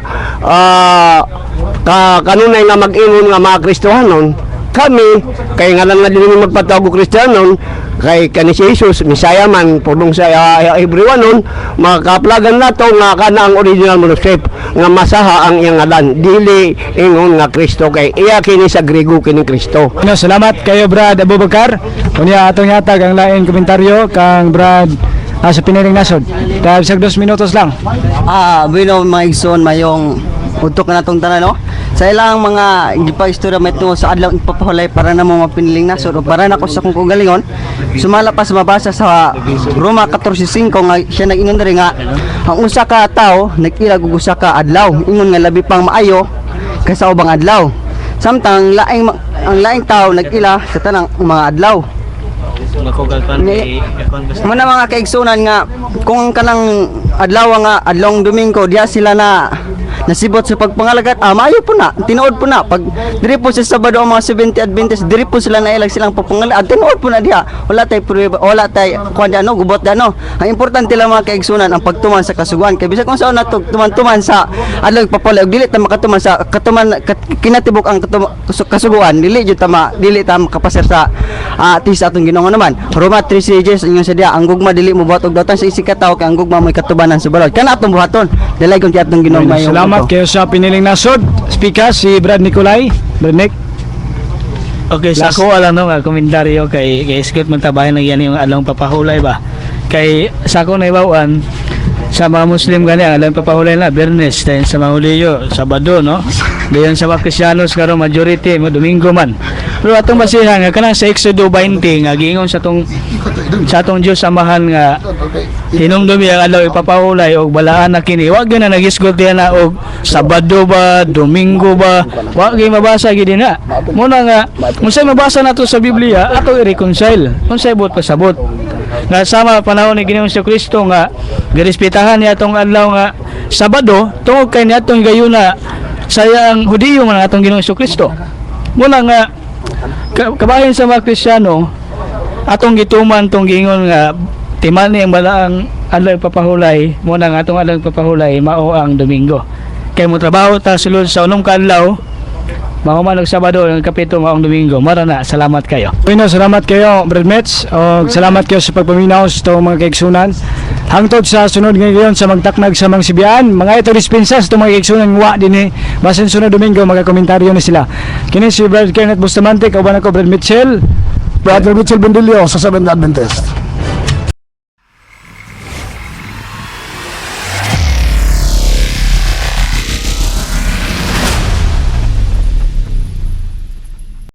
kanunay nga mag-ingon nga mga Kristohanon kami kay nga lang nga dili mi magpatawag og Kristiyanon. Kay kani si Jesus, Misaya man, pulong sa everyone nun, makaplagan nato nga kana ang original manuscript nga masaha ang iyang ngalan, dili ingon nga Kristo kay iya kini sa Griego kini Kristo. Ano, salamat kayo, Brad Abubakar. Unya atong yatag ang lain komentaryo kang Brad sa piniling nasod. Dahil sa 2 minutos lang. Bueno, mga igsoon, mayong utok na natong tanan, no? Sa ilang mga gipaistorya may tungod sa adlaw ipapahulay para na mo mapiniling nasod o para na ko sa kung kaugalingon, sumala pa sa mabasa sa Roma 14:5 nga siya nag-ingon diri nga ang usa ka tawo nag-ilag og usa ka adlaw, ingon nga labi pang maayo kaysa ubang adlaw, samtang laing ang laing tawo nag-ila sa tanang mga adlaw. Muna mga kaigsunan nga kung kanang adlaw nga adlong Domingo diya sila na nasibot sa pagpangalagat, maayo po na, tinuod po na. Pag diri po sa Sabado ang mga 70 Adventist, diri po sila nailag silang pagpangalagat, tinuod po na diha. Wala tay pruweba, wala tay kuan di ano, gubot di ano. Ang importante lang, mga kaigsunan, ang pagtuman sa kasuguan, kay bisag kung saan nato tuman-tuman sa adlaw ipapalay og dili ta makatuman sa katuman kinatibuk ang kasuguan, dili jud ta dili ta makapasar sa tis atong Ginoo naman. Roma 3:16 ingon sa diya, ang gugma dili mo buhat og dawtan sa isig ka tawo, kay ang gugma mo'y katubanan sa balod. Kana atong buhaton, dili kung atong Ginoo Bueno, mayong salamat adto. kayo sa piniling nasod. Speaker si Brad Nicolay. Brad Nick. Okay, sa Last. ako alam no nga komentaryo kay kay Scott man tabahin lang yan yung adlong papahulay ba. Kay sa ako naibawan sa mga Muslim gani ang adlong papahulay na Biyernes, dahil sa mga Huliyo Sabado, no. Dayon sa mga Kristiyanos karon majority mo Domingo man. Pero atong basihan nga kanang sa Exodo 20 nga giingon sa atong Dios Amahan nga hinumdumi ang adlaw ipapahulay og balaan na kini. Wa gyud na nagisgot diha na og Sabado ba, Domingo ba, wa gyud mabasa gyud na. Muna nga unsay mabasa nato sa Biblia ato i-reconcile unsay buot pasabot nga sama panahon ni Ginoong Kristo nga girespetahan niya atong adlaw nga Sabado tungod kay niadtong gayuna saya ang Hudiyo man ang atong Ginoong Kristo. Muna nga kabahin sa mga Kristiyano atong gituman tong giingon nga timani ang balaang adlaw papahulay. Mo na nga atong adlaw papahulay mao ang Domingo kay mo trabaho ta sulod sa unom ka adlaw, mahuman og Sabado, ang kapito maong Domingo. Mara na, salamat kayo. Bueno, salamat kayo, Brad Metz. O salamat kayo sa pagpaminaw sa itong mga kaigsunan. Hangtod sa sunod ngayon sa magtaknag sa Mangsibyan, mga ito dispensa sa itong mga kaigsunan wa din eh. Basin sunod Domingo, magakomentaryo na sila. Kini si Brad Kenneth Bustamante, kauban ako Brad Mitchell. Brother Mitchell Bendilio sa Seventh Adventist.